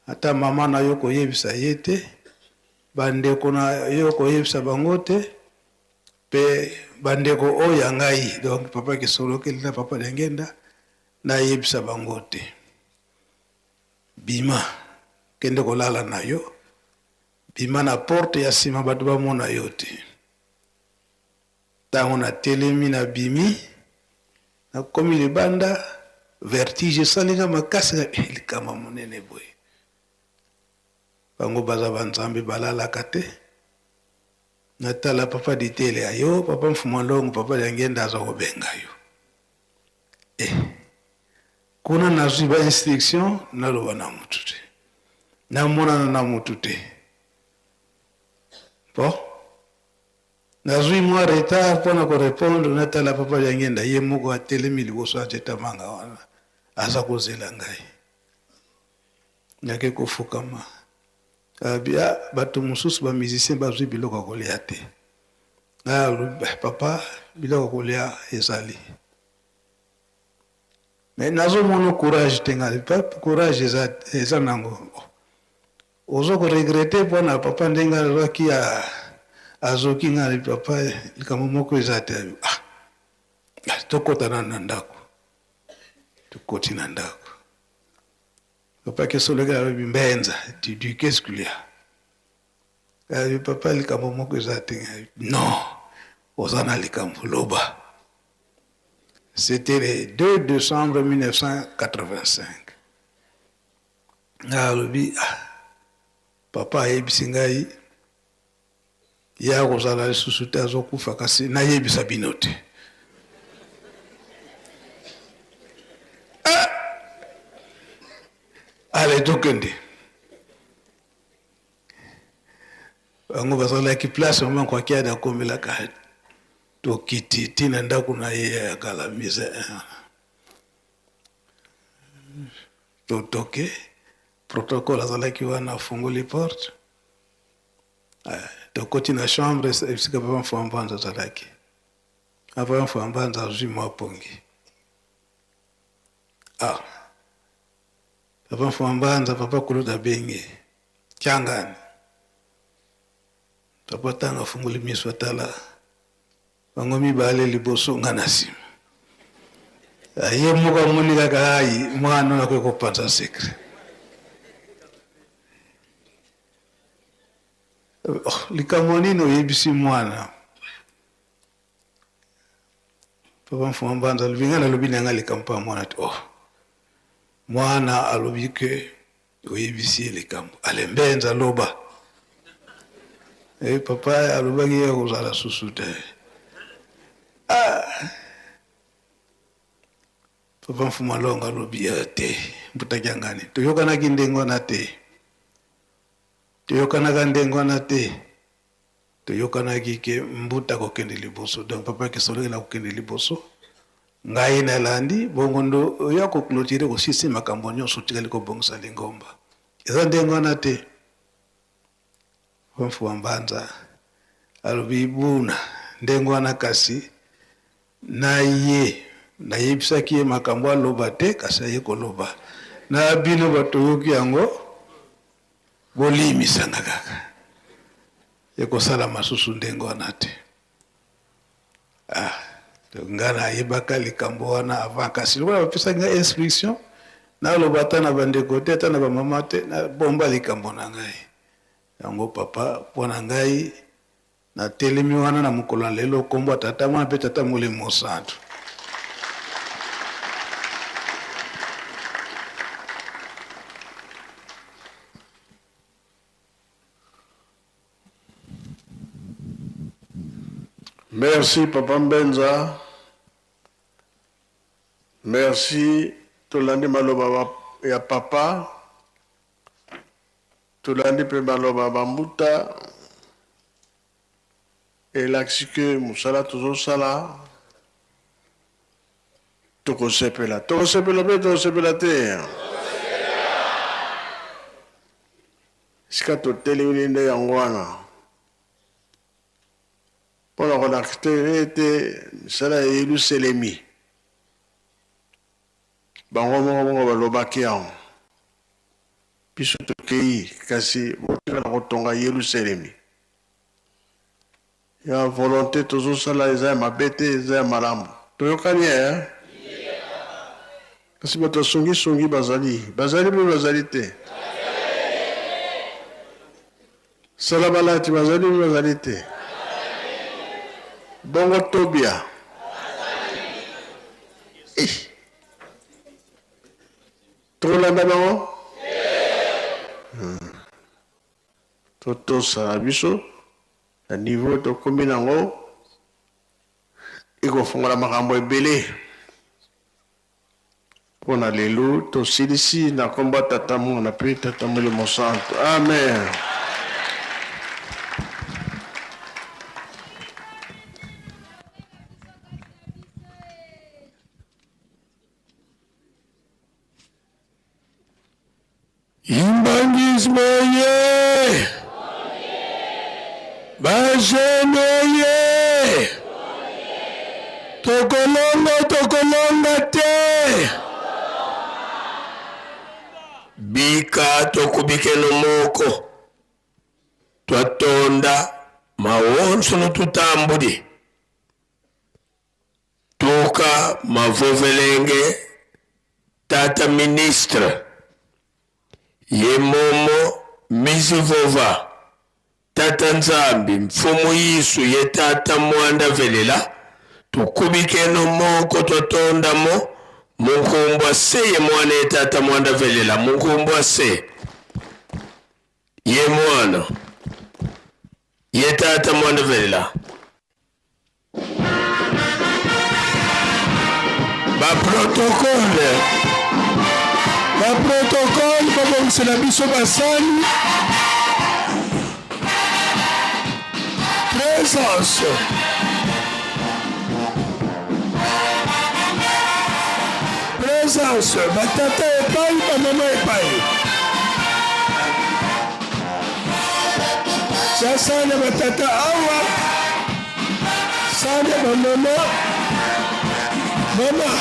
ata mama na yo koyebisa ye te, bandeko na yo koyebisa bango te, pe bandeko oyo ya ngai, donc Papa Kisolokeli na Papa Diangenda, nayebisa bango te. Bima, kende kolala na yo, bima na porte ya sima bato bamona yo te. Tango natelemi nabimi, nakomi libanda, vertige esali nga makasi, eh, likama monene boye. Bango baza ba nzambe balalaka te. Natala Papa Ditele ayo, Papa Mfuma Longo, Papa Diangenda aza kobenga yo. Eh, kuna nazwi ba instruction, naloba na mutu te, namonana na mutu te. Bon, nazwi mwa retard mpona korepondre. Natala Papa Diangenda ye moko atelemi liboso ya nzete manga wana, aza kozela ngai. Nake kofukama, alobi, ah, bato mosusu ba musicien bazwi biloko ya kolia te. Ngai alobi, papa, biloko ya kolia ezali, mais nazomona courage te. Ngai courage eza, eza nango. Ozo koregretter mpona papa ndenge azwaki azoki. Ngai, papa, likambo moko eza te. Ah, tokɔta nanu na ndako. Tokoti na ndako, Papa Kisolokele alobi, Mbenza, tu dis qu'est-ce qu'il y a? Alobi, papa, likambo moko eza te. Non, oza na likambo, loba. C'était le 2 décembre 1985. Ngai alobi, ah, papa ayebisi ngai ye akozala lisusu te, azokufa, kasi nayebisa bino te. Ah! Ale, tokende. Bango bazalaki place mama Kwakiadi akomelaka. Tokiti ntina ndako na ye ya kala, mise totoke, protocole azalaki wana, afungoli porte, tokoti na chambre esika Papa Mfua Mbanza azalaki. Papa Mfua Mbanza azwi mwa pongi. Ah, Papa Mfua Mbanza, Papa Kuluta abengi Kiangani. Papa ntango afungoli miso, atala bango mibale liboso, nga na nsima. Ye moko amoni kaka ai mwana oyo akoki kopanza secret. Oh, likambo nini oyebisi mwana? Papa Mfuma Mbanza alobi, ngai nalobi na ngai likambo mpa mwana te. Oh, mwana alobi ke oyebisi ye likambo. Ale, Mbenza, loba. E, papa alobaki ye kozala susu te. Ah! Papa Mfuma Longo alobi, te, mbutaki ya ngani, toyokanaki ndenge wana te, toyokanaka ndenge wana te. Toyokanaki ke mbuta kokende liboso, donc Papa Kisolokele kokende liboso, ngai nalandi, bongo ndo oya koclôturer, kosisi makambo nyonso otikali kobongisa lingomba. Eza ndenge wana te. Mfua Mbanza alobi, buna ndenge wana, kasi na ye Nayebisaki ye makambo aloba te, kasi aye koloba. Na bino bato toyoki yango, bolimbisa nga kaka. Ekosalama susu ndenge wana te. Ah, nga nayebaka likambo wana avant, kasi lokola bapesaki nga instruction, naloba ata na bandeko te, ata na bamama te, nabomba likambo na ngai. Yango papa, mpo na ngai, Natelemi wana na mokolo na lelo, kombo ya Tata, Mwana mpe Tata Molimo Mosantu. Merci papa Mbenza. Merci tolandi maloba ya papa. Tolandi pe maloba ba mbuta elakisi que musala tozosala tokosepela. Tokosepela pe tokosepela te? Esika totelemi nde yango wana mpo na kolakisa te ete misala ya Yelusalemi bango moko moko balobaki yango. Biso tokeyi, kasi botikala kotonga Yelusalemi. Ya volonte tozosala eza ya mabe te, eza ya malamu. Toyokani eh? Kasi bato ya songi songi bazali, bazali mpe bazali te. Salabalati bazali mpe bazali te. Bongo Tobia. Eh. Tokolanda bango? Hmm. Totosa na biso na niveau tokomi nango ekofongola makambo ebele mpo na lelo tosilisi na nkombo ya Tata Mwana mpe Tata Molimo Santu. Amen. Imbangisme ye! Ba jeune ye! Tokolonga tokolonga te! Bika tokubikeno moko twatonda mawonso notutambudi. Tuka mavovelenge tata ministre ye momo mizivova tata nzambi mfumu yisu ye tata mwanda velela tukubikeno moko twatondamo munkumbwa se ye mwana ye tata mwanda velela munkumbwa se ye mwana ye tata mwanda velela Ba protocole ba protocole babongisela biso basali présence présence batata epai bamama epai sasana batata awa Sande ba mama mama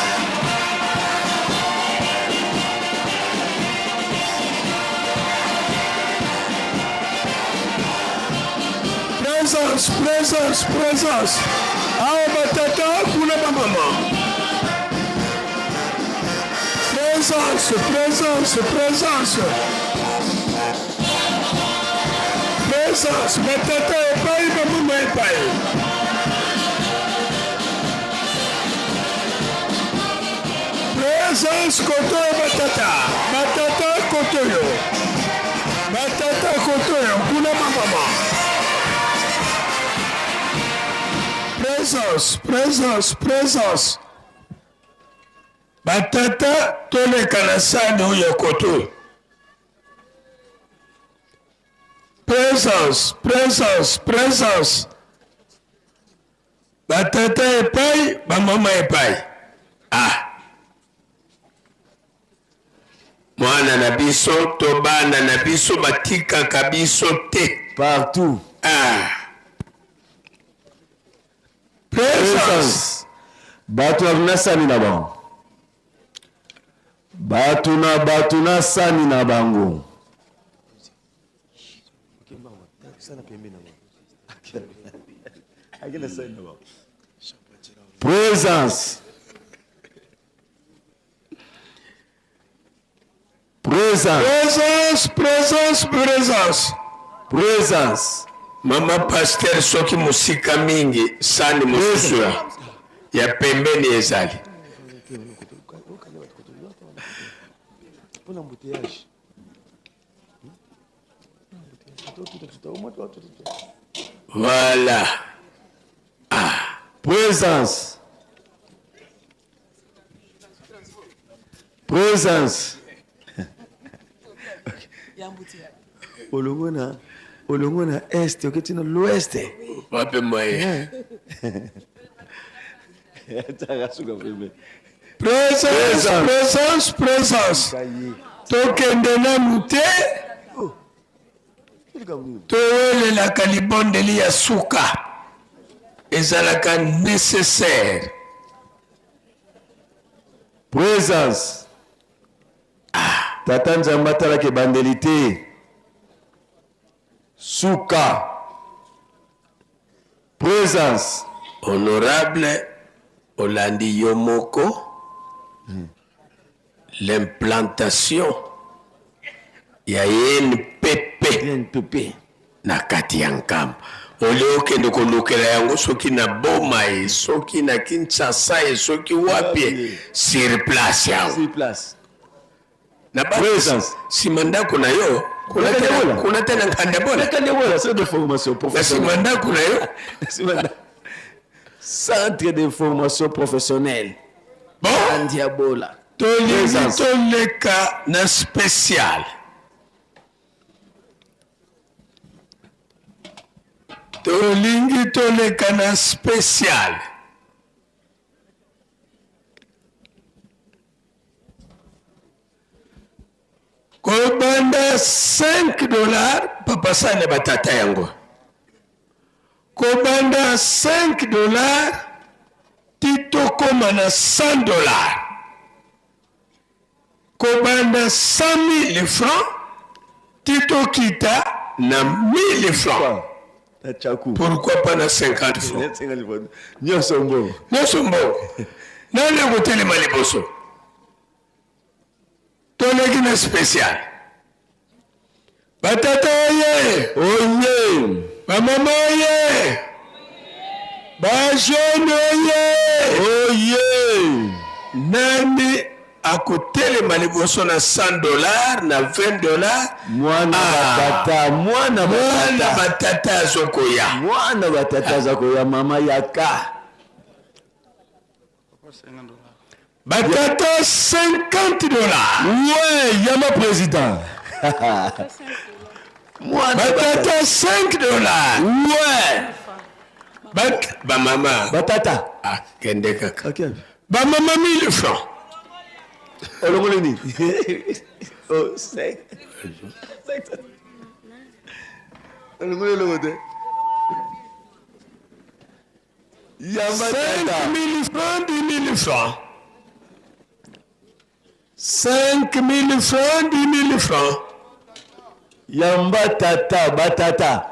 Présence, présence, présence. Awa batata kuna ba mama. Présence, présence, présence. Présence, batata epai, bamama epai. Présence kotoyo batata, batata kotoyo. Batata kotoyo kuna bamama. Présence, présence, présence. Batata toleka na sani oyo kotoyo. Presence, presence, presence. Ba tata epai, ba mama epai. Ah. Mwana na biso to bana na biso batikaka biso te. Partout. Ah. Presence. Bato na sani na bango. Bato na bato na sani na bango. Presence. Presence. Présence, présence, présence. Présence. Mama pasteur soki mosika mingi sani mosusu ya, ya pembeni ezali. Voilà. Ah. Présence. Présence. Olongo na olongo na est oketi na l'ouest. Wapi moye? Présence, présence, présence. Tokende nanu te. Towelelaka libondeli ya suka ezalaka nécessaire. Présence. Ah. Tata Nzambe atalaka ebandeli te. Suka. Présence. Honorable olandi yo moko l'implantation ya INPP, INPP na kati ya Nkamba olie okende kolukela yango soki na Boma ye soki na Kinshasa ye soki wapi ye sur place yango sur place na nsima ndako na yo kuna te na Nkandebola centre de formation na nsima ndako na yo centre de formation professionnelle bon Ndiabola tolingi toleka na spécial tolingi toleka na spécial kobanda 5 dollars papa sane batata yango kobanda 5 dollars ti tokoma na 100 dollars kobanda 100 000 francs ti tokita na 1000 francs. Pourquoi pas na 50 francs? Nyonso mbongo. Nyonso mbongo. Nani akotelema liboso? Toleki na spécial. Batata oye! Oye! Bamama oye! Bajeune oye! Oye! Nani akotelema liboso na 100 dollars na 20 dollars? Mwana ah, batata, mwana batata, batata azokoya. Mwana batata azokoya, mama yaka. Batata 50 dollars. Ouais, yama président. Batata 5 dollars. Ouais. Bat ba mama. Batata. Ah, kende kaka. Okay. Ba mama 1000 francs. Olongoli nini? Oh, 5. Olongoli eloko te. 5000 francs, 10 000 francs. 5000 francs, 10 000 francs. Yamba tata, batata.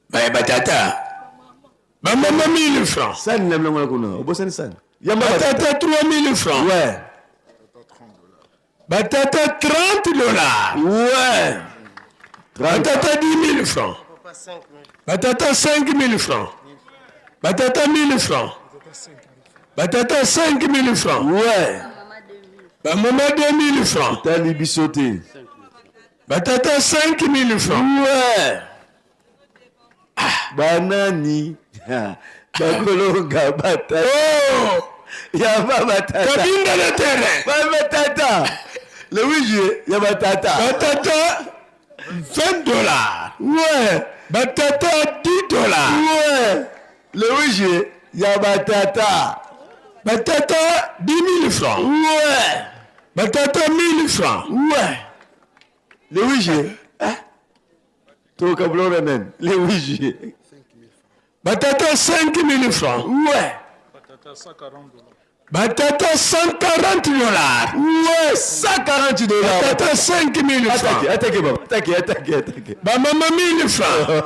Ba batata. Ba mama 1000 francs. Sani na mlango kuna. Obosani sani. Yamba batata 3000 francs. Ouais. Batata 30 dollars. Ouais. Batata 10 000 francs. Batata 5 000 francs. Batata 1000 francs. Batata 5 000 francs. Ouais. Bamama 2 000 francs. Tali biso te. Batata 5 000 francs. Ouais. Ah. Banani. Bakolonga batata. Oh. Yamba batata. Kabinda le terrain. Batata. Le 8 juillet, ya batata. Batata 20 dollars. Ouais. Batata 10 dollars. Ouais. Le 8 juillet, ya batata. Batata 10 000 francs. Ouais. Batata 1000 francs. Ouais. Le 8 juillet. Hein? Tokabulona nani? Le 8 juillet. Batata 5 000 francs. Ouais. Batata 140 dollars. Ouais, 140 dollars. Batata 5000 francs. Attaquez, attaquez, baba. Attaquez, attaquez, attaquez. Ba mama 1000 francs.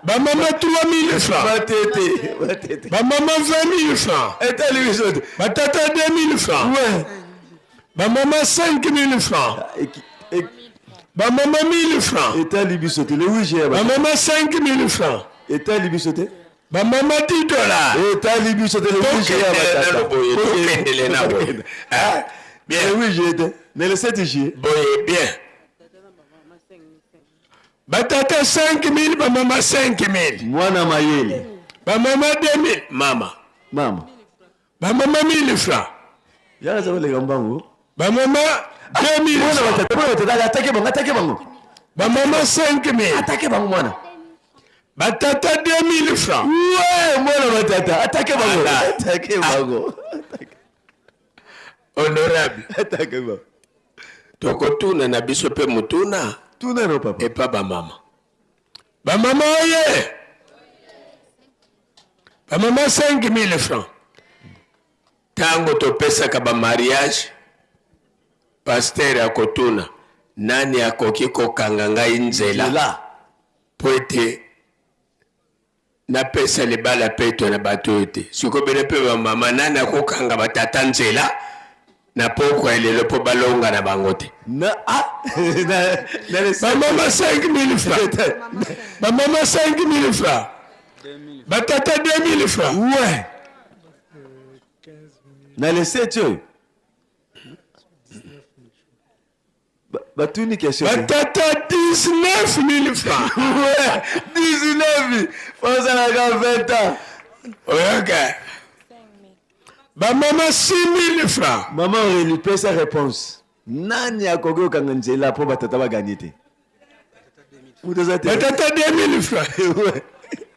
Ba mama 3000 francs. Batete, batete. Ba mama 20 000 francs. Etali biso te. Batata 2000 francs. Ouais. Ba mama 5000 francs. Ba mama 1000 francs. Etali biso te. Le 8 juillet. Ba mama 5000 francs. Etali biso te. Ba mama 10 dollars. Etali biso te. Le 8 juillet Tokendele nano boye, tokendele na boye. Ah, bien. Le 8 juillet te. Mais le 7 juillet. Boye bien. Batata 5000, ba mama 5000. Mwana mayele. Ba mama 2000. Mama. Mama. Ba mama 1000 francs. Yaka za koleka mbangu. Ba mama 2000 Mwana francs. batata, mwana batata, attaquez bango, attaquez bango. Ba mama 5000. Attaquez bango mwana. Batata 2000 francs. Ouais, mwana batata, attaquez bango. Voilà. Attaquez bango. Honorable. Attaquez bango. Tokotuna na biso mpe motuna. Tuna no papa. Epa bamama. Bamama oye. Bamama 5000 francs. Ntango topesaka bamariage, pasteur akotuna nani akoki kokanga ngai nzela Nzela. mpo ete napesa libala peto na bato oyo te. Sikoyo bino mpe bamama, nani akokanga batata nzela na pokwa ya lelo mpo balonga na bango te? Na ah na na le Bamama 5000 francs. Bamama 5000 francs. Batata 2000 francs. Ouais. Na le 7 oyo. Batuni question. Batata 19 000 francs. Ouais, 19 ozalaka 20 ans. Oyoka. Bamama 6 000 francs. Mama Aurélie pesa réponse. Nani akoki kokanga nzela mpo batata baganye te? Moto aza te. Batata 2000 francs. Ouais.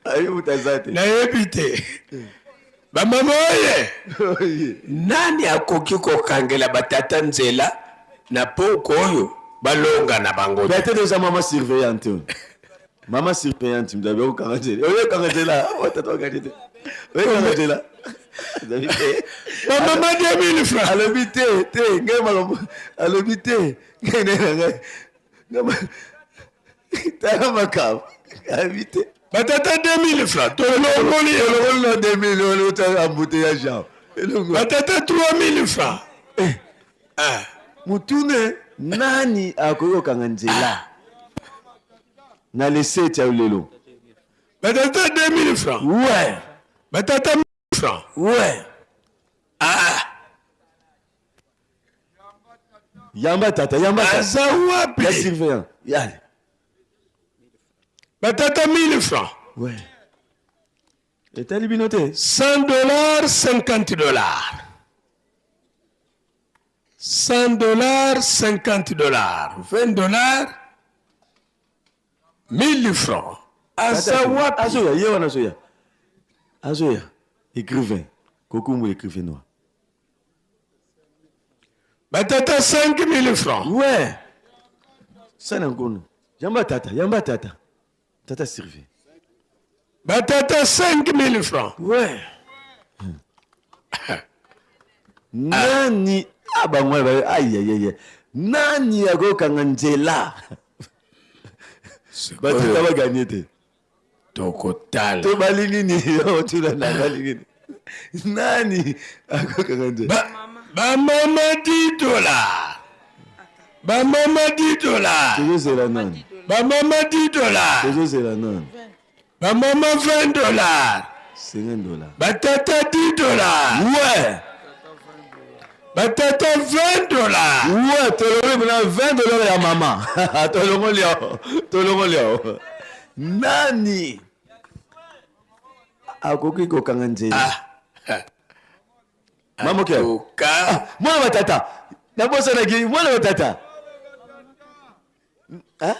Ayi moto aza te. Nayebi te. Bamama oye. Nani akoki kokangela batata nzela na poko oyo balonga na bango te? Peut-être eza mama surveillante oyo. Mama surveillante moto abe kokanga nzela. Oye kokanga nzela, batata baganye te. Oye kokanga nzela. Alobi te. Bamama 2000 francs. Alobi te, te, ngai makambo. Alobi te, ngai nde na ngai. Ngai ma- Tala makambo. Alobi te. Batata 2000 francs. Tolongoli. Tolongoli na 2000 oyo ota embouteillage awa. Elongo. Batata 3000 francs. Ah. Mutune nani akoki kokanga nzela na le 7 ya lelo? Batata 2000 francs. Ouais. Batata 1000 francs. Ouais. Ah, Yamba tata, yamba tata. Aza wapi? Ya surveillant. Yale. Batata 1000 francs. Ouais. Etali bino te. 100 dollars, 50 dollars. 100 dollars, 50 dollars. 20 dollars, 1000 francs. Aza wapi? Azoya, ye wana azoya. Azoya. Écrivain. Kokumbu écrivain noir. Batata 5000 francs. Ouais. Sana nkono. Yamba tata, yamba tata. Tata surveille. Batata 5000 francs. Ouais. Nani ah bango ba ay ay ay. Nani akokanga nzela? Batata baganye te. Tokotala. To balingi nini? Otuna na balingi nini? Nani akokanga nzela? Bamama 10 dollars. Bamama 10 dollars. Tozozela nani? Bamama 10 dollars. Tozozela nani? Bamama 20 dollars. 50 dollars. Batata 10 dollars. Ouais. Batata 20 dollars. Ouais, tolongoli mpena 20 dollars ya mama. Tolongoli yao. Tolongoli yao. Nani akoki kokanga nzela? Mama oke. Atuka. Mwana batata. Nabosanaki mwana batata. Hein?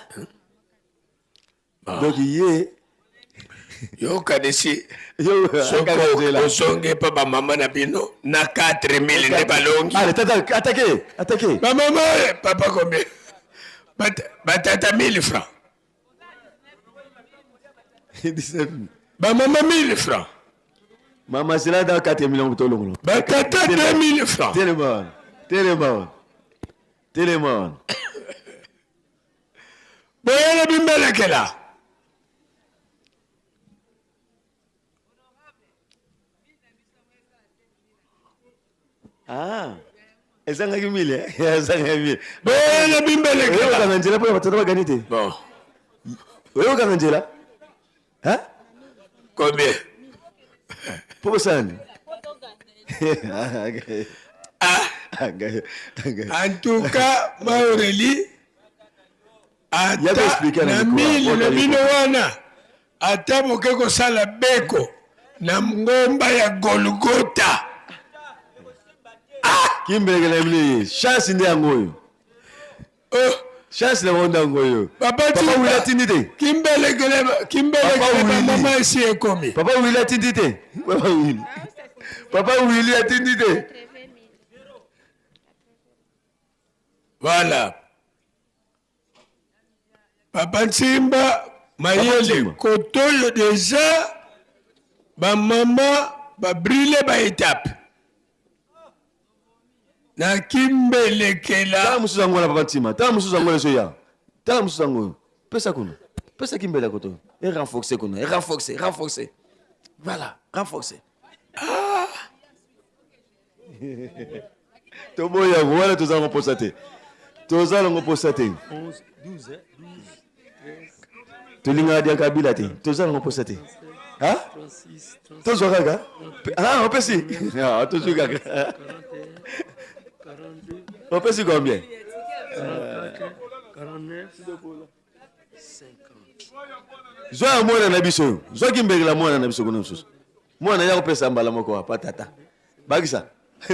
Donc ye Yokanisi yo soki akanga nzela. ozongi epa bamama na bino na 4000 nde balongi. Allez, tata, attaquez, attaquez. Bamama oye, Papa combien? Batata 1000 francs. 19 000. Bamama 1000 francs. Mama zela da 4 millions tolongolo. Batata 2000 francs. Telema wana. Telema wana. Telema wana. Boyele bimbelekela. Ah. Ezangaki mille. Eh? Ezangaki mille. Boyele bimbelekela. Oyokanga nzela mpo na batata bagani te. Bon. Oyokanga nzela. Hein? Combien? Mpo bosala nini? Ah. En tout cas, Maureli, ata na mili na bino wana ata boke kosala beko na ngomba ya Golgota. Ah! Kimbelekela bino ye chance nde yango oyo. Oh. Chance na bango nde yango oyo. Papa Papa Willy atindi te. Kimbelekele kimbelekele mama esi ekomi. Papa Willy atindi te. Papa Willy. Papa Willy atindi te. Voilà. Papa Nsimba mayele kotoyo deja ba mama ba brûler ba étape na kimbelekela. Tala mosusu yango wana papa Nsimba, tala mosusu yango wana ezoya, tala mosusu yango oyo, pesa kuna, pesa kimbela kotoyo, e renforcer kuna, e renforcer, renforcer, voilà, renforcer. Ah. Toboyi yango wana, toza nango mposa te, toza nango mposa te. Tolingaka dia Kabila te, toza nango mposa te. Tozwa kaka ah, opesi ah, tozwi kaka opesi combien? Zwa ya mwana na biso oyo, zwa kimbekela mwana na biso kuna mosusu. Mwana ya kopesa mbala moko apa tata. Bakisa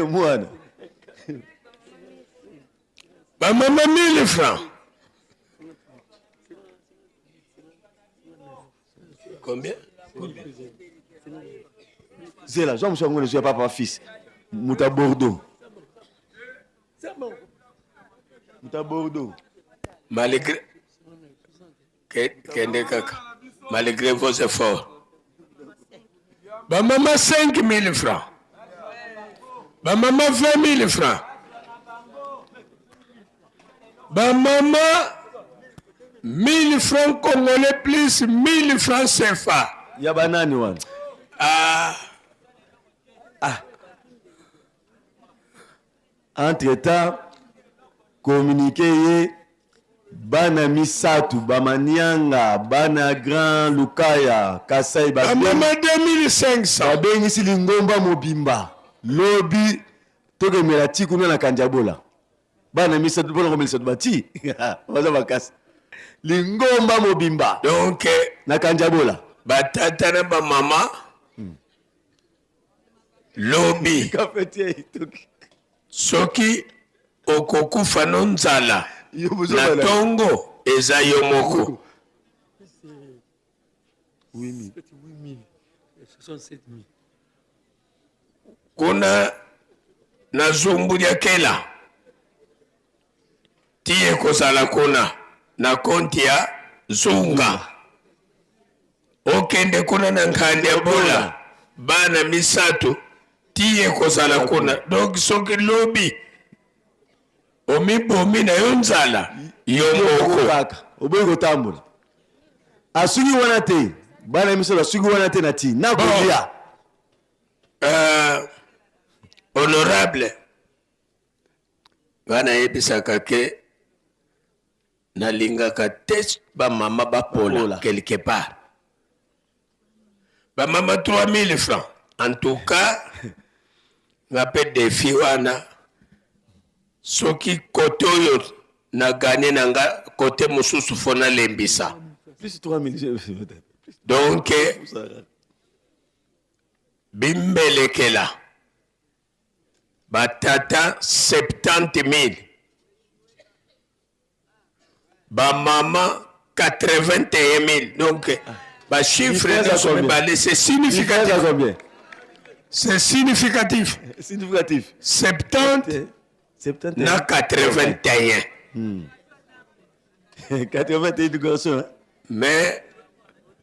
mwana. Ba mama 1000 francs. Combien? Zela, zwa mosusu yango ya papa fils. Moto ya Bordeaux. Moto ya Bordeaux. Malgré kende kaka malgré vos efforts. Ba mama 5000 francs. Ba mama 20000 francs. Ba mama 1000 francs congolais plus 1000 francs CFA. Ya banani wana? Ah. Ah. Entre temps, communiqué ye bana misatu ba manianga bana grand lukaya kasai ba mama 2500 babengisi lingomba mobimba lobi tokemela ti kuna na kandiabola bana misatu mpona komelisa bato bati baza makasi lingomba mobimba donc na kandiabola batata na bamama lobi soki okokufa no nzala na tongo eza yo moko. Kuna na zumbu lya kela ti ekozala kuna na konti ya zunga okende kuna na nkandi ya bola bana misato ti ekozala kuna donc soki lobi omibomi na yo nzala yo moko kaka oboyi kotambola asuki wana te bana misato asuki wana te na ti na kolia euh, honorable Nga nayebisaka ke nalingaka te ba mama bapola quelque part. Ba mama 3000 francs. En tout cas, nga pe defi wana soki kote oyo na gagner na nga kote mosusu fo nalembisa. Plus 3000. Donc bimbelekela Ba tata 70.000 ba mama 81.000 donc ba chiffres nyonso mibale c'est significatif. C'est significatif. Significatif. 70 na 81. 81 du garçon. Mais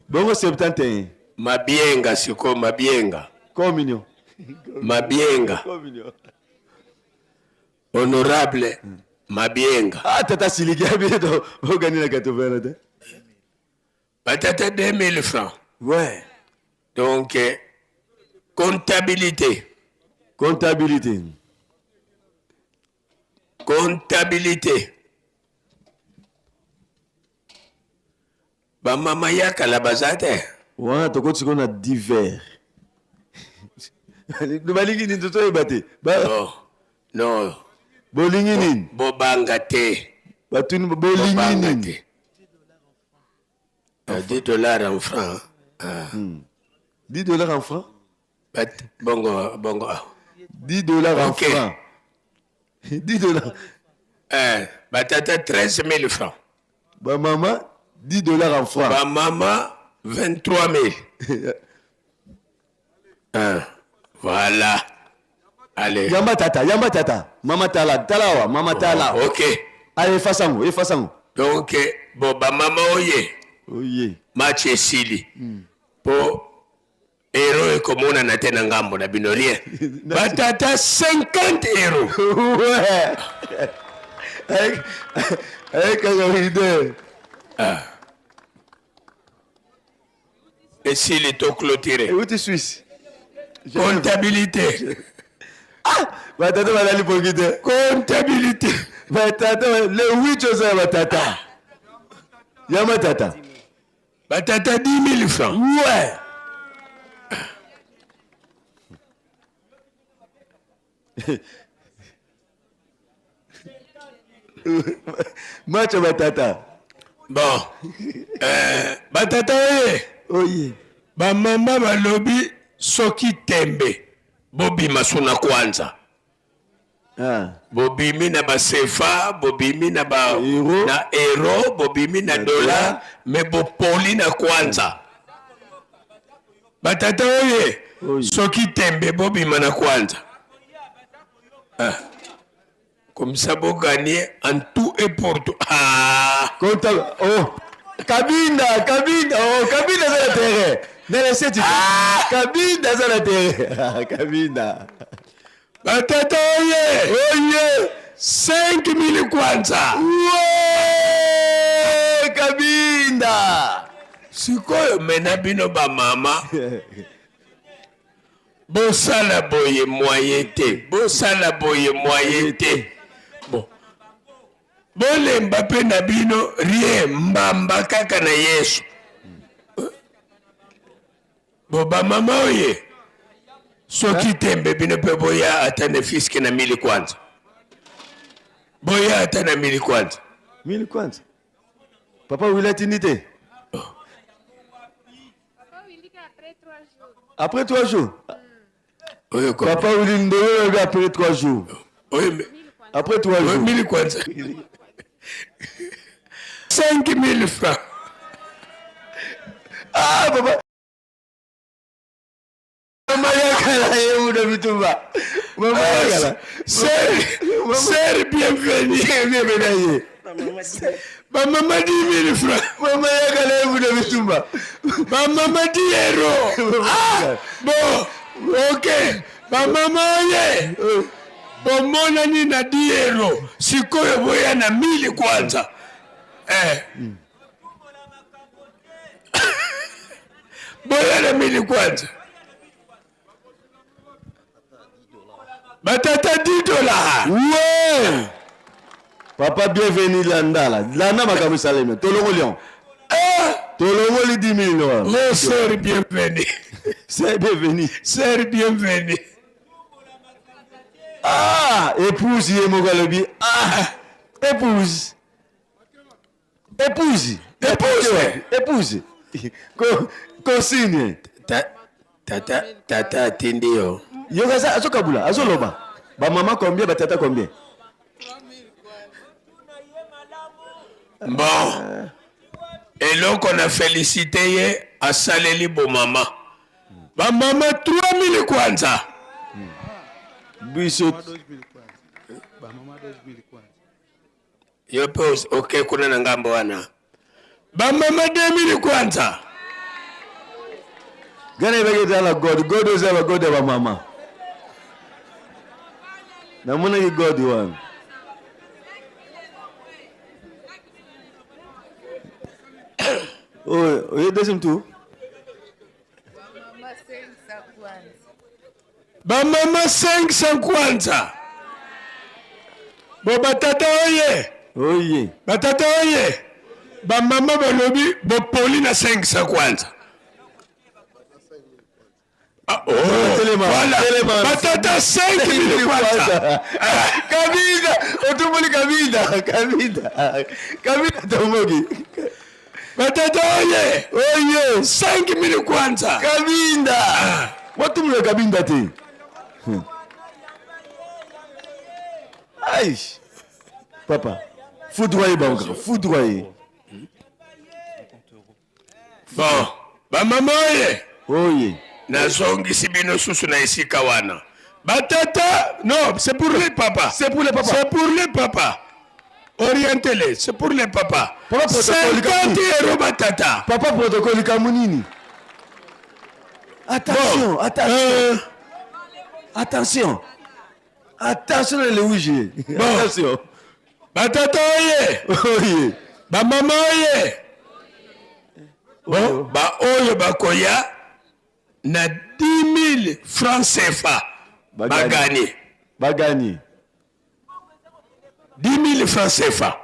bongo 71. Mabienga sikoyo mabienga. Communion. Mabienga. Communion. Honorable Mabienga. Ah, tata siliki abi to ogani na 80 te. Batata 2000 francs. Ouais. Donc eh, comptabilité. Comptabilité. Comptabilité. Bamama ya kala baza te. Wana tokoti sikoyo na divers. Balingi nini totoyeba te. Non. Non. Bolingi nini? Bobanga te. Batuni bolingi nini? 10 dollars en franc. Ah. 10 dollars en franc? Bat, bongo bongo. 10 dollars en okay. franc. 10 dollars. Eh, batata 13 000 francs. Ba mama 10 dollars en franc. Ba mama 23 000. ah, voilà. Allez. Yamba tata, yamba tata. Mama tala, tala wa, mama tala. Oh, OK. Allez, fasango, efasango. Donc bon ba mama oye. Oye. Match esili. Po euro ekomonana te na ngambo na bino rien. Batata 50 euros. Ouais. Avec avec un leader. Ah. Esili to clôturer. Euti Suisse. Comptabilité. Ah, batata balali pongi te. Comptabilité. Batata le 8 oza ya batata. Ya matata. Batata 10 000 francs. Ouais. Match ya batata. Bon. Euh, batata oye. Oye. Bamama balobi soki tembe bobima suna kwanza. Ah. Bobimi na basefa, bobimi na ba Euro. na euro, bobimi na dollar, me bopoli na kwanza. Batata oye. Oye. Soki tembe bobima na kwanza. Ah. Comme ça bo gagner en tout et pour tout. Ah. Compta oh Kabinda, Kabinda, oh Kabinda aza na terrain. Nene seti. Ah! Kabinda aza na terrain. Kabinda. Batata oye. Oye. 5000 kwanza. Ouais! Kabinda. Sikoyo mena bino bamama bosala boye moyen te, bosala boye moyen te. Bon. Bolemba mpe na bino rien, mbamba kaka na Yesu. Bo bamama oye soki tembe bino mpe boya ata ne fiske na mili kwanza, boya ata na mili kwanza. Mili kwanza. Papa Willy atindi te. Après trois jours. Oyo ko- Papa Willy Ndoyo alobi après trois jours. Oyo me- Après trois oyo jours. mili kwanza. 5000 francs. Ah papa. Mama yakala ye muda bitumba. Mama yakala. Sœur, sœur bienvenue. Bienvenue ye. Bamama 10 000 francs. Mama yakala ye muda bitumba. Bamama 10 euros. Ah, bon, ok. Bamama oye. Bomonani na 10 euros. Sikoyo boya na 1000 kwanza. Eh. Boya na 1000 kwanza. Batata 10 dollars. Ouais. Papa bienvenue Landala. Landa makambo esalemi. Tolongoli yango. Ah, Tolongoli 10 000 wana. mon sœur bienvenue. C'est bienvenu. Sœur bienvenue. Ah, épouse ye moko alobi. Ah, épouse. Épouse. Épouse. Épouse. Ko consigne. Ta, tata, tata atindi yo. Yoka aza azokabula, azoloba. Ba mama combien, ba tata combien? Bon. Eloko na félicité ye asaleli bomama. Bamama 3000 kwanza. Biso Yo mpe oke kuna na ngambo wana. Bamama 2000 kwanza. Gana yebaki eza na god. God oza ba god ya ba mama. Namonaki god wana. Oyo, oye deuxième tour. Bamama 500 kwanza. Bo batata oye. Oye. Batata oye. Bamama balobi bopoli na 500 kwanza. Ah, oh, voilà. Batata 5000 kwanza. Kabinda, otumboli Kabinda, Kabinda. Kabinda tomboki. Batata oye. Oye. 5000 kwanza. Kabinda. Watumula Kabinda te. Aïe. Papa, foudroyer bango, foudroyer. Bon, bamama oye. Oye. Nazongisi bino susu na esika wana. Batata, non, c'est pour les papas. C'est pour les papas. C'est pour les papas. Orientez-les, c'est pour les papas. Papa protocole 50 euros batata. Papa protocole kamunini. Attention, Bon, attention. Attention. Attention les Luigi. Bon. Attention. Batata oye. Oye. Bamama oye. Bon, ba oyo bakoya na 10 000 francs CFA. Bagani. Bagani. 10 000 francs CFA.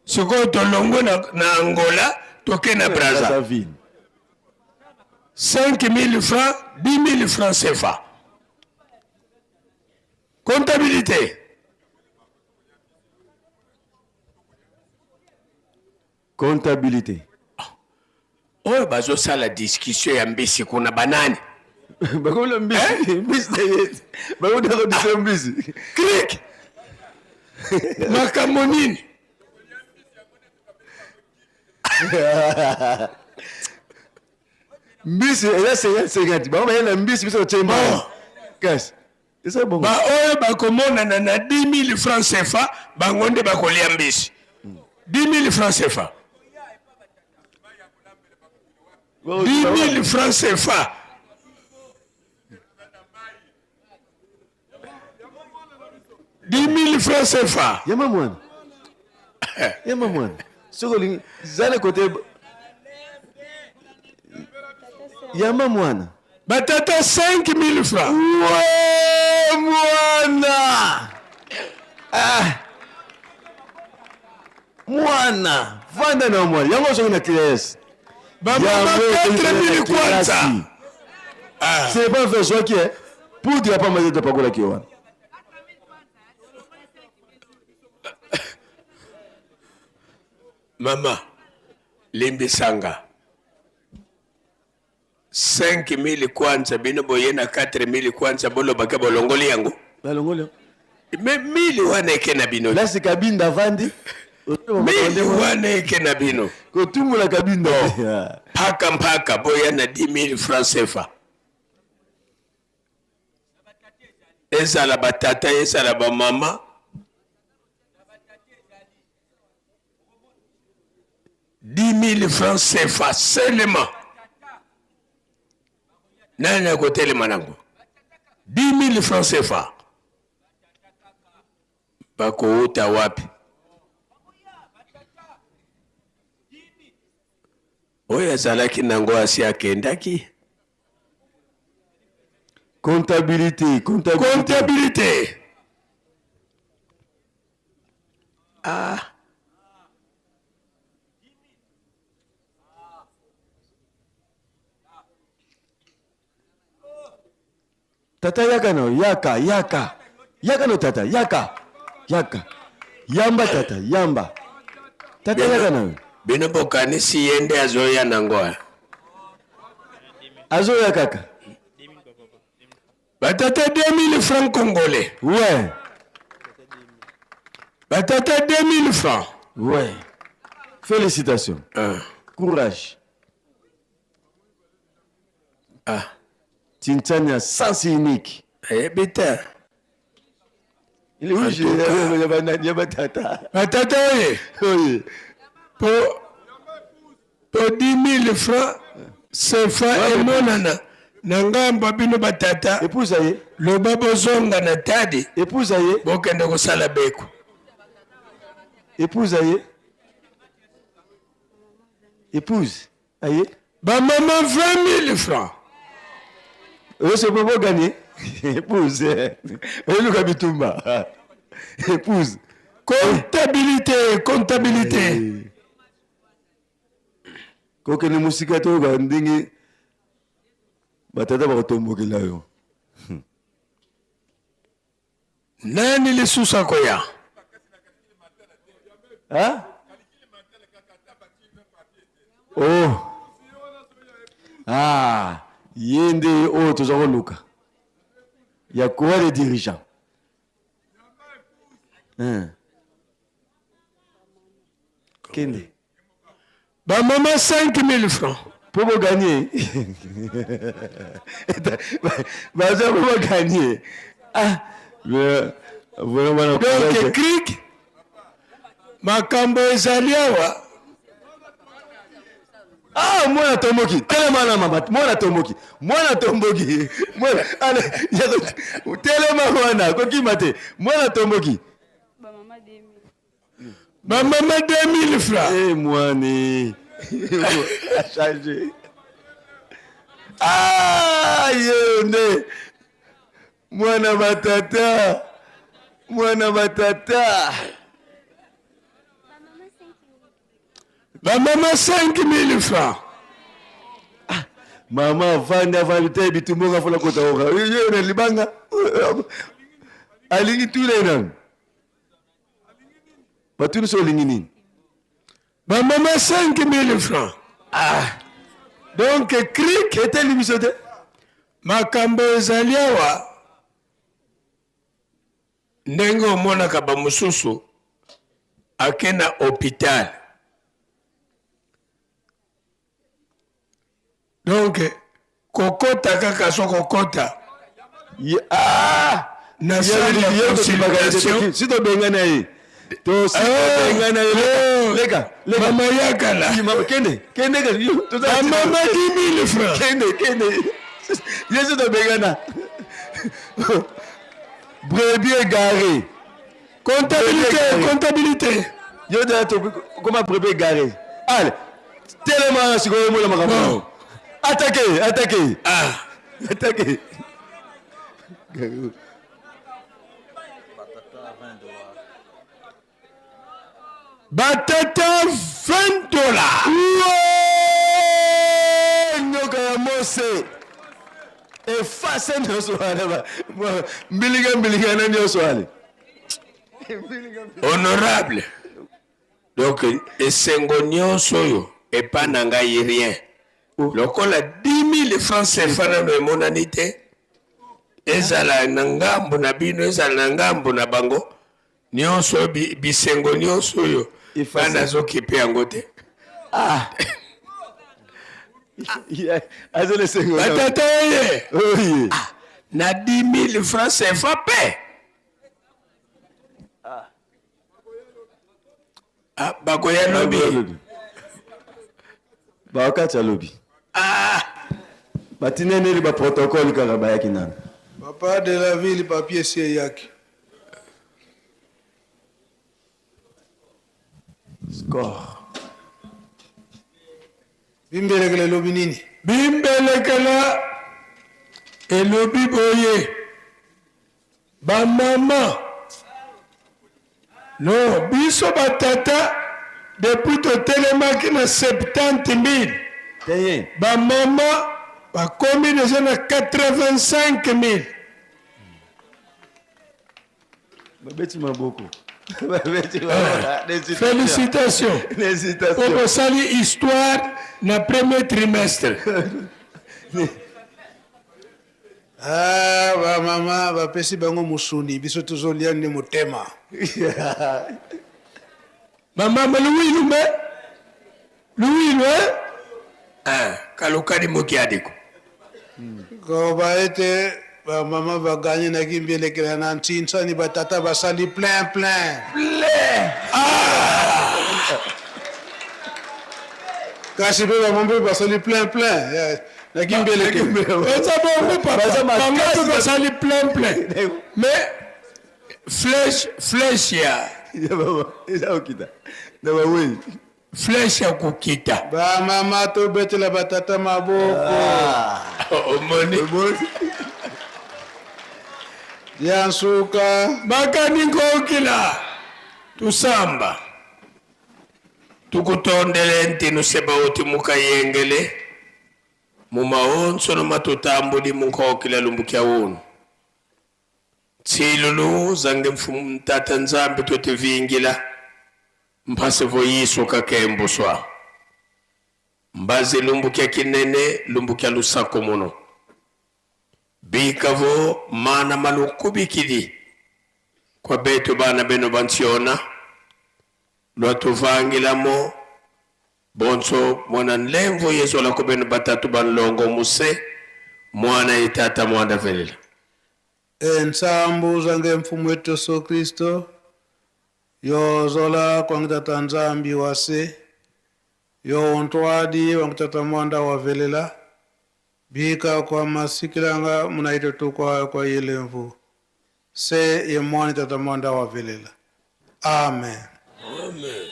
Sikoyo tolongwe na, na Angola toke na Brazza. Brazzaville. 5 000 francs, 10 000 francs CFA. Comptabilité. Comptabilité. Oyo bazosala discussion ya mbisi kuna banani? Bakola mbisi, mbisi na ye. Bakola kodisa mbisi. Click. Makambo nini? Mbisi eza 50 50. Bango baye na mbisi biso totie mbongo. Kasi eza bongo. Ba oyo bakomonana na 10 000 francs CFA bango nde bakolia mbisi. 10 000 francs CFA. 10 000 francs CFA. 10 000 francs CFA. Yama mwana. Yama mwana. Soki olingi zala kote Yama mwana. Batata 5 000 francs. Ouais, mwana. Ah. Mwana, vanda na mwana. Yango soki na classe. Bamama Yango soki na 4 000 kwanza. classe. C'est pas fait soki eh. Poudre ya pamba te pakolaki wana. Mama, limbisanga. 5 000 kwanza bino boye na 4 000 kwanza bolobaka bolongoli yango. Balongoli. Me 1000 wana eke na bino. Lasi Kabinda vandi. 1000 wana eke na bino. Kotumula Kabinda. Mpaka mpaka boya na 10 000 francs CFA. Ezala batata ezala bamama 10 000 francs CFA seulement. Nani akotelema nango? 10 000 francs CFA. Bakouta wapi? Oyo azalaki nango asi akendaki. Comptabilité, comptabilité. Comptabilité. Ah. Tata yaka no, yaka, yaka. Yaka no tata, yaka. Yaka. Yamba tata, yamba. Tata yaka no. Bino bokanisi ye nde azoya nango eh? Azoya kaka. Batata 2000 francs congolais. Ouais. Batata 2000 francs. Ouais. Félicitations. Courage. Ah. Tintania sens unique. Ayebi te. Il est où j'ai ya batata. Batata oye. Oye. Po po 10 000 francs. Sefa emonana na ngambo ya bino batata. Epuza ye. Loba bozonga na tadi. Epuza ye. Bokende kosala beko. Epuza ye. Épouse. Aye. Ba maman 20 000 francs. Oyo po bo gagner. Épouse. Oyo bitumba. Épouse. Comptabilité, comptabilité. Eh. Kokende mosika toyoka ndenge batata bakotombokela yo. Nani lisusu akoya? Hein? Oh. Ah, ye nde oyo toza koluka ya koya les dirigeants. Hein. Kende. Ba mama 5000 francs. Po bo gagner. Baza po bo gagner. Ah, mais vraiment Donc cric makambo ezali awa. Ah, mwana tomboki telema na mama mwana tomboki mwana tomboki mwana ale telema wana kokima te mwana tomboki Ba mama 2000 francs. Eh mwani. A changer. Ah, ye nde. Mwana batata. Mwana batata. Ba mama 5000 francs. Ah, mama avandi avandi te bitumba nga fola kota oka. Ye na libanga. Alingi tule nanu. Batuni so olingi nini? Ba mama 5000 francs. Ah. Donc cric eteli biso te. Makambo ezali awa ndenge omonaka ba mosusu ake na hopital donc kokota kaka so kokota ah! na salle ya consultation si tobengana ye tositobengana ye eh, leka mama yakala kende kende mama 10000 francs kende kende ye si tobengana brebis égaré Comptabilité, comptabilité. Yo de to koma brebis égaré. Allez, telema na sikoyo omona makambo. Attaquez, attaquez. Ah. Attaquez. Batata 20 dollars. Nyoka ya Mose. Efase nyonso wana mbilinga mbilinga na nyonso wana. Honorable. Donc esengo nyonso oyo epa na ngai rien. Oh. Lokola 10 000 francs CFA nano emonani te. Ezala na ngambo na bino, ezala na ngambo na bango. Nyonso oyo bisengo nyonso oyo nga nazokipe yango te. Ah. Azali esengo. Batata oye. Oye. Ah, na 10 000 francs CFA pe. Ah. Ah, bakoya lobi. Bakati ya lobi. Ah. Batineneli ba protocole kaka bayaki nanu. Papa de la ville papier esi eyaki. Score. Bimbelekela elobi nini? Bimbelekela elobi boye ba mama no biso ba tata depuis totelemaki na 70 000 ba mama bakomi deja na 85 000 Babeti maboko. Ah, félicitations. Po bosali histoire na premier trimestre. Ah, ba mama bapesi bango musuni biso tozolia nde motema. Mama luwilu me luwilu eh? Ah, kalukani mokiadiko. Koloba ete ba mama ba gagner na kimbielekela na ntinsani ba tata basali plein plein. Plein. Ah! Kasi mpe bango mpe basali plein plein eh, na kimbeleke. Eza bongo papa. Bango mpe basali plein plein. Mais flèche flèche ya eza kokita na bawei flèche ya kokita. Ba mama tobetela ba tata maboko. Ah. Omoni. Ya nsuka. Bakani nkokila tusamba tukutondele ntinu sebaoti mukayengele mumaonso nomatutambuli munkokila lumbukia unu tsilulu zange mfumu tata nzambi tutivingila mpasi voyiso kakembuswa mbazi lumbukia kinene lumbukia lusako muno bikavo mana malukubikili kwa betu bana beno bansiona lwatuvangilamo bonso mwana nlemvo yesu alako beno batatu banlongo muse mwana ye tata mwanda velela Ensambu zange mfumu wetu Yesu Kristo yozola kwangu tata Nzambi wase yo ontwadi wangu tata mwanda wavelela bika kwa masikilanga munaito tu kwa, kwa yelemvu se ye mwani tata mwanda wavelela amen. Amen.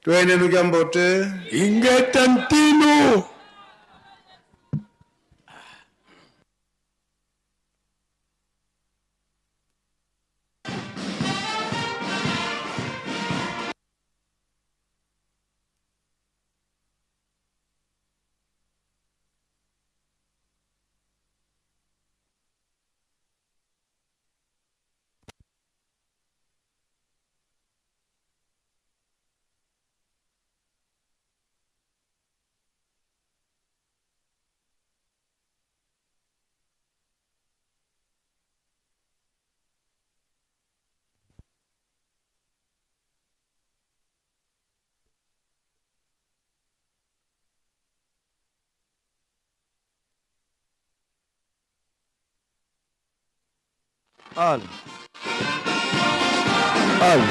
Twende nukyambote ingeta ntinu. Al. Al.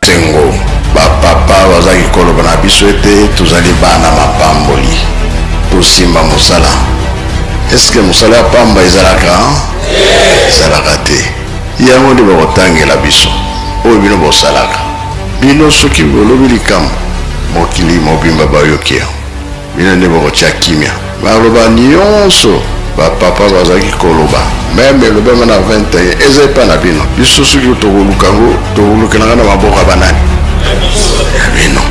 Sengo bapapa bazalaki koloba na biso ete tozali bana mapamboli, tosimba mosala. Eske mosala ya pamba ezalaka? Ezalaka te. Yango nde bakotangela biso oyo bino bosalaka. Bino soki bolobi likambo, mokili mobimba bayoki yango. Bino nde bokotia kimia. Maloba nionso ba papa bazalaki koloba meme elobama na 21 eza epa na bino. Biso soki tokoluka yango tokolukela yango na maboko ya banani? Ya bino.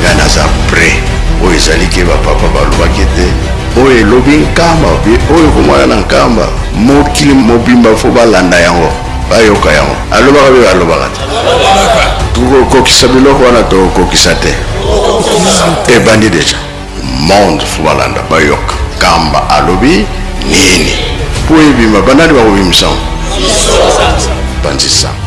Ngai naza près. Oyo ezali ke ba papa balobaki ete oyo elobi Nkamba pe oyo ekomona na Nkamba mokili mobimba fo balanda yango bayoka yango. Alobaka pe alobaka te. Tokokokisa biloko wana tokokokisa te. Ebandi deja. Monde fo balanda bayoka Nkamba alobi nini po ebima. Banani bakobimisa yango? Panzi sango.